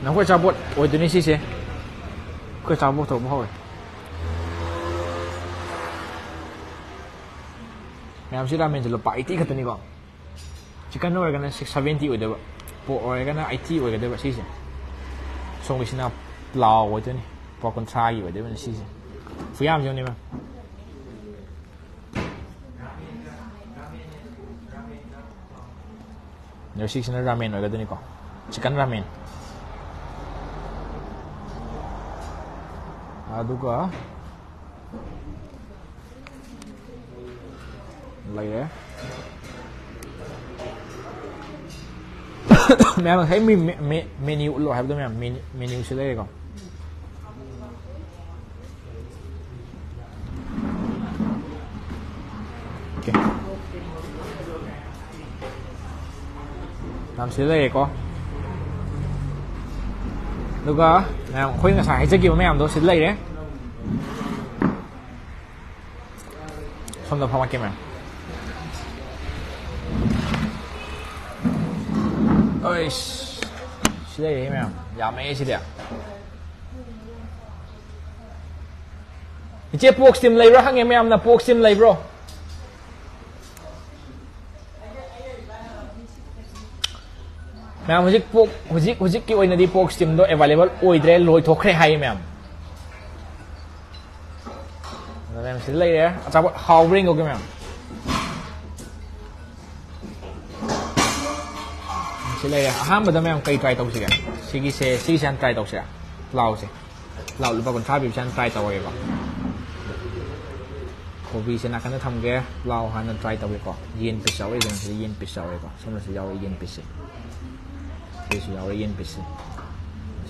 ꯅꯈꯣꯏ ꯑꯆꯥꯄꯣꯠ ꯑꯣꯏꯗꯣꯏꯅꯤ ꯁꯤꯁꯦ꯫ ꯑꯩꯈꯣꯏ ꯑꯆꯥꯄꯣꯠ ꯊꯧꯕ ꯍꯧꯔꯦ꯫ ꯃꯌꯥꯝꯁꯤ ꯔꯥꯃꯦꯟꯁꯦ ꯂꯨꯄꯥ eighty ꯈꯛꯇꯅꯤꯀꯣ꯫ Chicken ꯑꯣꯏꯔꯒꯅ six seventy ꯑꯣꯏꯗꯣꯏꯕ, pork ꯑꯣꯏꯔꯒꯅ eighty ꯑꯣꯏꯒꯗꯣꯏꯕ ꯁꯤꯁꯦ꯫ ꯁꯣꯝꯒꯤꯁꯤꯅ ꯄ꯭ꯂꯥꯎ ꯑꯣꯏꯗꯣꯏꯅꯤ, ꯂꯨꯄꯥ ꯀꯨꯟꯊ꯭ꯔꯥꯒꯤ ꯑꯣꯏꯗꯣꯏꯕꯅꯤ ꯁꯤꯁꯦ꯫ ꯈꯨꯌꯥꯝꯁꯦ ꯌꯦꯡꯉꯨꯅꯦ ꯃꯌꯥꯝ꯫ ꯑꯗꯣ ꯁꯤꯁꯤꯅ ꯔꯥꯃꯦꯟ ꯑꯣꯏꯒꯗꯣꯏꯅꯤꯀꯣ, chicken ꯔꯥꯃꯦꯟ꯫ ꯑꯗꯨꯒ ꯂꯩꯔꯦ꯫ ꯃꯌꯥꯝ ꯉꯁꯥꯏ ꯃꯤ-, ꯃꯦ-, ꯃꯦ-, menu ꯎꯠꯂꯣ ꯍꯥꯏꯕꯗꯣ ꯃꯌꯥꯝ, menu, menu ꯁꯤ ꯂꯩꯔꯦꯀꯣ꯫ Okay꯫ ꯃꯌꯥꯝ ꯁꯤꯗ ꯂꯩꯔꯦꯀꯣ꯫ ꯑꯗꯨꯒ ꯃꯌꯥꯝ ꯑꯩꯈꯣꯏ ꯉꯁꯥꯏ ꯍꯥꯏꯖꯈꯤꯕ ꯃꯌꯥꯝꯗꯣ ꯁꯤꯗ ꯂꯩꯔꯦ꯫ ꯁꯣꯝꯗ ꯐꯝꯃꯛꯀꯦ ꯃꯌꯥꯝ꯫ ꯑꯩꯁ, ꯁꯤ ꯂꯩꯔꯦ ꯃꯌꯥꯝ꯫ ꯌꯥꯝꯃꯦ ꯁꯤꯗꯤ꯫ ꯏꯆꯦ, pork steam ꯂꯩꯕ꯭ꯔꯥ ꯍꯪꯉꯦ ꯃꯌꯥꯝꯅ, pork steam ꯂꯩꯕ꯭ꯔꯣ? ꯃꯌꯥꯝ, ꯍꯧꯖꯤꯛ ꯄꯣꯛ ꯍꯧꯖꯤꯛ ꯍꯧꯖꯤꯛꯀꯤ ꯑꯣꯏꯅꯗꯤ ꯄꯣꯛ ꯁ꯭ꯇꯤꯝꯗꯣ ꯑꯦꯕꯥꯏꯂꯦꯕꯜ ꯑꯣꯏꯗ꯭ꯔꯦ, ꯂꯣꯏꯊꯣꯛꯈ꯭ꯔꯦ ꯍꯥꯏꯌꯦ ꯃꯌꯥꯝ꯫ ꯑꯗꯣ ꯃꯌꯥꯝ, ꯁꯤꯗ ꯂꯩꯔꯦ ꯑꯆꯥꯄꯣꯠ ꯍꯥꯎꯕ꯭ꯔꯥ ꯌꯦꯡꯉꯧꯒꯦ ꯃꯌꯥꯝ꯫ ꯁꯤ ꯂꯩꯔꯦ꯫ ꯑꯍꯥꯟꯕꯗ ꯃꯌꯥꯝ ꯀꯩ ꯇ꯭ꯔꯥꯏ ꯇꯧꯁꯤꯒꯦ? ꯁꯤꯒꯤꯁꯦ ꯁꯤꯒꯤꯁꯦ ꯍꯥꯟꯅ ꯇ꯭ꯔꯥꯏ ꯇꯧꯁꯤꯔꯥ? ꯄ꯭ꯂꯥꯎꯁꯦ꯫ ꯄ꯭ꯂꯥꯎ ꯂꯨꯄꯥ ꯀꯨꯟꯊ꯭ꯔꯥ ꯄꯤꯕꯁꯦ ꯍꯥꯟꯅ ꯇ꯭ꯔꯥꯏ ꯇꯧꯔꯒꯦꯀꯣ꯫ ꯀꯣꯕꯤꯁꯦ ꯅꯥꯀꯟꯗ ꯊꯝꯒꯦ꯫ ꯄ꯭ꯂꯥꯎ ꯍꯥꯟꯅ ꯇ꯭ꯔꯥꯏ ꯇꯧꯒꯦꯀꯣ꯫ ꯌꯦꯟ ꯄꯤꯁ ꯌꯥꯎꯔꯛꯏꯁꯦ, ꯁꯤꯗ ꯌꯦꯟ ꯄꯤꯁ ꯌꯥꯎꯔꯦꯀꯣ꯫ ꯁꯣꯝꯗꯁꯨ ꯌꯥꯎꯔꯦ ꯌꯦꯟ ꯄꯤꯁꯁꯦ꯫ ꯁꯤꯁꯨ ꯌꯥꯎꯔꯦ ꯌꯦꯟ ꯄꯤꯁꯁꯦ꯫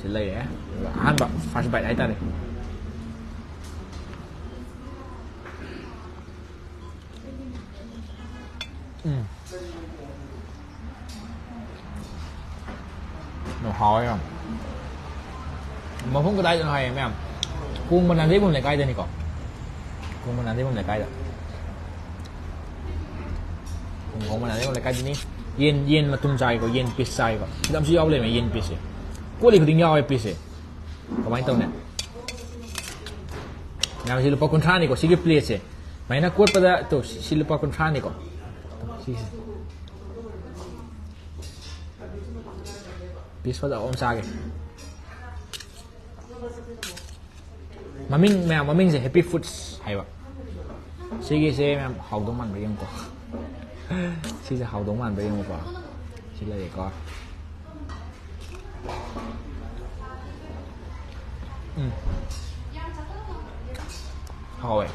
ꯁꯤ ꯂꯩꯔꯦ꯫ ꯑꯗꯨꯒ ꯑꯍꯥꯟꯕ ꯐꯥꯔꯁ ꯕꯥꯏꯠ ꯍꯥꯏꯇꯥꯔꯦ꯫ ꯎꯝ꯫ ꯑꯗꯨꯝ ꯍꯥꯎꯋꯦ ꯌꯥꯝ꯫ ꯃꯐꯝ ꯀꯗꯥꯏꯗꯅꯣ ꯍꯥꯏꯌꯦ ꯃꯌꯥꯝ? ꯀꯣꯡꯕ ꯅꯥꯟꯖꯩꯕꯨꯡ ꯂꯩꯀꯥꯏꯗꯅꯤꯀꯣ꯫ ꯀꯣꯡꯕ ꯅꯥꯟꯖꯩꯕꯨꯡ ꯂꯩꯀꯥꯏꯗ꯫ ꯀꯣꯡꯕ ꯅꯥꯟꯖꯩꯕꯨꯡ ꯂꯩꯀꯥꯏꯗꯅꯤ꯫ ꯌꯦꯟ, ꯌꯦꯟ ꯃꯇꯨꯝ ꯆꯥꯏꯀꯣ, ꯌꯦꯟ ꯄꯤꯁ ꯆꯥꯏꯀꯣ꯫ ꯁꯤꯗ ꯑꯃꯁꯨ ꯌꯥꯎ ꯂꯩꯔꯝꯃꯦ, ꯌꯦꯟ ꯄꯤꯁꯁꯦ꯫ ꯀꯣꯠꯂꯤ ꯈꯨꯗꯤꯡ ꯌꯥꯎꯋꯦ ꯄꯤꯁꯁꯦ꯫ ꯀꯃꯥꯏꯅ ꯇꯧꯅꯤ? ꯃꯌꯥꯝ, ꯁꯤ ꯂꯨꯄꯥ ꯀꯨꯟꯊ꯭ꯔꯥꯅꯤꯀꯣ ꯁꯤꯒꯤ ꯄ꯭ꯂꯦꯠꯁꯦ꯫ ꯁꯨꯃꯥꯏꯅ ꯀꯣꯠꯄꯗ, ꯇꯣ, ꯁꯤ, ꯁꯤ ꯂꯨꯄꯥ ꯀꯨꯟꯊ꯭ꯔꯥꯅꯤꯀꯣ꯫ ꯁꯤꯁꯦ꯫ ꯄꯤꯁ ꯐꯖꯕ ꯑꯃ ꯆꯥꯒꯦ꯫ ꯃꯃꯤꯡ, ꯃꯌꯥꯝ, ꯃꯃꯤꯡꯁꯦ Happy Foods ꯍꯥꯏꯕ꯫ ꯁꯤꯒꯤꯁꯦ ꯃꯌꯥꯝ ꯍꯥꯎꯗꯧ ꯃꯥꯟꯕ꯭ꯔꯥ ꯌꯦꯡꯉꯨꯀꯣ꯫ ꯁꯤꯁꯦ ꯍꯥꯎꯗꯧ ꯃꯥꯟꯕ꯭ꯔꯥ ꯌꯦꯡꯉꯨꯀꯣ꯫ ꯁꯤ ꯂꯩꯔꯦꯀꯣ꯫ ꯎꯝ꯫ ꯍꯥꯎꯋꯦ꯫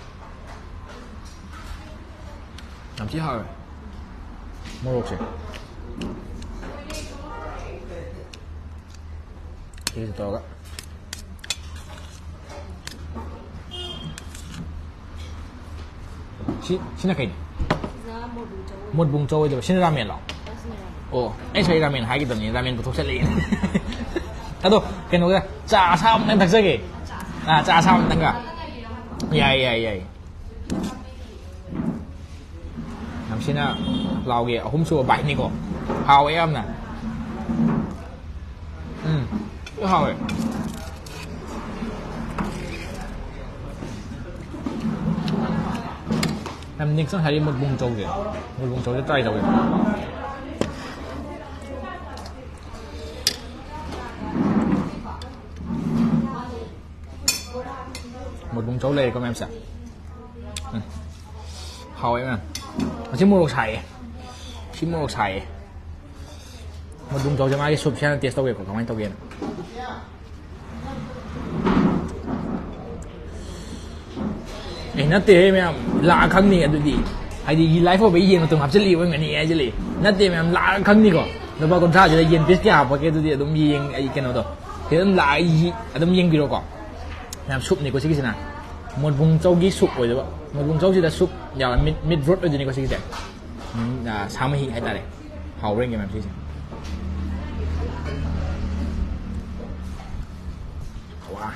ꯌꯥꯝ ꯊꯤ ꯍꯥꯎꯋꯦ꯫ ꯃꯣꯔꯣꯛꯁꯦ꯫ ꯁꯤꯒ ꯇꯧꯔꯒ꯫ ꯁꯤ, ꯁꯤꯅ ꯀꯩꯅꯣ? ꯁꯤꯅ ꯃꯣꯠꯕꯨꯡ ꯆꯧ ꯑꯣꯏꯗꯣꯏꯕ꯫ ꯁꯤꯅ ꯔꯥꯃꯦꯟꯂꯣ? ꯑꯣ, ꯑꯩ ꯉꯁꯥꯏ ꯔꯥꯃꯦꯟ ꯍꯥꯏꯒꯗꯕꯅꯤ, ꯔꯥꯃꯦꯟ ꯄꯨꯊꯣꯛꯆꯜꯂꯛꯑꯦ꯫ ꯑꯗꯣ, ꯀꯩꯅꯣꯒ, ꯆꯥ ꯑꯁꯥꯕ ꯑꯝꯇꯪ ꯊꯛꯆꯒꯦ꯫ ꯑꯥ, ꯆꯥ ꯑꯁꯥꯕ ꯑꯝꯇꯪꯒ꯫ ꯌꯥꯏ, ꯌꯥꯏ, ꯌꯥꯏ꯫ ꯌꯥꯝ ꯁꯤꯅ ꯄ꯭ꯂꯥꯎꯒꯤ ꯑꯍꯨꯝꯁꯨꯕ ꯕꯥꯏꯠꯅꯤꯀꯣ꯫ ꯍꯥꯎꯋꯦ ꯌꯥꯝꯅ꯫ ꯎꯝ, ꯂꯣꯏ ꯍꯥꯎꯋꯦ꯫ ꯌꯥꯝ next ꯉꯁꯥꯏꯒꯤ ꯃꯨꯠꯕꯨꯡ ꯆꯧꯁꯦ, ꯃꯨꯠꯕꯨꯡ ꯆꯧꯁꯦ try ꯇꯧꯒꯦ꯫ ꯃꯣꯠꯕꯨꯡ ꯆꯧ ꯂꯩꯔꯦꯀꯣ ꯃꯌꯥꯝꯁꯦ꯫ ꯎꯝ꯫ ꯍꯥꯎꯋꯦ ꯃꯌꯥꯝ꯫ ꯃꯁꯤ ꯃꯣꯔꯣꯛ ꯁꯥꯏꯌꯦ꯫ ꯁꯤ ꯃꯣꯔꯣꯛ ꯁꯥꯏꯌꯦ꯫ ꯃꯣꯠꯕꯨꯡ ꯆꯧꯁꯦ ꯃꯥꯒꯤ ꯁꯨꯞꯁꯦ ꯍꯥꯟꯅ ꯇꯦꯁ ꯇꯧꯒꯦꯀꯣ, ꯀꯃꯥꯏꯅ ꯇꯧꯒꯦꯅ꯫ ꯑꯦ, ꯅꯠꯇꯦꯍꯦ ꯃꯌꯥꯝ, ꯂꯥꯛꯑ ꯈꯪꯅꯤ ꯑꯗꯨꯗꯤ꯫ ꯍꯥꯏꯗꯤ ꯂꯥꯏꯐ ꯑꯣꯐ ꯌꯦꯟ ꯃꯇꯨꯝ ꯍꯥꯞꯆꯤꯜꯂꯛꯏ ꯑꯣꯏꯔꯝꯒꯅꯤ ꯍꯥꯏꯖꯤꯜꯂꯛꯏ꯫ ꯅꯠꯇꯦ ꯃꯌꯥꯝ, ꯂꯥꯛꯑ ꯈꯪꯅꯤꯀꯣ꯫ ꯂꯨꯄꯥ ꯀꯨꯟꯊ꯭ꯔꯥꯁꯤꯗ ꯌꯦꯟ ꯄꯤꯁ ꯀꯌꯥ ꯍꯥꯞꯄꯛꯀꯦ ꯑꯗꯨꯗꯤ ꯑꯗꯨꯝ ꯌꯦꯡ-, ꯑꯩ ꯀꯩꯅꯣꯗꯣ꯫ ꯁꯤꯗ ꯑꯗꯨꯝ ꯂꯥꯛꯑ ꯌꯦ-, ꯑꯗꯨꯝ ꯌꯦꯡꯕꯤꯔꯣꯀꯣ꯫ ꯃꯌꯥꯝ ꯁꯨꯞꯅꯤꯀꯣ ꯁꯤꯒꯤꯁꯤꯅ꯫ ꯃꯣꯠꯕꯨꯡ ꯆꯧꯒꯤ ꯁꯨꯞ ꯑꯣꯏꯗꯣꯏꯕ꯫ ꯃꯣꯠꯕꯨꯡ ꯆꯧꯁꯤꯗ ꯁꯨꯞ ꯌꯥꯎꯔ ꯃꯤꯠ, ꯃꯤꯠ ꯕ꯭ꯔꯣꯠ ꯑꯣꯏꯗꯣꯏꯅꯤꯀꯣ ꯁꯤꯒꯤꯁꯦ꯫ ꯎꯝ, ꯑ, ꯁꯥ ꯃꯍꯤ ꯍꯥꯏꯇꯥꯔꯦ꯫ ꯍꯥꯎꯕ꯭ꯔꯥ ꯌꯦꯡꯒꯦ ꯃꯌꯥꯝ ꯁꯤꯁꯦ꯫ ꯋꯥ꯫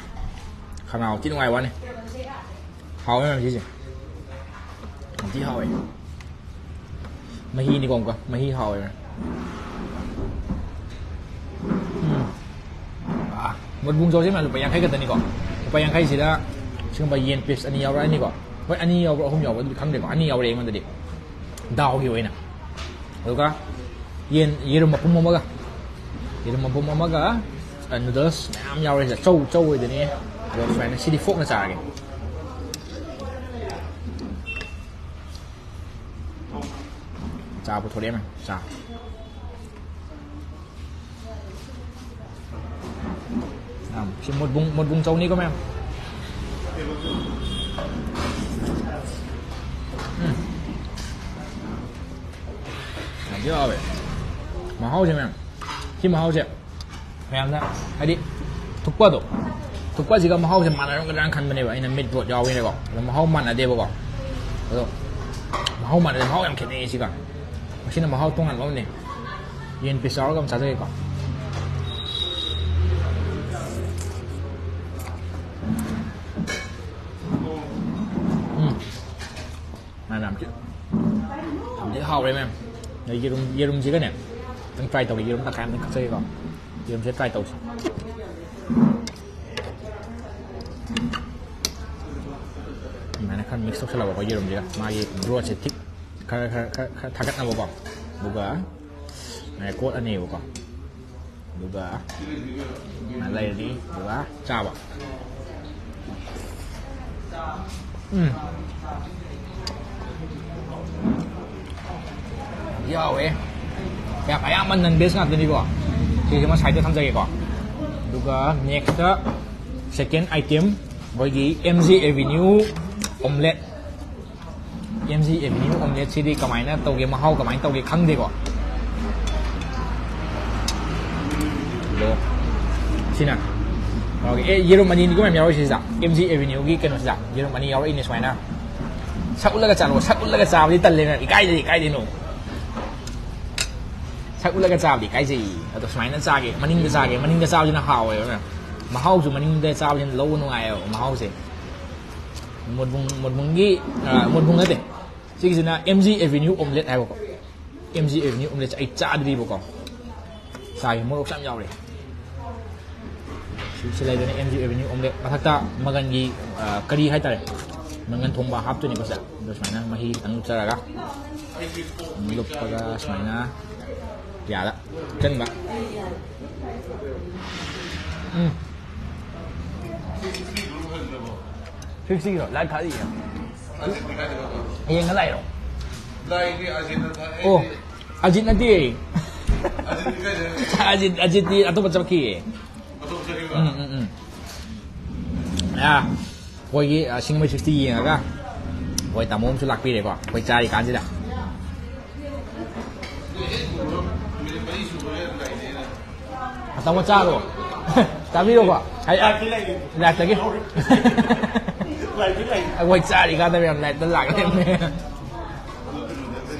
ꯈꯅꯥꯎ ꯊꯤ ꯅꯨꯡꯉꯥꯏ ꯋꯥꯅꯤ꯫ ꯍꯥꯎꯋꯦ ꯃꯌꯥꯝ ꯁꯤꯁꯦ꯫ ꯌꯥꯝ ꯊꯤ ꯍꯥꯎꯋꯦ꯫ ꯃꯍꯤꯅꯤꯀꯣ ꯑꯃꯨꯛꯀ꯫ ꯃꯍꯤ ꯍꯥꯎꯋꯦ ꯃꯌꯥꯝ꯫ ꯎꯝ꯫ ꯑꯥ, ꯃꯣꯠꯕꯨꯡ ꯆꯧꯁꯦ ꯃꯌꯥꯝ ꯂꯨꯄꯥ ꯌꯥꯡꯈꯩ ꯈꯛꯇꯅꯤꯀꯣ꯫ ꯂꯨꯄꯥ ꯌꯥꯡꯈꯩꯁꯤꯗ ꯁꯤꯒꯨꯝꯕ ꯌꯦꯟ ꯄꯤꯁ ꯑꯅꯤ ꯌꯥꯎꯔꯛꯑꯅꯤꯀꯣ꯫ ꯍꯣꯏ, ꯑꯅꯤ ꯌꯥꯎꯕ꯭ꯔꯥ ꯑꯍꯨꯝ ꯌꯥꯎꯕ꯭ꯔꯥ ꯑꯗꯨꯗꯤ ꯈꯪꯗꯦꯀꯣ꯫ ꯑꯅꯤ ꯌꯥꯎꯔꯛꯑꯦ ꯑꯩꯉꯣꯟꯗꯗꯤ꯫ ꯗꯥꯎꯒꯤ ꯑꯣꯏꯅ꯫ ꯑꯗꯨꯒ ꯌꯦꯟ, ꯌꯦꯔꯨꯝ ꯃꯄꯨꯝ ꯑꯃꯒ, ꯌꯦꯔꯨꯝ ꯃꯄꯨꯝ ꯑꯃꯒ, ꯑ, ꯅꯨꯗꯜꯁ ꯃꯌꯥꯝ ꯌꯥꯎꯔꯦ ꯁꯤꯗ꯫ ꯆꯧ, ꯆꯧ ꯑꯣꯏꯗꯣꯏꯅꯦ꯫ ꯑꯗꯣ ꯁꯨꯃꯥꯏꯅ ꯁꯤꯗꯤ ꯐꯣꯛꯅ ꯆꯥꯔꯒꯦ꯫ ꯆꯥ ꯄꯨꯊꯣꯔꯛꯑꯦ ꯃꯌꯥꯝ, ꯆꯥ꯫ ꯌꯥꯝ, ꯁꯤ ꯃꯣꯠꯕꯨꯡ, ꯃꯣꯠꯕꯨꯡ ꯆꯧꯅꯤꯀꯣ ꯃꯌꯥꯝ꯫ ꯎꯝ꯫ ꯌꯥꯝ ꯊꯤ ꯍꯥꯎꯋꯦ꯫ ꯃꯍꯥꯎꯁꯦ ꯃꯌꯥꯝ, ꯁꯤ ꯃꯍꯥꯎꯁꯦ ꯃꯌꯥꯝꯅ ꯍꯥꯏꯗꯤ ꯊꯨꯛꯄꯗꯣ, ꯊꯨꯛꯄꯁꯤꯒ ꯃꯍꯥꯎꯁꯦ ꯃꯥꯟꯅꯔꯝꯒꯗ꯭ꯔꯥꯅ ꯈꯟꯕꯅꯦꯕ ꯑꯩꯅ, ꯃꯤꯠ ꯕ꯭ꯔꯣꯠ ꯌꯥꯎꯕꯅꯤꯅꯀꯣ꯫ ꯑꯗꯣ ꯃꯍꯥꯎ ꯃꯥꯟꯅꯗꯦꯕꯀꯣ꯫ ꯑꯗꯣ ꯃꯍꯥꯎ ꯃꯥꯟꯅꯗꯦ, ꯃꯍꯥꯎ ꯌꯥꯝ ꯈꯦꯠꯅꯩꯌꯦ ꯁꯤꯒ꯫ ꯃꯁꯤꯅ ꯃꯍꯥꯎ ꯇꯣꯉꯥꯟꯕ ꯑꯃꯅꯦ꯫ ꯌꯦꯟ ꯄꯤꯁ ꯆꯥꯎꯔꯒ ꯑꯃ ꯆꯥꯖꯒꯦꯀꯣ꯫ ꯎꯝ꯫ ꯃꯌꯥꯝ ꯌꯥꯝ ꯊꯤ-, ꯌꯥꯝ ꯊꯤ ꯍꯥꯎꯔꯦ ꯃꯌꯥꯝ꯫ ꯑꯗꯩ ꯌꯦꯔꯨꯝ, ꯌꯦꯔꯨꯝꯁꯤꯒꯅꯦ ꯈꯤꯇꯪ ꯇ꯭ꯔꯥꯏ ꯇꯧꯒꯦ꯫ ꯌꯦꯔꯨꯝ ꯇꯪꯈꯥꯏ ꯑꯃ ꯀꯛꯆꯒꯦꯀꯣ꯫ ꯌꯦꯔꯨꯝꯁꯦ ꯇ꯭ꯔꯥꯏ ꯇꯧꯁꯦ꯫ ꯑꯗꯨꯃꯥꯏꯅ ꯈꯔ ꯃꯤꯛꯁ ꯇꯧꯁꯜꯂꯕꯀꯣ ꯌꯦꯔꯨꯝꯁꯤꯒ꯫ ꯃꯥꯒꯤ ꯕ꯭ꯔꯣꯠꯁꯦ ꯊꯤꯛ ꯈꯔ, ꯈꯔ, ꯈꯔ, ꯈꯔ ꯊꯥꯒꯠꯅꯕꯀꯣ꯫ ꯑꯗꯨꯒ ꯁꯨꯃꯥꯏꯅ ꯀꯣꯠꯂꯅꯦꯕꯀꯣ꯫ ꯑꯗꯨꯒ ꯁꯨꯃꯥꯏꯅ ꯂꯩꯔꯅꯤ꯫ ꯑꯗꯨꯒ ꯆꯥꯕ꯫ ꯎꯝ꯫ ꯌꯥꯎꯋꯦ꯫ ꯌꯥꯝ ꯑꯌꯥꯝꯕ non veg ꯉꯥꯛꯇꯅꯤꯀꯣ꯫ ꯁꯤꯁꯤꯃ ꯁꯥꯏꯗꯇ ꯊꯝꯖꯒꯦꯀꯣ꯫ ꯑꯗꯨꯒ next second item ꯑꯩꯈꯣꯏꯒꯤ M G Avenue omelette꯫ M G Avenue omelette ꯁꯤꯗꯤ ꯀꯃꯥꯏꯅ ꯇꯧꯒꯦ, ꯃꯍꯥꯎ ꯀꯃꯥꯏꯅ ꯇꯧꯒꯦ ꯈꯪꯗꯦꯀꯣ꯫ ꯑꯗꯣ ꯁꯤꯅ ꯌꯥꯎꯔꯒꯦ꯫ ꯑꯦ, ꯌꯦꯔꯨꯝ ꯑꯅꯤꯅꯤꯀꯣ ꯃꯌꯥꯝ ꯌꯥꯎꯔꯤꯁꯤꯗ꯫ M G Avenue ꯒꯤ ꯀꯩꯅꯣꯁꯤꯗ ꯌꯦꯔꯨꯝ ꯑꯅꯤ ꯌꯥꯎꯔꯛꯏꯅꯦ ꯁꯨꯃꯥꯏꯅ꯫ ꯁꯛ ꯎꯠꯂꯒ ꯆꯥꯔꯣ, ꯁꯛ ꯎꯠꯂꯒ ꯆꯥꯕꯗꯤ ꯇꯜꯂꯦ ꯃꯌꯥꯝ, ꯏꯀꯥꯏꯖꯩ, ꯏꯀꯥꯏꯗꯦ ꯅꯣ꯫ ꯁꯛ ꯎꯠꯂꯒ ꯆꯥꯕꯗꯤ ꯏꯀꯥꯏꯖꯩ꯫ ꯑꯗꯣ ꯁꯨꯃꯥꯏꯅ ꯆꯥꯒꯦ, ꯃꯅꯤꯡꯗ ꯆꯥꯒꯦ, ꯃꯅꯤꯡꯗ ꯆꯥꯕꯁꯤꯅ ꯍꯥꯎꯋꯦꯕ ꯃꯌꯥꯝ꯫ ꯃꯍꯥꯎꯁꯨ ꯃꯅꯤꯡꯗ ꯆꯥꯕꯁꯤꯅ ꯂꯧꯕ ꯅꯨꯡꯉꯥꯏꯌꯦꯕ ꯃꯍꯥꯎꯁꯦ꯫ ꯃꯣꯠꯕꯨꯡ, ꯃꯣꯠꯕꯨꯡꯒꯤ, ꯑ, ꯃꯣꯠꯕꯨꯡ ꯅꯠꯇꯦ꯫ ꯁꯤꯒꯤꯁꯤꯅ M G Avenue omelette ꯍꯥꯏꯕꯀꯣ꯫ M G Avenue omelette ꯁꯦ ꯑꯩ ꯆꯥꯗ꯭ꯔꯤꯕꯀꯣ꯫ ꯆꯥꯒꯦ, ꯃꯣꯔꯣꯛꯁꯨ ꯌꯥꯝ ꯌꯥꯎꯔꯦ꯫ ꯁꯤ, ꯁꯤ ꯂꯩꯗꯣꯏꯅꯦ M G Avenue omelette꯫ ꯃꯊꯛꯇ ꯃꯒꯟꯒꯤ, ꯑ, ꯀꯔꯤ ꯍꯥꯏꯇꯥꯔꯦ, ꯃꯪꯒꯟ ꯊꯣꯡꯕ ꯍꯥꯞꯇꯣꯏꯅꯤꯀꯣ ꯁꯤꯗ꯫ ꯑꯗꯣ ꯁꯨꯃꯥꯏꯅ ꯃꯍꯤ ꯈꯤꯇꯪ ꯂꯨꯞꯆꯔꯒ, ꯂꯨꯞꯄꯒ ꯁꯨꯃꯥꯏꯅ ꯌꯥꯗ ꯆꯟꯕ꯫ ꯎꯝ꯫ ꯁꯤꯛꯁꯇꯤꯒꯤꯔꯣ? ꯂꯥꯏꯚ ꯊꯥꯔꯤꯌꯦ꯫ ꯌꯦꯡꯉ ꯂꯥꯛꯏꯔꯣ? ꯑꯣ, ꯑꯖꯤꯠ ꯅꯠꯇꯦ꯫ ꯑꯖꯤꯠ, ꯑꯖꯤꯠꯇꯤ ꯑꯇꯣꯞꯄ ꯆꯠꯈꯤꯌꯦ꯫ ꯎꯝ, ꯎꯝ, ꯎꯝ꯫ ꯑꯥ, ꯑꯩꯈꯣꯏꯒꯤ, ꯑ, ꯁꯤꯡꯃꯩ ꯁꯤꯛꯁꯇꯤ ꯌꯦꯡꯉꯒ ꯑꯩꯈꯣꯏ ꯇꯥꯃꯣ ꯑꯃꯁꯨ ꯂꯥꯛꯄꯤꯔꯦꯀꯣ, ꯑꯩꯈꯣꯏ ꯆꯥꯔꯤ ꯀꯥꯟꯁꯤꯗ꯫ ꯇꯥꯃꯣ ꯆꯥꯔꯣ꯫ ꯆꯥꯕꯤꯔꯣꯀꯣ꯫ ꯍꯥꯏ-, ꯂꯥꯏꯐꯇꯒꯤ꯫ ꯑꯩꯈꯣꯏ ꯆꯥꯔꯤ ꯀꯥꯟꯗ ꯃꯌꯥꯝ ꯂꯥꯏꯐꯇ ꯂꯥꯛꯂꯦ꯫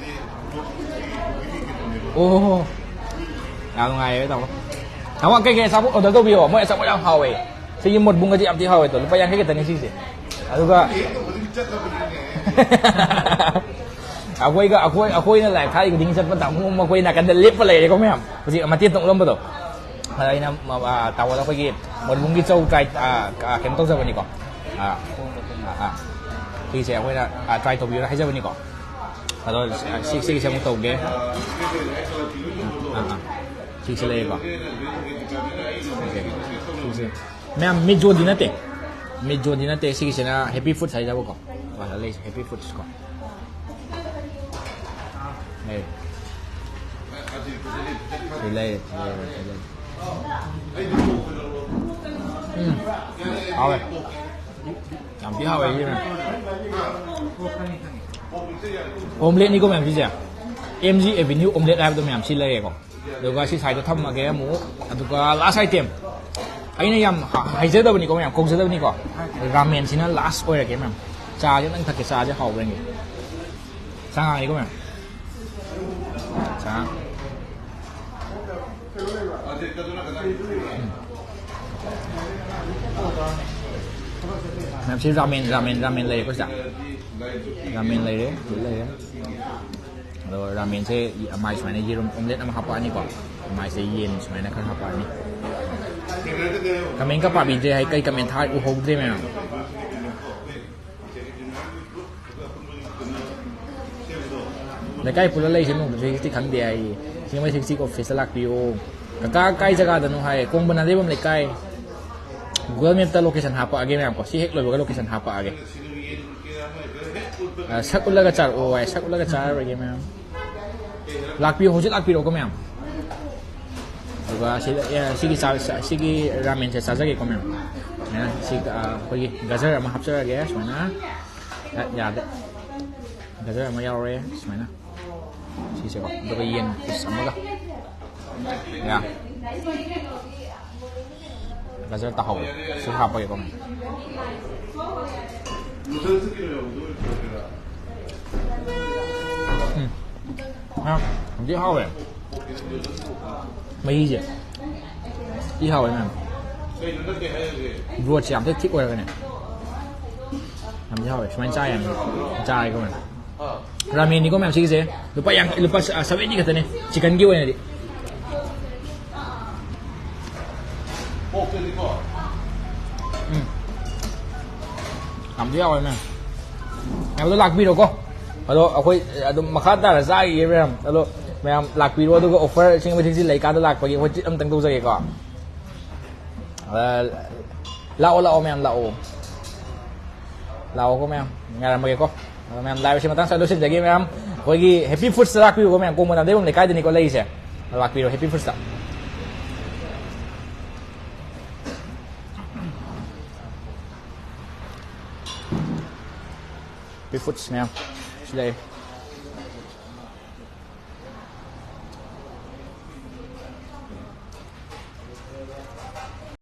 ꯑꯣ꯫ ꯌꯥꯝ ꯅꯨꯡꯉꯥꯏꯔꯦ ꯇꯥꯃꯣ꯫ ꯇꯥꯃꯣ, ꯀꯩꯀꯩ ꯑꯆꯥꯄꯣꯠ order ꯇꯧꯕꯤꯌꯣ? ꯃꯣꯏ ꯑꯆꯥꯄꯣꯠ ꯌꯥꯝ ꯍꯥꯎꯋꯦ꯫ ꯁꯤꯒꯤ ꯃꯣꯠꯕꯨꯡꯒꯁꯦ ꯌꯥꯝ ꯊꯤ ꯍꯥꯎꯋꯦ꯫ ꯇꯣ, ꯂꯨꯄꯥ ꯌꯥꯡꯈꯩ ꯈꯛꯇꯅꯤ ꯁꯤꯁꯦ꯫ ꯑꯗꯨꯒ ꯑꯩꯈꯣꯏꯒ, ꯑꯩꯈꯣꯏ, ꯑꯩꯈꯣꯏꯅ ꯂꯥꯏꯐ ꯊꯥꯔꯤ ꯈꯨꯗꯤꯡꯒꯤ ꯆꯠꯄ ꯇꯥꯃꯣ ꯃꯈꯣꯏ ꯅꯥꯀꯟꯗ ꯂꯦꯞꯄ ꯂꯩꯔꯦꯀꯣ ꯃꯌꯥꯝ꯫ ꯍꯧꯖꯤꯛ ꯃꯇꯦꯛ ꯇꯪ ꯎꯠꯂꯝꯕꯗꯣ꯫ ꯑꯗ ꯑꯩꯅ, ꯑ, ꯇꯥꯃꯣꯗ ꯑꯩꯈꯣꯏꯒꯤ ꯃꯣꯠꯕꯨꯡꯒꯤ ꯆꯧ try, ꯑ, ꯑ, ꯀꯩꯅꯣ ꯇꯧꯖꯕꯅꯤꯀꯣ꯫ ꯑ, ꯑ, ꯑ꯫ ꯁꯤꯁꯦ ꯑꯩꯈꯣꯏꯅ, ꯑ, try ꯇꯧꯕꯤꯌꯣꯅ ꯍꯥꯏꯖꯕꯅꯤꯀꯣ꯫ ꯑꯗꯣ, ꯑ, ꯁꯤ, ꯁꯤꯒꯤꯁꯦ ꯑꯃꯨꯛ ꯇꯧꯒꯦ꯫ ꯑ, ꯑ꯫ ꯁꯤꯁꯦ ꯂꯩꯔꯦꯀꯣ꯫ ꯁꯤꯁꯦ, ꯁꯤꯁꯦ꯫ ꯃꯌꯥꯝ, ꯃꯤꯠ ꯖꯣꯟꯗꯤ ꯅꯠꯇꯦ꯫ ꯃꯤꯠ ꯖꯣꯟꯗꯤ ꯅꯠꯇꯦ, ꯁꯤꯒꯤꯁꯤꯅ Happy Foods ꯍꯥꯏꯖꯕꯀꯣ꯫ ꯑꯣ, ꯂꯩꯁꯦ, Happy Foods ꯀꯣ꯫ ꯂꯩ꯫ ꯁꯤ ꯂꯩ, ꯁꯤ ꯂꯩ, ꯁꯤ ꯂꯩ꯫ ꯎꯝ, ꯍꯥꯎꯋꯦ꯫ ꯌꯥꯝ ꯊꯤ ꯍꯥꯎꯋꯦ ꯁꯤ, ꯃꯌꯥꯝ꯫ Omelette ꯅꯤꯀꯣ, ꯃꯌꯥꯝ, ꯁꯤꯁꯦ꯫ M G Avenue omelette ꯍꯥꯏꯕꯗꯣ, ꯃꯌꯥꯝ, ꯁꯤ ꯂꯩꯔꯦꯀꯣ꯫ ꯑꯗꯨꯒ ꯁꯤ side ꯇ ꯊꯝꯃꯒꯦ ꯑꯃꯨꯛ꯫ ꯑꯗꯨꯒ last item꯫ ꯑꯩꯅ ꯌꯥꯝ ꯍ-, ꯍꯥꯏꯖꯗꯕꯅꯤꯀꯣ, ꯃꯌꯥꯝ, ꯀꯧꯖꯗꯕꯅꯤꯀꯣ꯫ ꯔꯥꯃꯦꯟꯁꯤꯅ last ꯑꯣꯏꯔꯒꯦ, ꯃꯌꯥꯝ꯫ ꯆꯥꯁꯦ ꯑꯝꯇꯪ ꯊꯛꯀꯦ, ꯆꯥꯁꯦ ꯍꯥꯎꯕ꯭ꯔꯥ ꯌꯦꯡꯒꯦ꯫ ꯆꯥ ꯉꯥꯡꯉꯤꯀꯣ, ꯃꯌꯥꯝ꯫ ꯆꯥ꯫ ꯎꯝ꯫ ꯃꯌꯥꯝ, ꯁꯤ ꯔꯥꯃꯦꯟ, ꯔꯥꯃꯦꯟ, ꯔꯥꯃꯦꯟ ꯂꯩꯔꯦꯀꯣ ꯁꯤꯗ꯫ ꯔꯥꯃꯦꯟ ꯂꯩꯔꯦ, ꯍꯧꯖꯤꯛ ꯂꯩꯔꯦ꯫ ꯑꯗꯣ ꯔꯥꯃꯦꯟꯁꯦ ꯃꯥꯏ ꯁꯨꯃꯥꯏꯅ ꯌꯦꯔꯨꯝ omelette ꯑꯃ ꯍꯥꯞꯄꯛꯑꯅꯤꯀꯣ꯫ ꯃꯥꯏꯁꯦ ꯌꯦꯟ ꯁꯨꯃꯥꯏꯅ ꯈꯔ ꯍꯥꯞꯄꯛꯑꯅꯤ꯫ Comment ꯀ ꯄꯥꯕꯤꯗ꯭ꯔꯦ, ꯑꯩ ꯀꯩ comment ꯊꯥ ꯎꯍꯧꯗ꯭ꯔꯦ, ꯃꯌꯥꯝ꯫ ꯂꯩꯀꯥꯏ ꯄꯨꯜꯂ ꯂꯩꯁꯦ ꯅꯣꯡꯃ three sixty ꯈꯪꯗꯦ ꯍꯥꯏꯌꯦ꯫ ꯁꯤꯡꯖꯃꯩ three sixty office ꯇ ꯂꯥꯛꯄꯤꯌꯣ꯫ ꯀꯀꯥ ꯀꯥꯏ ꯖꯒꯥꯗꯅꯣ ꯍꯥꯏꯌꯦ꯫ ꯀꯣꯡꯕ ꯅꯥꯗꯩꯕꯝ ꯂꯩꯀꯥꯏ꯫ Google Map ꯇ location ꯍꯥꯞꯄꯛꯑꯒꯦ, ꯃꯌꯥꯝ ꯀꯣ꯫ ꯁꯤ ꯍꯦꯛ ꯂꯣꯏꯕꯒ location ꯍꯥꯞꯄꯛꯑꯒꯦ꯫ ꯑ, ꯁꯛ ꯎꯠꯂꯒ ꯆꯥꯔꯛꯑꯣ ꯍꯥꯏ, ꯁꯛ ꯎꯠꯂꯒ ꯆꯥꯔꯔꯣꯏꯒꯦ, ꯃꯌꯥꯝ꯫ ꯂꯥꯛꯄꯤꯌꯣ, ꯍꯧꯖꯤꯛ ꯂꯥꯛꯄꯤꯔꯣꯀꯣ, ꯃꯌꯥꯝ꯫ ꯑꯗꯨꯒ ꯁꯤꯗ, ꯑꯦ, ꯁꯤꯒꯤ ꯆꯥ-, ꯁꯤꯒꯤ ꯔꯥꯃꯦꯟꯁꯦ ꯆꯥꯖꯒꯦꯀꯣ, ꯃꯌꯥꯝ꯫ ꯃꯌꯥꯝ, ꯁꯤ, ꯑ, ꯑꯩꯈꯣꯏꯒꯤ ꯒꯖꯔ ꯑꯃ ꯍꯥꯞꯆꯔꯒꯦ, ꯁꯨꯃꯥꯏꯅ꯫ ꯌꯥ-, ꯌꯥꯗꯦ꯫ ꯒꯖꯔ ꯑꯃ ꯌꯥꯎꯔꯦ, ꯁꯨꯃꯥꯏꯅ꯫ ꯁꯤꯁꯦꯀꯣ꯫ ꯑꯗꯨꯒ ꯌꯦꯟ piece ꯑꯃꯒ꯫ ꯌꯥ꯫ ꯒꯖꯔ ꯇꯥꯍꯧꯋꯦ꯫ ꯁꯤ ꯍꯥꯞꯄꯒꯦꯀꯣ꯫ ꯎꯝ꯫ ꯑ, ꯌꯥꯝ ꯊꯤ ꯍꯥꯎꯋꯦ꯫ ꯃꯍꯤꯁꯦ꯫ ꯊꯤ ꯍꯥꯎꯋꯦ, ꯃꯌꯥꯝ꯫ Broth ꯁꯦ ꯌꯥꯝ ꯊꯤ thick ꯑꯣꯏꯔꯒꯅꯦ꯫ ꯌꯥꯝ ꯊꯤ ꯍꯥꯎꯋꯦ꯫ ꯁꯨꯃꯥꯏꯅ ꯆꯥ ꯌꯥꯅꯤ꯫ ꯆꯥꯔꯦꯀꯣ, ꯃꯌꯥꯝ꯫ ꯔꯥꯃꯦꯟꯅꯤꯀꯣ, ꯃꯌꯥꯝ, ꯁꯤꯒꯤꯁꯦ꯫ ꯂꯨꯄꯥ ꯌꯥꯡꯈꯩ, ꯂꯨꯄꯥ seventy ꯈꯛꯇꯅꯦ꯫ Chicken ꯒꯤ ꯑꯣꯏꯅꯗꯤ꯫ ꯎꯝ꯫ ꯌꯥꯝ ꯊꯤ ꯍꯥꯎꯋꯦ, ꯃꯌꯥꯝ꯫ ꯃꯌꯥꯝ ꯑꯗꯣ ꯂꯥꯛꯄꯤꯔꯣꯀꯣ꯫ ꯑꯗꯣ ꯑꯩꯈꯣꯏ ꯑꯗꯨꯝ ꯃꯈꯥ ꯇꯥꯅ ꯆꯥꯈꯤꯒꯦ, ꯃꯌꯥꯝ꯫ ꯑꯗꯣ ꯃꯌꯥꯝ ꯂꯥꯛꯄꯤꯔꯣ, ꯑꯗꯨꯒ offer ꯁꯤꯡ ꯃꯊꯛꯁꯤ ꯂꯩꯀꯥꯟꯗ ꯂꯥꯛꯄꯒꯤ ꯑꯩꯈꯣꯏ treat ꯑꯝꯇꯪ ꯇꯧꯖꯒꯦꯀꯣ꯫ ꯑ, ꯂꯥꯛꯑꯣ, ꯂꯥꯛꯑꯣ, ꯃꯌꯥꯝ ꯂꯥꯛꯑꯣ꯫ ꯂꯥꯛꯑꯣꯀꯣ, ꯃꯌꯥꯝ꯫ ꯉꯥꯏꯔꯝꯃꯒꯦꯀꯣ꯫ ꯑꯗꯣ, ꯃꯌꯥꯝ, live ꯁꯤ ꯃꯇꯥꯡ ꯁ꯭ꯋꯥꯏꯗ ꯂꯣꯏꯁꯤꯟꯖꯒꯦ, ꯃꯌꯥꯝ꯫ ꯑꯩꯈꯣꯏꯒꯤ Happy Foods ꯂꯥꯛꯄꯤꯌꯨꯀꯣ, ꯃꯌꯥꯝ꯫ ꯀꯣꯡꯕ ꯅꯥꯝꯗꯩꯕꯝ ꯂꯩꯀꯥꯏꯗꯅꯤꯀꯣ ꯂꯩꯔꯤꯁꯦ꯫ ꯂꯥꯛꯄꯤꯔꯣ, Happy Foods ꯇ꯫ Happy Foods, ꯃꯌꯥꯝ꯫ ꯁꯤ ꯂꯩ꯫